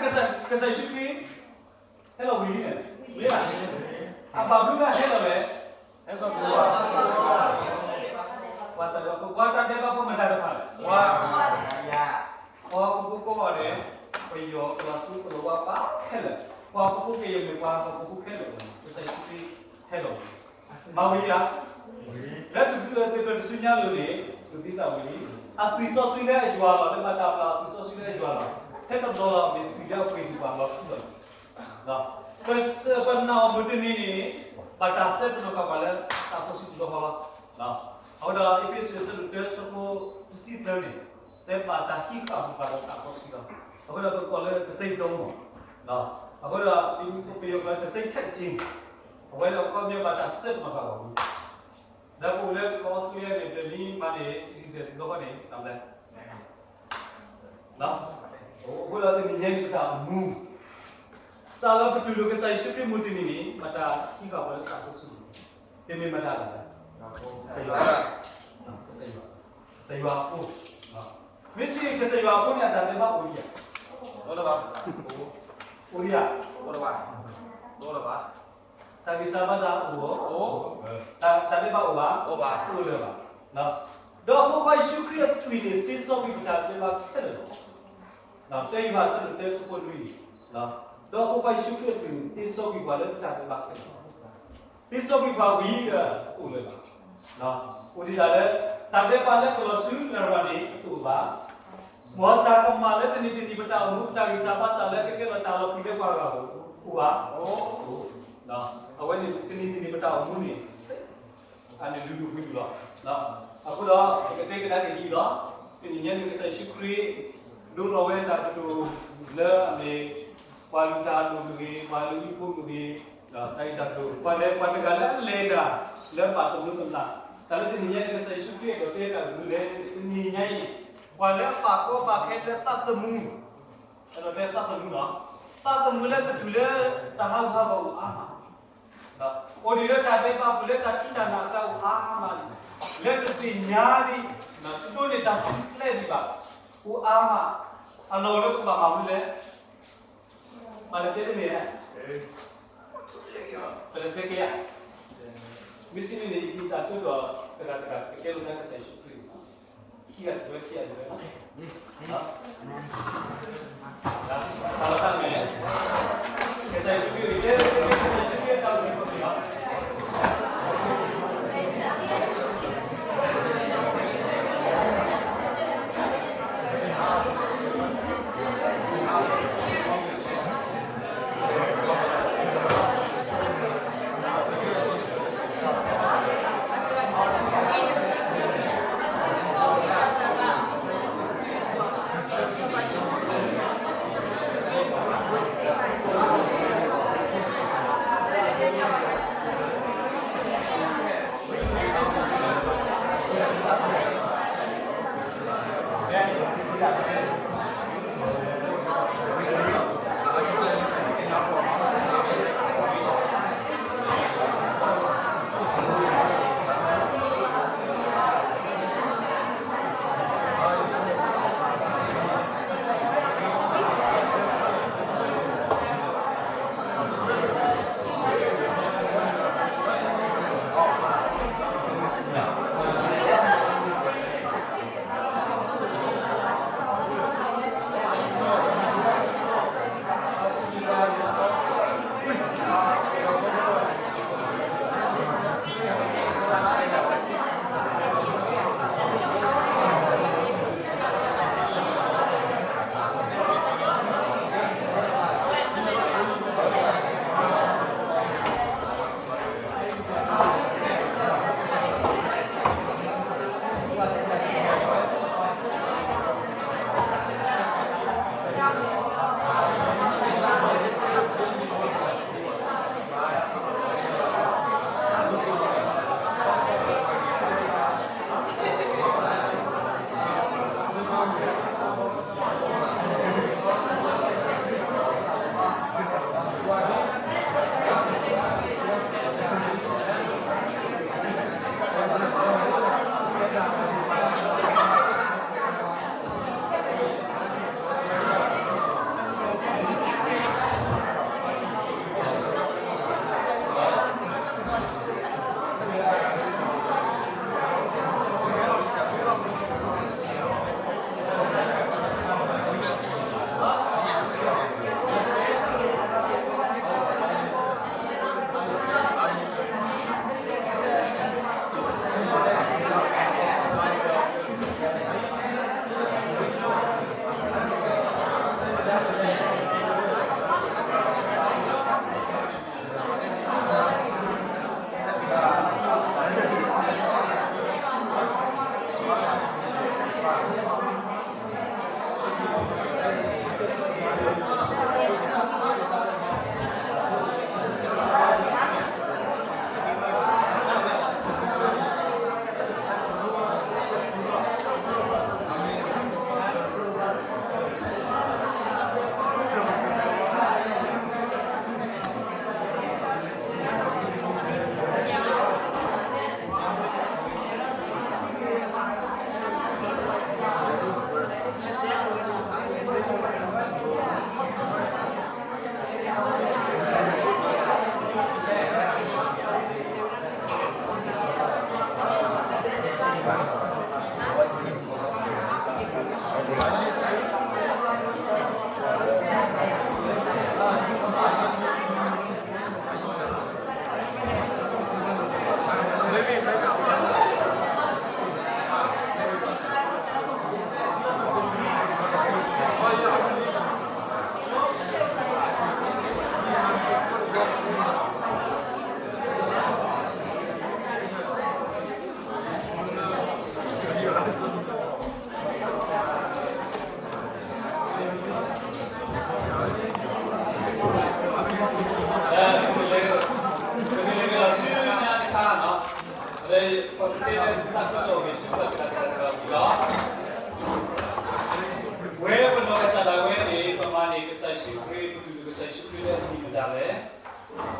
ကစၢ်ယ့ၣ်ၡူးခရံာ် ဟဲလီၤဝံၤလံန့ၣ်, မ့ၢ်ဧါ, အဘၣ်မနုၤအဟဲလီၤလဲၣ်, ဟဲလီၤ, ပှၤတၢ်ဒဲးဘးဖိမတၤတဖၣ်လဲၣ်, ပှၤဟီၣ်ခိၣ်ဖိကိးဂၤဒဲး, ပယီၤ ပယီၤသူ ပယီၤဝါ ပှၤခဲလၢာ်, ပှၤဟီၣ်ခိၣ်ဖိကယဲၢ်မ့ၢ်ပှၤဟီၣ်ခိၣ်ဖိခဲလၢာ်, ကစၢ်ယ့ၣ်ၡူးခရံာ်ဟဲလီၤဝံၤ မၤဝံၤလံဧါ, လၢတချုးသုးကျဲၤတဆူညါလိၤန့ၣ် ကသံသးဝံၤလံ, အသွံၣ်စီဆှံလၢအယွၤလီၤ, လၢဘၣ်တၢ်ပျၢ်အသွံၣ်စီဆှံလၢအယွၤလီၤ, ထဲတဘျီလီၤ မ့ၢ်သွံၣ်လၢအပှ့ၤဒံးပှၤလီၤထူလီၤ, ပနာ်အီၤမုၢ်တနံၤန့ၣ် ဘၣ်တၢ်ဆဲးပနီၣ်ဃာ်ပှၤလၢသးစီဆှံတဘျီဃီလီၤ. အဃိဒီး အ့းဖ့းစူး အဆၢဒိၣ်တၢ အဆၢဖိတဆံသၢန့ၣ် တဲဘၣ်တၢ်ဟံးဃာ်ပှၤဒီးသးစီဆှံလီၤ. အဃိဒီး ပကိးလၢတဆံတၢမီၢ်, အဃိဒီး ပယီၤကျိာ် တဆံထက်ကြီး, အဝဲဒီးအခီပညီဘၣ်တၢ်ဆဲးပနီၣ်ဃာ်ပှၤဝံၤ ဒီးပအိၣ်လၢကီၢ်အီစထြ့လယါန့ၣ် ပမ့ၢ်မၤန့ၣ် citizen တဘျီဃီန့ၣ် တၢ်ဘျဲ အဃိဒီးတနံၤညါအံၤ ပတၢ်အိၣ်မူ စးလၢပတူၢ်လိာ်ကစၢ်ယ့ၣ်ၡူးခရံာ်မုၢ်တနံၤန့ၣ် ဘၣ်တၢ်ဟံးဃာ်ပှၤလၢသးစီဆှံ, တမ့ၢ်မတၤလဲၣ်, ကစၢ်ယွၤ, ကစၢ်ယွၤ, ကစၢ်ယွၤအဖိ, မ့ၢ်စ့ၢ်ကီးကစၢ်ယွၤအဖိန့ၣ် အတၢ်ဒဲးဘးအိၣ်ဒံးဧါ, အိၣ်ဒံးဧါ, တၢ်ဂံၢ်စၢ်ဘါစၢ်အိၣ်ဧါ, တၢ်ဒဲးဘးအိၣ်ဧါ, တအိၣ်လၢၤဘၣ်. ဒီးအဖိခွါယ့ၣ်ၡူးခရံာ်အသွံၣ်န့ၣ် သ့စီကွံာ်ပတၢ်ဒဲးဘးခဲလၢာ်လီၤ. တၢယိၤဟၣ် အဆၢဒိၣ်သၢ အဆၢဖိနွံန့ၣ်, ဒီးအဖိခွါယ့ၣ်ၡူးခရံာ်အသွံၣ်န့ၣ် သ့စီကွံာ်ပှၤလၢပတၢ်ဒဲးဘးခဲလၢာ်လီၤ. သ့စီကွံာ်ပှၤဝံၤဒီးတအိၣ်လၢၤဘၣ်. အိၣ်ဒံးဒၣ်လၢ တၢ်ဒဲးဘးလၢကလီၤဆူလရာ်န့ၣ် တအိၣ်ဘၣ်. မ်တၢ်ကမၣ်လၢတနံၤတနံၤပတၢ်အိၣ်မူ ပတၢ်ဂံၢ်စၢ်ဘါစၢ်လၢကကဲထီၣ်တၢ်လီၤပျံၤလၢပှၤဂၤအဂီၢ် အိၣ်ဘၣ်. အဝဲန့ၣ်တနံၤတနံၤပတၢ်အိၣ်မူန့ၣ် အန့ၣ်လုၢ်ဒိၣ်ပှ့ၤဒိၣ်လီၤ. အဃိဒီး ပကတဲကဒါက့ၤဒ်အံၤလီၤ. တနံၤညါန့ၣ် ကစၢ်ယ့ၣ်ၡူးခရံာ် ဒိလီၤဝဲတၢ်ကတိၤလၢအမ့ၢ် ပှၤလုၢ်တၢ်အလိၤမ့ၢ်ဂ့ၤ, ပှၤလုၢ်ဝံဖိမ့ၢ်ဂ့ၤ, ဒီးတၢ်ဂ့ၢ်တၢ်ကျိၤ ပှၤလၢ ပှၤတဂၤလၢအလဲၤတၢ်လၢဘၣ်သမူသနာ်, တၢ်လၢတနံၤညါန့ၣ် ကစၢ်ယ့ၣ်ၡူးခရံာ်အဲၣ်ဒိးတဲတၢ်ကလုၢ်လဲၣ်, တနံၤညါအံၤ ပှၤလၢအပာ်ကီပာ်ခဲလၢသးသမူ, အဲၣ်ဒိးတဲသးသမူလီၤ. သးသမူလၢပတူၢ်လၢတၢ်ဟးဂူာ်ဟးဂီၤအိၣ်အါမး အိၣ်ဒံးလၢတၢ်ဒဲးဘးပူၤလၢတၢ်ခံးတၢ်နၤအကျါအိၣ်အါမးန့ၣ်, လၢတသ့ၣ်ညါဒံး တဒိးန့ၢ်တၢ်ထူၣ်ဖျဲးဒံးဘၣ် အိၣ်အါမး, အလီၢ်အိၣ်လၢပကဘၣ်မၤမနုၤလဲၣ်, ပှၤလဲၤတဲတမ့ၢ်ဧါ, ပလဲၤတဲက့ၤဧါ, မ့ၢ်စံးန့ၣ်န့ၣ် ယကံတၢ်ဆၢကတီၢ်တဂၤတဂၤ ကကဲထီၣ်ကစၢ်ယ့ၣ်ၡူးခရံာ် ခံဂၤတဝဲ ခံဂၤတဝဲလီၤ. တၢ်လီၤတၢ်မဲာ်, ကစၢ်ယ့ၣ်ၡူးခရံာ် ကစၢ်ယ့ၣ်ၡူးခရံာ်အတၢ်အိၣ်မူလီၤ.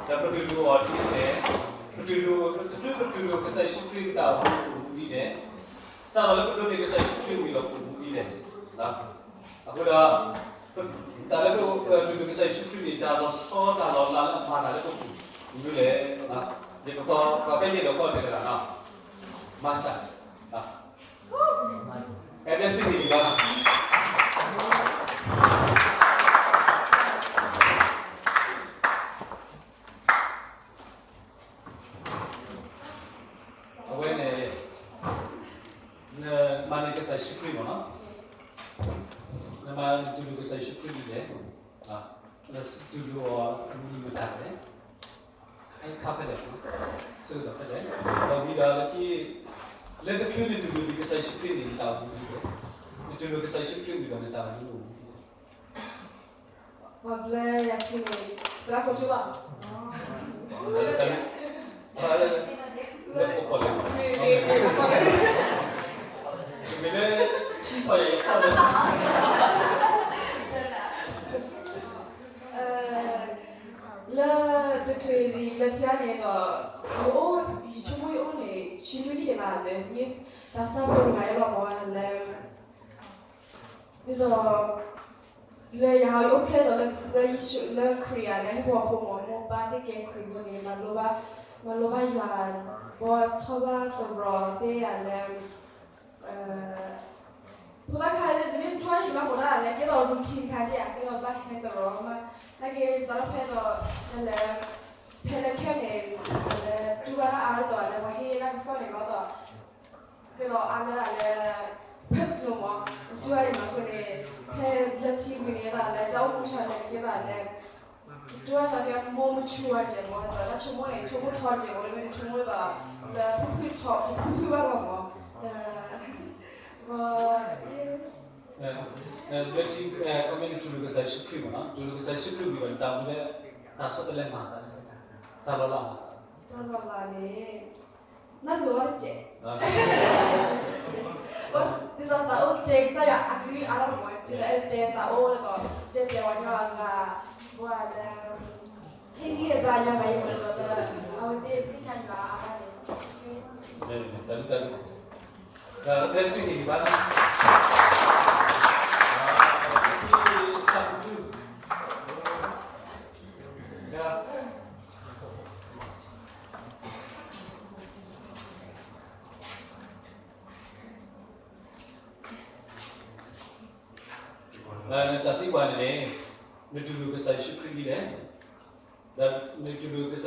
ဒီးပတူၢ်လိာ်အီၤဒ်လဲၣ်, ပတူၢ်လိာ်, ပတူၢ်လိာ်ကစၢ်ယ့ၣ်ၡူးခရံာ်ပတၢ်အိၣ်မူဒ်လဲၣ်, စးထီၣ်လၢပဒိးန့ၢ်ကစၢ်ယ့ၣ်ၡူးခရံာ်ဝံၤဒီးအိၣ်မူဒ်လဲၣ်. အဃိဒီး တၢ်လၢပတူၢ်လိာ်ကစၢ်ယ့ၣ်ၡူးခရံာ်န့ၣ် တၢ်လီၤဆီတၢ်လီၤလးလၢအမၤတၢ်လၢပပူၤ မနုၤလဲၣ်. ယကပာ်ဖဲယဲၢ်ဒီးကီၢ်တဂၤလီၤ. မၤစၢ် အဲၣ်ဒိးစံးန့ၣ်လီၤ. အဝဲန့ၣ် နမၤန့ၢ်ကစၢ်ယ့ၣ်ၡူးခရံာ်မ့ၢ်နီၤ, နမၤနတူၢ်လိာ်ကစၢ်ယ့ၣ်ၡူးခရံာ်ဒ်လဲၣ်, နတူၢ်လိာ်အီၤအမံၤမတၤလဲၣ်, ခါဖဲလဲၣ်, ဆၢကတီၢ်ဖဲလဲၣ်, ဒီးဝံၤဒီးလၢခံ လၢတချုးနတူၢ်လိာ်ကစၢ်ယ့ၣ်ၡူးခရံာ်န့ၣ် နတၢ်အိၣ်မူဒ်လဲၣ်, နတူၢ်လိာ်ကစၢ်ယ့ၣ်ၡူးခရံာ်ဝံၤဒီးနတၢ်အိၣ်မူအိၣ်မူဒ်လဲၣ်. ပှၤဘျၢယၤထံန့ၣ် သရၣ်ခိၣ်ထူလီၤ. လၢပကလဲၣ်, မ့ၢ်လၢထံစီၤယၤယၤဖီၣ်လၢ လၢတချုးဒံးလၢထံန့ၣ်ဒီး ယအိၣ်, ယဆိကမိၣ်ယအိၣ်န့ၣ် ဆံနွံနံၣ်ကလးလၢ တၢ်ဆါဖိတဂၤအံၤလီၤမ့ၢ်လၢ ဒ်သိး လၢယၤဟီ ယအိၣ်ဖျဲၣ်ဒီးလၢ လၢယ့ၣ်ၡူး လၢခရံာ်အံၤ လၢဟံၣ်ဖိဃီဖိမ့ၢ် မိၢ်ပၢ်သ့ၣ်ကဲခရံာ်ဖိန့ၣ် မၤလိဘၣ်, မၤလိဘၣ်ယွၤ ဘီထီၣ်ဘၣ်သရိာ်သ့ၣ်ယၤလၢ ဖိသၣ်ခါန့ၣ် တမ့ၢ်တူၢ်ဘၣ်ယံၤဘၣ်မူဒါလၢ ကဲသိး routine တခါဒ်အံၤ ကဲသိးဘၣ်ဟဲသရိာ်မး, နာ်က့ စးထီၣ်ဖဲဒီး လၢ ဖဲလၢခဲန့ၣ် လၢတူၢ်ဘၣ်တၢ်အါဒ်သိးလၢ ပှၤဟ့ၣ်တၢ်ကစီၣ်န့ၣ်လီၤဒီး ကဲသိးအါလၢလၢ personal မး, တူၢ်ဘၣ်ယံၤဘၣ်အဃိန့ၣ် ဖဲလၢထံဝံၤန့ၣ် ကဲသိးလၢ တၢ်အိၣ်မူဆါန့ၣ် ကဲသိးလၢ တူၢ်ဘၣ်သးကဲ more mature တစဲးမး, ဒီးတၢ်ဆိကမိၣ်န့ၣ် ဆိကမိၣ်ထီတစဲးမး, လၢမ့ၢ်တဆိကမိၣ်ဒီး လၢဖုၣ်ဖုၣ်ထီ ဖုၣ်ဖုၣ်ဘၣ်လီၤမး, ဒီး လၢထံ ခီမ့ၢ်နတူၢ်လိာ်ကစၢ်ယ့ၣ်ၡူးခရံာ်မ့ၢ်နီၤ, တူၢ်လိာ်ကစၢ်ယ့ၣ်ၡူးခရံာ်ဝံၤဒီး နတၢ်အိၣ်မူလၢ တၢ်ဆီတလဲမၤအသးလၢ တၢ်လီၤလးမး, တၢ်လီၤလးန့ၣ် နၢ်ပၢၢ်ဝဲတစဲး ဒ်သိးသးအိၣ်တဲကစၢ်ယွၤအကလုၢ်အါထီၣ်မး, တုၤလၢအဲၣ်တဲသးအိၣ်ဒီး တဲတဲပှၤကညီအဂၤ, ပှၤလၢ ဟ့ၣ်ဂံၢ်ဘါယွၤမး ယမၤလိဒီး အဝဲသ့ၣ်သ့ၣ်ညါယွၤအါန့ၣ် တၢ်လၢတၢ်လၢ ဒီးတဲဆူန့ၣ်ဘၣ် နတၢ်သံကွၢ်န့ၣ်န့ၣ် နတူၢ်လိာ်ကစၢ်ယ့ၣ်ၡူးခရံာ်ဒ်လဲၣ်, ဒီးနတူၢ်လိာ်ကစၢ်ယ့ၣ်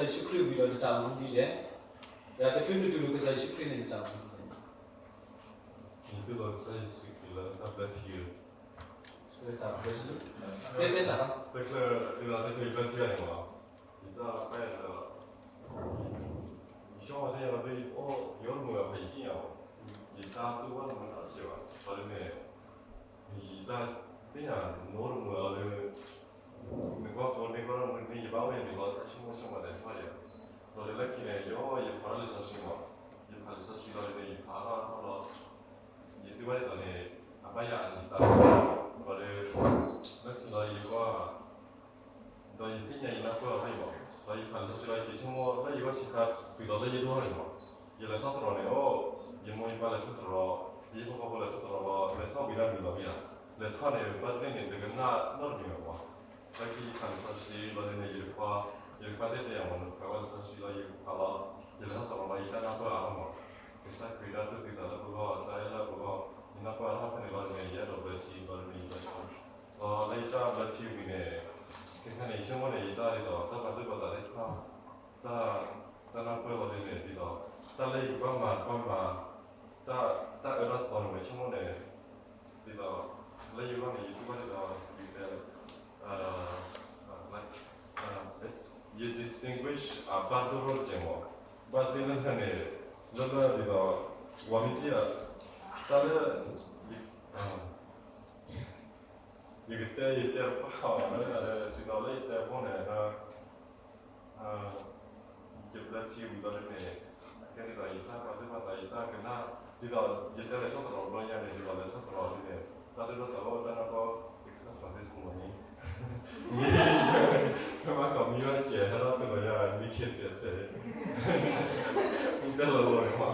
ၡူးခရံာ်ဝံၤဒီးနတၢ်အိၣ်မူဒ်လဲၣ်, ဒီးတချုးနတူၢ်လိာ်ကစၢ်ယ့ၣ်ၡူးခရံာ်န့ၣ် နတၢ်အိၣ်မူဒ်လဲၣ်. ယတူၢ်လိာ်ကစၢ်ယ့ၣ်ၡူးခရံာ်လၢတၢ်ဘျၢထံ, တၢ်ဘျၢထံ, တဲတဲစး, တချုး, တချုးယဘျၢထံဘၣ်န့ၣ်မး, ယတၢ်ပာ်လၢ ယဆိကမိၣ်သ့ၣ်ညါလီၤ ဖဲယအိၣ်, ယအိၣ်တမုာ်ဘၣ်ဖဲယဟံၣ်ညါမး, ယတၢ်တူၢ်ဘၣ်တမုာ်နီတစဲးဘၣ်, ဒီးဒ်န့ၣ် ယတၢ်သ့ၣ်ညါ နအိၣ်တမုာ်လီၤလၢ နကွၢ်ဖိန့ၢ်ကွၢ်တမုာ်န့ၣ် ယဘၣ်အိၣ်ယၤန့ၣ်လီၤ တၢ်ဆိကမိၣ်ဆိကမးတၢ်တဖၣ်ယၤ, ဒီးလၢခံန့ၣ် ယအိၣ်ယဖးလၢလံာ်စီဆှံမး, ယဖးလံာ်စီဆှံလီၤဒ်န့ၣ် ယဖးအါထီၣ်အါထီၣ်လီၤ, ယတူၢ်ဘၣ်ဒ်သိးန့ၣ် အဘၣ်ယၤအနံၤသး, ဒီးလၢခံလီၤယကွၢ် ဒီးယသ့ၣ်ညါယနၢ်ပၢၢ်အီၤထီၣ်အံၤမး, ဒီးယဖးလံာ်စီဆှံလီၤ ယဆိကမိၣ်လၢယဂီၢ်ဆံးခါ တုၤလီၤလၢယဒိၣ်ထီၣ်အံၤမး, ယလဲၤထီၣ်သရိာ်န့ၣ် အိၣ်, ယမိၢ်ယပၢ်လဲၤထီၣ်သရိာ်, ယဟံၣ်ဖိဃီဖိလဲၤထီၣ်သရိာ်လီၤ, လဲၤထီၣ်ဝံၤဒၣ်မုာ်လီၤမ့ၢ်ဧါ, လဲၤထီၣ်န့ၣ် ဘၣ်သ့ၣ်န့ၣ် တကနၣ်နီတမံၤဘၣ်မး, လၢခံယဖးလံာ်စီဆှံလီၤဒ်န့ၣ် ယတခွါ, ယတခွါသ့ၣ်တဲယၤမး နဖးဘၣ်လံာ်စီဆှံလီၤ ယဖးလီၤ, ယလဲၤထီၣ်သရိာ်လီၤ ယတၢ်နၢ်ပၢၢ်အါထီၣ်မး, ကစၢ်ခရံာ်တၢ်သူၣ်သးလၢပဂီၢ် တၢ်အဲၣ်လၢပဂီၢ်, ယနၢ်ပၢၢ်အါထီၣ်ဖဲန့ၣ်လီၤဒ်န့ၣ် ယအဲၣ်ဒိးဘျၢထံလီၤဒ်န့ၣ် ယဘျၢထံ ဒီးလၢယတၢ်ဘျၢထံဝံၤန့ၣ်, ခဲခဲန့ၣ် ယဆိကမိၣ်န့ၣ် ယတၢ်ဒ်သိး တၢ်ပာ်သူၣ်ပာ်သးသ့ၣ်တဖၣ်, တၢ်, တၢ်နၢ်ပၢၢ်လီၤဒ်န့ၣ် ဒ်သိး တၢ်လၢယကဘၣ်မၤတဘၣ်မၤ, တၢ်, တၢ်အၢတၢ်သီန့ၣ် ယဆိကမိၣ်န့ၣ်, ဒ်သိး လၢယဂီၢ်န့ၣ် ယတူၢ်ဘၣ်ဒ်သိး ယကတဲ like, it's, ယ distinguish အဘၣ်ဒိၣ်ထီၣ်တစဲးမး, ဘၣ်သ့ၣ်သ့ၣ်န့ၣ်, လၢလၢဒ်သိး ဝၤမ့ၢ်ထံၣ်အီၤ, တၢ်လၢ ယကတဲ ယတဲတပၣ်အီၤ ဒ်သိးလၢယတဲအဖီန့ၣ်, ယဘျၢထံဝံၤလီၤဒ်န့ၣ်, ကဲဒ်သိး ယတၢ်ပာ်သူၣ်ပာ်သး ယတၢ်ကနၣ်, ဒ်သိး ယတဲလဲၤထီၣ်သရိာ်ဘျီညါန့ၣ် ဒ်သိးလဲၤထီၣ်သရိာ်ဒ်န့ၣ်, တၢ်ဒိၣ်ထီၣ်သးအိၣ် တၢ်နၢ်ပၢၢ် except for this morning, မ့ၢ်ကီးမံဘၣ်တစဲး ဟဲထီၣ်တုၤလီၤယၤ ခဲတဲတဲ တဲလီၤလီၤန့ၣ်မး,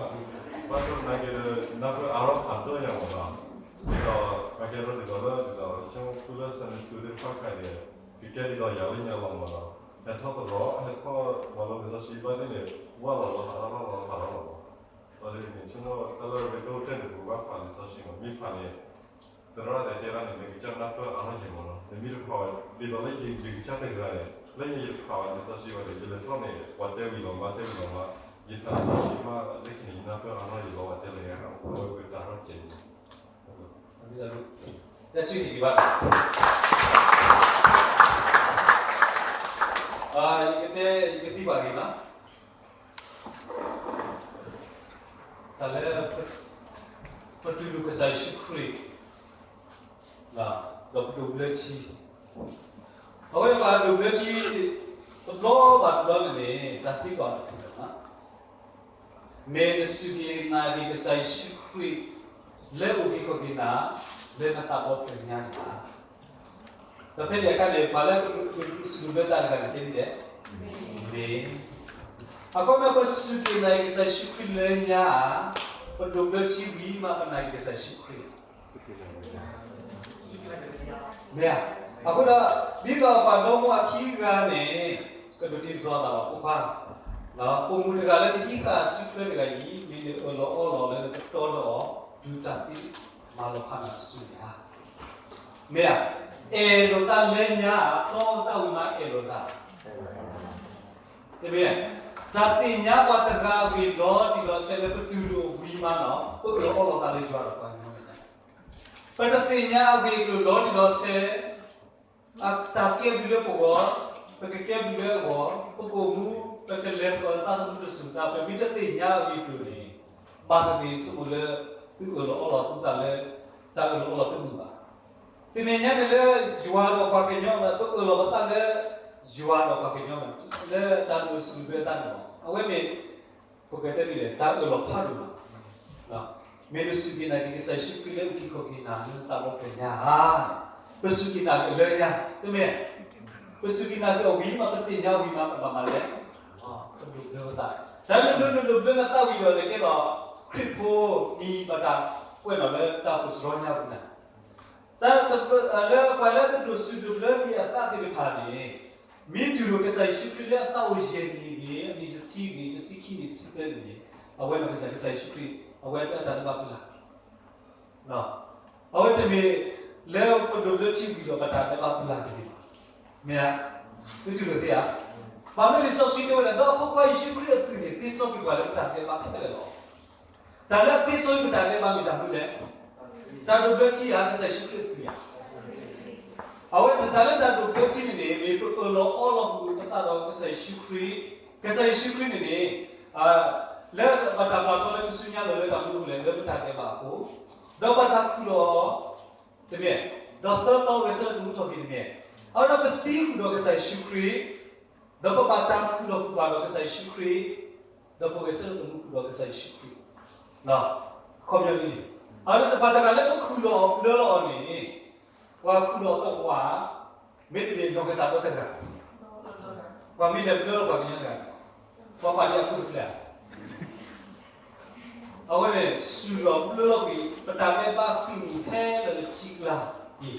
ဘၣ်ဆၣ်သနာ်က့ဒီး နၢ်ပၢၢ်အါထီၣ်ဖးဒိၣ်ညါမးနီၤ, ဒီး ပှၤကဲထီၣ်ဒ်သိးလၢ ဒ်သိး ဆိကမိၣ်လၢ Sunday school သ့ၣ်တဖၣ်ခါန့ၣ် ကကဲဒ်သိးယၤလၢညါလီၤမးနီၤ, ဟဲထီၣ်သလီၤ ဟဲထီၣ်ဝဲလၢလံာ်စီဆှံဘၣ်သ့ၣ်န့ၣ် ဝၢ်လီၤလီၤ ဟးထီၣ်လီၤ ဟးထီၣ်လီၤမး, ဒီးန့ၣ် ဆိကမိၣ်တၢ်လၢပကအိၣ်ဖျဲၣ်န့ၣ် ပကဘၣ်ဖးလံာ်စီဆှံမး, မ့ၢ်ဖးန့ၣ် သရၣ်တဲတဲဒၣ်န့ၣ် နကစၢ်နၢ်ပၢၢ်အါထီၣ်က့ၤမးနီၤ, နမ့ၢ်တဖးဝဲ ဒ်သိးလၢယကစၢ်တဂၤန့ၣ် လၢယတဖးဝဲလံာ်စီဆှံဘၣ်ဒီး ယလဲၤထီၣ်န့ၣ် ပှၤတဲဝံၤလီၤမး တဲဝံၤလီၤမး, ယဖးလံာ်စီဆှံမး လၢခံန့ၣ် ယနၢ်ပၢၢ်အါထီၣ်ယလီၤ ပှၤတဲလၢယၤ အဝဲကတၢ်ထီၣ်ကဲးန့ၣ် တၢ်ဆူၣ်န့ၣ်ဘၣ် ယကတဲ ယကသံကွၢ်က့ၤနီၤ, တၢ်လၢ ပတူၢ်လိာ်ကစၢ်ယ့ၣ်ၡူးခရံာ် ဒီးပဒိးဘျၢထံ, အဝဲပဒိးဘျၢထံ တဘျီဘၣ်တဘျီန့ၣ်န့ၣ် တၢ်သံကွၢ်တဖုလီၤ, မ့ၢ်နစူၢ်က့ၤနာ်က့ၤကစၢ်ယ့ၣ်ၡူးခရံာ် လၢအအိၣ်က့ၤခီၣ်က့ၤနၤ လၢနသးဒီဖျၢၣ်ညါန့ၣ်ဧါ, ဒီးဖဲန့ၣ်အခါန့ၣ် ပှၤလၢပစူၢ်က့ၤဘျၢသးတဂၤန့ၣ် တဲဒ်လဲၣ်, မ့ၢ်, အခီပညီ ပစူၢ်က့ၤနာ်က့ၤကစၢ်ယ့ၣ်ၡူးခရံာ်လၢညါဧါ, ပဒိးဘျၢထံဝံၤမး ပနာ်က့ၤကစၢ်ယ့ၣ်ၡူးခရံာ် မ့ၢ်ဧါ, အဃိဒီး ဒ်သိးပှၤဒီမါဝၤခံဂၤန့ၣ် ကဒိးတ့တြီသးလီၤဖိခွါ, ပိာ်မုၣ်တဂၤလၢနဟံးဃာ်အစုထွဲတဂၤအံၤ မ့ၢ်နအၢၣ်လီၤအီလီၤလၢနကတီဒီးအီၤ တုၤတၢ်သ့မၤလီၤဖးနၤတစုန့ၣ်ဧါ, မ့ၢ်ဧါ, အဲၣ်လိာ်သးလၢညါ တီသးဝံၤမးအဲၣ်လိာ်သး တမ့ၢ်, တၢ်သ့ၣ်ညါပှၤတဂၤအဂ့ၢ်လီၤတံၢ်လီၤဆဲးလၢပတူၢ်လိာ်ဝံၤမးလီၤ ပအၢၣ်လီၤအီလီၤသးလၢယွၤဒီးပှၤကညီန့ၣ်, ပတသ့ၣ်ညါအဂ့ၢ်အကျိၤလီၤတံၢ်လီၤဆဲး, အတၢ်ကဲဘျုးလၢပဂီၢ်, ပကကဲဘျုးလၢအဂီၢ်, ပကအိၣ်မူ, ပကလဲၤပကီၢ်လၢသးသမူတစိၤသး ပမ့ၢ်တသ့ၣ်ညါအဂ့ၢ်အကျိၤန့ၣ်, ဘၣ်သ့ၣ်သ့ၣ်ဆိကမိၣ်လၢ သုအၢၣ်လီၤအီလီၤသုသးလၢ တၢ်အၢၣ်လီၤအီလီၤတမုာ်ဘၣ် သ့ၣ်ညါန့ၣ်လၢ ယွၤဒီးပှၤကညီန့ၣ် ပအၢၣ်လီၤပသးလၢ ယွၤဒီးပှၤကညီန့ၣ် လၢတၢ်ဒိးစူၢ်ဒိးဘျၢသးန့ၣ်လီၤ. အဝဲန့ၣ် ပကတဲဒ်လဲၣ် တၢ်အၢၣ်လီၤဖးဒိၣ်လီၤ. မ့ၢ်နစူၢ်က့ၤနာ်က့ၤကစၢ်ယ့ၣ်ၡူးခရံာ်လၢအအိၣ်က့ၤခီၣ်က့ၤနၤလၢနသးဒီဖျၢၣ်ညါဧါ, ပစူၢ်က့ၤနာ်က့ၤလၢညါ တမ့ၢ်, ပစူၢ်က့ၤနာ်က့ၤအီၤဝံၤမး ပသ့ၣ်ညါဝံၤမး ပဘၣ်မၤလဲၣ်, ပဒိးဘျၢပသး, တၢ်လၢနဒိးဘျၢနသးဝံၤဒီး နကဲထီၣ်ခရံာ်ဖိမံၤ ဘၣ်တၢ်ကွဲးနီၣ်လၢတၢ်အိၣ်ဖှိၣ်စရီညါပူၤန့ၣ် တၢ်လၢ ပှၤလၢတဒိးစူၢ်ဒိးဘျၢဒံးအသးသ့ၣ်တဖၣ်န့ၣ်, မ့ၢ်တူၢ်လိာ်ကစၢ်ယ့ၣ်ၡူးခရံာ်လၢအသးအိၣ်ယဲၢ်နံၣ်ဂ့ၤ, အနံၣ်တဆံဂ့ၤ, တဆံခံနံၣ်, တဆံသၢနံၣ်န့ၣ်, အဝဲနီၢ်ကစၢ် ကစၢ်ယ့ၣ်ၡူးခရံာ် အဝဲတၢ်လၢဘၣ်ပလၢ် အဝဲတမ့ၢ်လၢပဒိးဘျၢထံဝံၤဒီး ပတၢ်လၢဘၣ်ပလၢ်တမ့ၢ်ဘၣ်. မ့ၢ်ဧါ, သုတူၢ်လိာ်သ့ဧါ. ဘၣ်မနုၤလံာ်စီဆှံတဲဝဲဒၣ် ဒီးအဖိခွါယ့ၣ်ၡူးခရံာ်အသွံၣ်န့ၣ် သ့စီကွံာ်ပှၤလၢပတၢ်ဒဲးဘးခဲလၢာ်လီၤ. တၢ်လၢအသ့စီကွံာ်ပတၢ်ဒဲးဘးမ့ၢ်တၢ်မနုၤလဲၣ်. တၢ်ဒိးဘျၢထံဧါ, ကစၢ်ယ့ၣ်ၡူးခရံာ်အသွံၣ်ဧါ. အဝဲတၢ်လၢတၢ်ဒိးဘျၢထံန့ၣ်န့ၣ် မ့ၢ်ပအၢၣ်လီၤအီလီၤပသးဒီးကစၢ်ယ့ၣ်ၡူးခရံာ်, ကစၢ်ယ့ၣ်ၡူးခရံာ်န့ၣ်န့ၣ် လၢဘၣ်တၢ်ပာ်ထီၣ်လၢထူၣ်စုညါလီၤလၢတၢ်မူပူၤလဲၣ် လၢပတၢ်ဒဲးဘးအဃိ, ဒီးဘၣ်တၢ်ခူၣ်လီၤအီၤ တမ့ၢ်, ဒီးသၢသီဂဲၤဆၢထၢၣ်သမူထီၣ်က့ၤတမ့ၢ်, အဝဲဒီးပသံဃုာ်ဒီးကစၢ်ယ့ၣ်ၡူးခရံာ်, ဒီးပဘၣ်တၢ်ခူၣ်လီၤဃုာ်ပှၤဒီးကစၢ်ယ့ၣ်ၡူးခရံာ်, ဒီးပဂဲၤဆၢထၢၣ်သမူဃုာ်ဒီးကစၢ်ယ့ၣ်ၡူးခရံာ်, ခီပညီဒ်န့ၣ်, အဝဲဒီးပှၤတဂၤလၢပခူၣ်လီၤအီၤဘျၢလီၤအီၤန့ၣ်, ပှၤခူၣ်လီၤအီၤတဝး, မ့တမ့ၢ်နီၢ်ကစၢ်ဒီတဂၤ, ပှၤမ့ၢ်လဲၤဘျၢလီၤပှၤကညီတဂၤ, ပှၤပာ်လံအခိၣ်တဖျၢၣ်ဧါ အဝဲန့ၣ် စူၢ်လီၤဘျၢလီၤကွံာ် ပတၢ်ဒဲးဘးဃံးမူးထဲလၢာ်လၢထံကျါအံၤ, စူၢ်လီၤဘျၢလီၤ.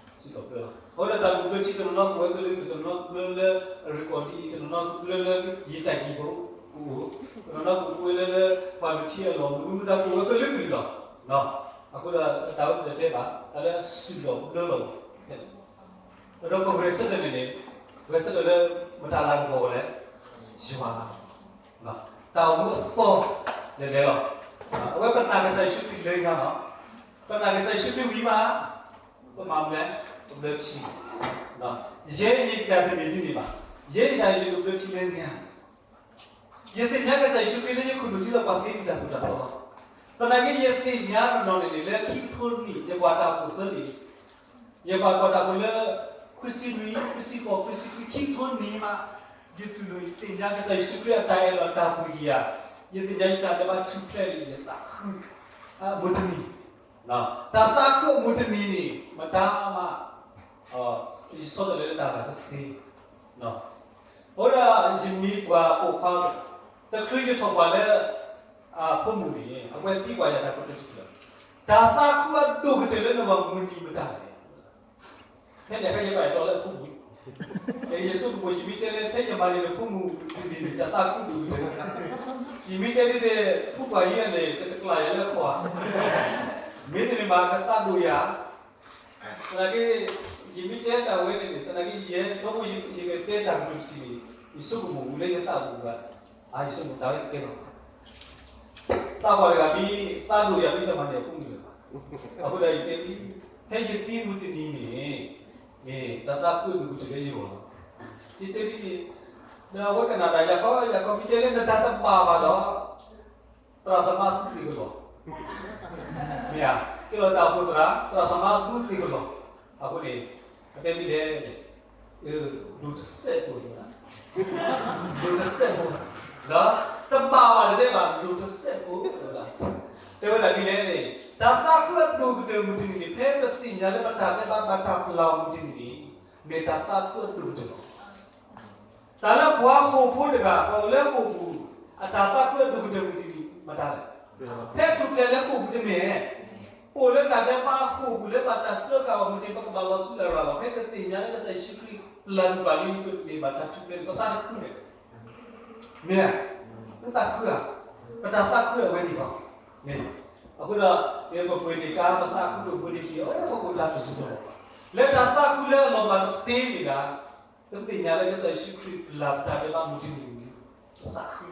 အဝဲဒၣ်တၢ်ဒိးဘျၢထံ တနီၤနီၤကအိၣ်ဝဲကလုာ်ကလုာ်, တနီၤနီၤဘျၢလၢအရ့ကိးဒ်အံၤ, တနီၤနီၤကဘျၢလၢယံာ်တၢ်ကံၢ်ဖိကအိၣ်, တနီၤနီၤကအိၣ်ဝဲလၢလၢပှၤလုၢ်ထံအလီၢ် မနုၤမတၤကအိၣ်ဝဲကလုာ်ကလုာ်လီၤ. အဃိဒီးတၢ်ဝဲတတဲဘၣ် တၢ်လၢအစူၢ်လီၤဘျၢလီၤ ဒီးပဂဲၤဆၢထၢၣ်န့ၣ်န့ၣ်, ဂဲၤဆၢထၢၣ်လၢ မတၤလၤကပီၤလဲၣ်, ယွၤလၤကပီၤ, တၢ်အိၣ်မူအသီလဲၤလဲၤလီၤ. အဝဲပနာ်ကစၢ်ယ့ၣ်ၡူးခရံာ်လၢညါလီၤ. ပနာ်ကစၢ်ယ့ၣ်ၡူးခရံာ်ဝံၤမး ပမၤမနုၤလဲၣ်, ပဘျၢထံ, ယဲယတၢ်တမ့ၢ်ဒ်န့ၣ်ဘၣ်, ယဲယတၢ်န့ၣ် ယဒိးဘျၢထံလၢညါ ယသ့ၣ်ညါကစၢ်ယ့ၣ်ၡူးခရံာ်လၢယခိၣ်နူာ်ဒ်သိးပှၤသ့တၢ်သိၣ်တၢ်သီလီၤ. သနာ်က့ ယသ့ၣ်ညါနီၢ်နီၢ်န့ၣ်န့ၣ် လၢခံကထိနံၣ် ယပှၤတၢ်အိၣ်ဖှိၣ်သၢနံၣ်, ယပှၤတၢ်အိၣ်ဖှိၣ်လၢ ခွံဆံနွံ, ခွံဆံဃိး, ခွံဆံခွံ, ခံကထိနံၣ်မး, ယတူၢ်လိာ်ယသ့ၣ်ညါကစၢ်ယ့ၣ်ၡူးခရံာ်အတၢ်အဲၣ်လီၤတၢ်ပှ့ၤကယၤ, ယသ့ၣ်ညါယတၢ်ဒဲးဘးထူၣ်ဖျဲးလံ ယသးခု, အမုၢ်တနံၤ, တၢ်သးခုအမုၢ်တနံၤန့ၣ် မတၤမး, ယဆီတလဲလၢတၢ်ဂၤတသ့ အဃိဒီးယမံပှၤပိာ်ခွါ, တချုးယထီၣ်ပှၤလၢ အဖိမုၣ်န့ၣ် အဝဲသံကွၢ်ယၤတၢ်ကတိၤတထံၣ်လီၤ. တၢ်သးခုအဒိၣ်ကတၢၢ်လၢနဘၣ်မုၢ်နံၤမတၤလဲၣ်. ဖဲန့ၣ်အခါယဘၣ်အဲၣ်ဒိးလၢအဖိမုၣ်, ယဆိကမိၣ် ယမ့ၢ်တဲလၢ ဖဲယမၤန့ၢ်နဖိမုၣ်တနံၤန့ၣ် တၢ်သးခုဒိၣ်ကတၢၢ်, ယမ့ၢ်တဲဒ်န့ၣ် ဖိပှၢ်ယဲန့ၣ် ကတကျးယၤလၢအခီၣ်ဧါ, မ့ၢ်တန့ၣ်ဘၣ်ကသးဒိၣ်ယၤ သနာ်က့ ယမ့ၢ်တဲတၢ်ဝဲန့ၣ်န့ၣ် သနာ်က့ ယဲ ဒီးယကတဲတၢ်ကတိၤတထံၣ်န့ၣ် ယဆိကမိၣ်ဝံၤလၢယသးပူၤဘၣ်, အါ ယဆိကမိၣ်တၢ်ဝဲကဲလီၤ. သးပှၢ်တဂၤမ့ၢ်သးဒိၣ်ယၤ မ့ၢ်တမၤန့ၢ်အဖိမုၣ်လၢၤဘၣ်. အဃိဒီးယတဲလံ, ဖဲယသံမုၢ်တနံၤန့ၣ် မ့ၢ်တၢ်သးခုဒိၣ်ကတၢၢ်လၢယဂီၢ်လီၤ. ယတဲဒ်န့ၣ်, ဒီးအဝဲကနၣ်တၢ် ယၤခီ ယၤခီ မ့ၢ်တဲလၢနတၢ်တဘၣ်ဘၣ်ဒီး သရၣ်သမါသူသ့ၣ်ကလီၤ, မ့ၢ်ဧါ, ကဲလီၤတၢ်အိၣ်ဖှိၣ်သရၣ် သရၣ်သမါသူသ့ၣ်ကလီၤ. အဃိန့ၣ် ပတဲဒ်လဲၣ်, ဒိၣ်တစဲးဖိ, ဒိၣ်တစဲးဖိ, ဒီးတဘၣ်ဘၣ်တတဲဘၣ် ဒိၣ်တစဲးဖိ, တဲဝဲဒၣ်ဒ်လဲၣ်န့ၣ် တၢ်သးခုအဒိၣ်ကတၢၢ်မုၢ်တနံၤန့ၣ် ဖဲပသ့ၣ်ညါလၢပတၢ်ဒဲးဘးဘၣ်တၢ်ပျၢ်အီၤမုၢ်တနံၤန့ၣ် မ့ၢ်တၢ်သးခုအဒိၣ်ကတၢၢ်လီၤ. တၢ်လၢပှၤဃိာ်ဖိတဂၤ ပှၤအိၣ်လၢဃိာ်ပူၤ အတၢ်သးခုအဒိၣ်ကတၢၢ်မုၢ်တနံၤမတၤလဲၣ်. ဖဲထူၣ်ဖျဲးလၢဃိာ်ပူၤတမ့ၢ်, ပအိၣ်လၢတၢ်ဒဲးဘးဃိာ်ပူၤလၢဘၣ်တၢ်စၢဃာ်အီၤမုၢ်တနံၤ ပကဘၣ်လီၤဆူလရာ်လီၤ. ဖဲပသ့ၣ်ညါလၢကစၢ်ယ့ၣ်ၡူးခရံာ် ပျၢ်နုာ်ပှၤလံ ပမ့ၢ်ဘၣ်တၢ်ထူၣ်ဖျဲးန့ၣ် ပသးတခုန့ၣ် မ့ၢ်ဧါ, ပသးခုဧါ, ပတၢ်သးခုအဝဲန့ၣ်လီၤ. မ့ၢ်, အဃိဒီး ပပှ့ၤန့ၢ်ကါ ပသးခုဒိၣ်ပှ့ၤန့ၢ်က့ၤ အဝဲဟီၣ်ခိၣ်တၢ်တစၢၤလီၤ. လၢတၢ်သးခုလၢအလီၤမၢ်တသ့န့ၣ်ဒၣ် ပသ့ၣ်ညါလၢကစၢ်ယ့ၣ်ၡူးခရံာ်ပျၢ်ပတၢ်ဒဲးဘးမုၢ်တနံၤန့ၣ် ပသးခု,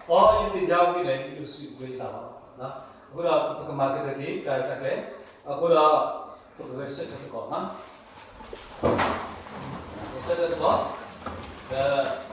အီ ယသ့ၣ်ညါဝဲဒၣ် ယဒိးစံးဘျုးယသးလီၤ. အဃိဒီး ပကမၤကတၢၢ်က့ၤ တၢ်ရဲၣ်တၢ်ကျဲၤ, အဃိဒီး ပကဂဲၤဆၢထၢၣ်သကိး, ဂဲၤဆၢထၢၣ်သကိး, ဒီး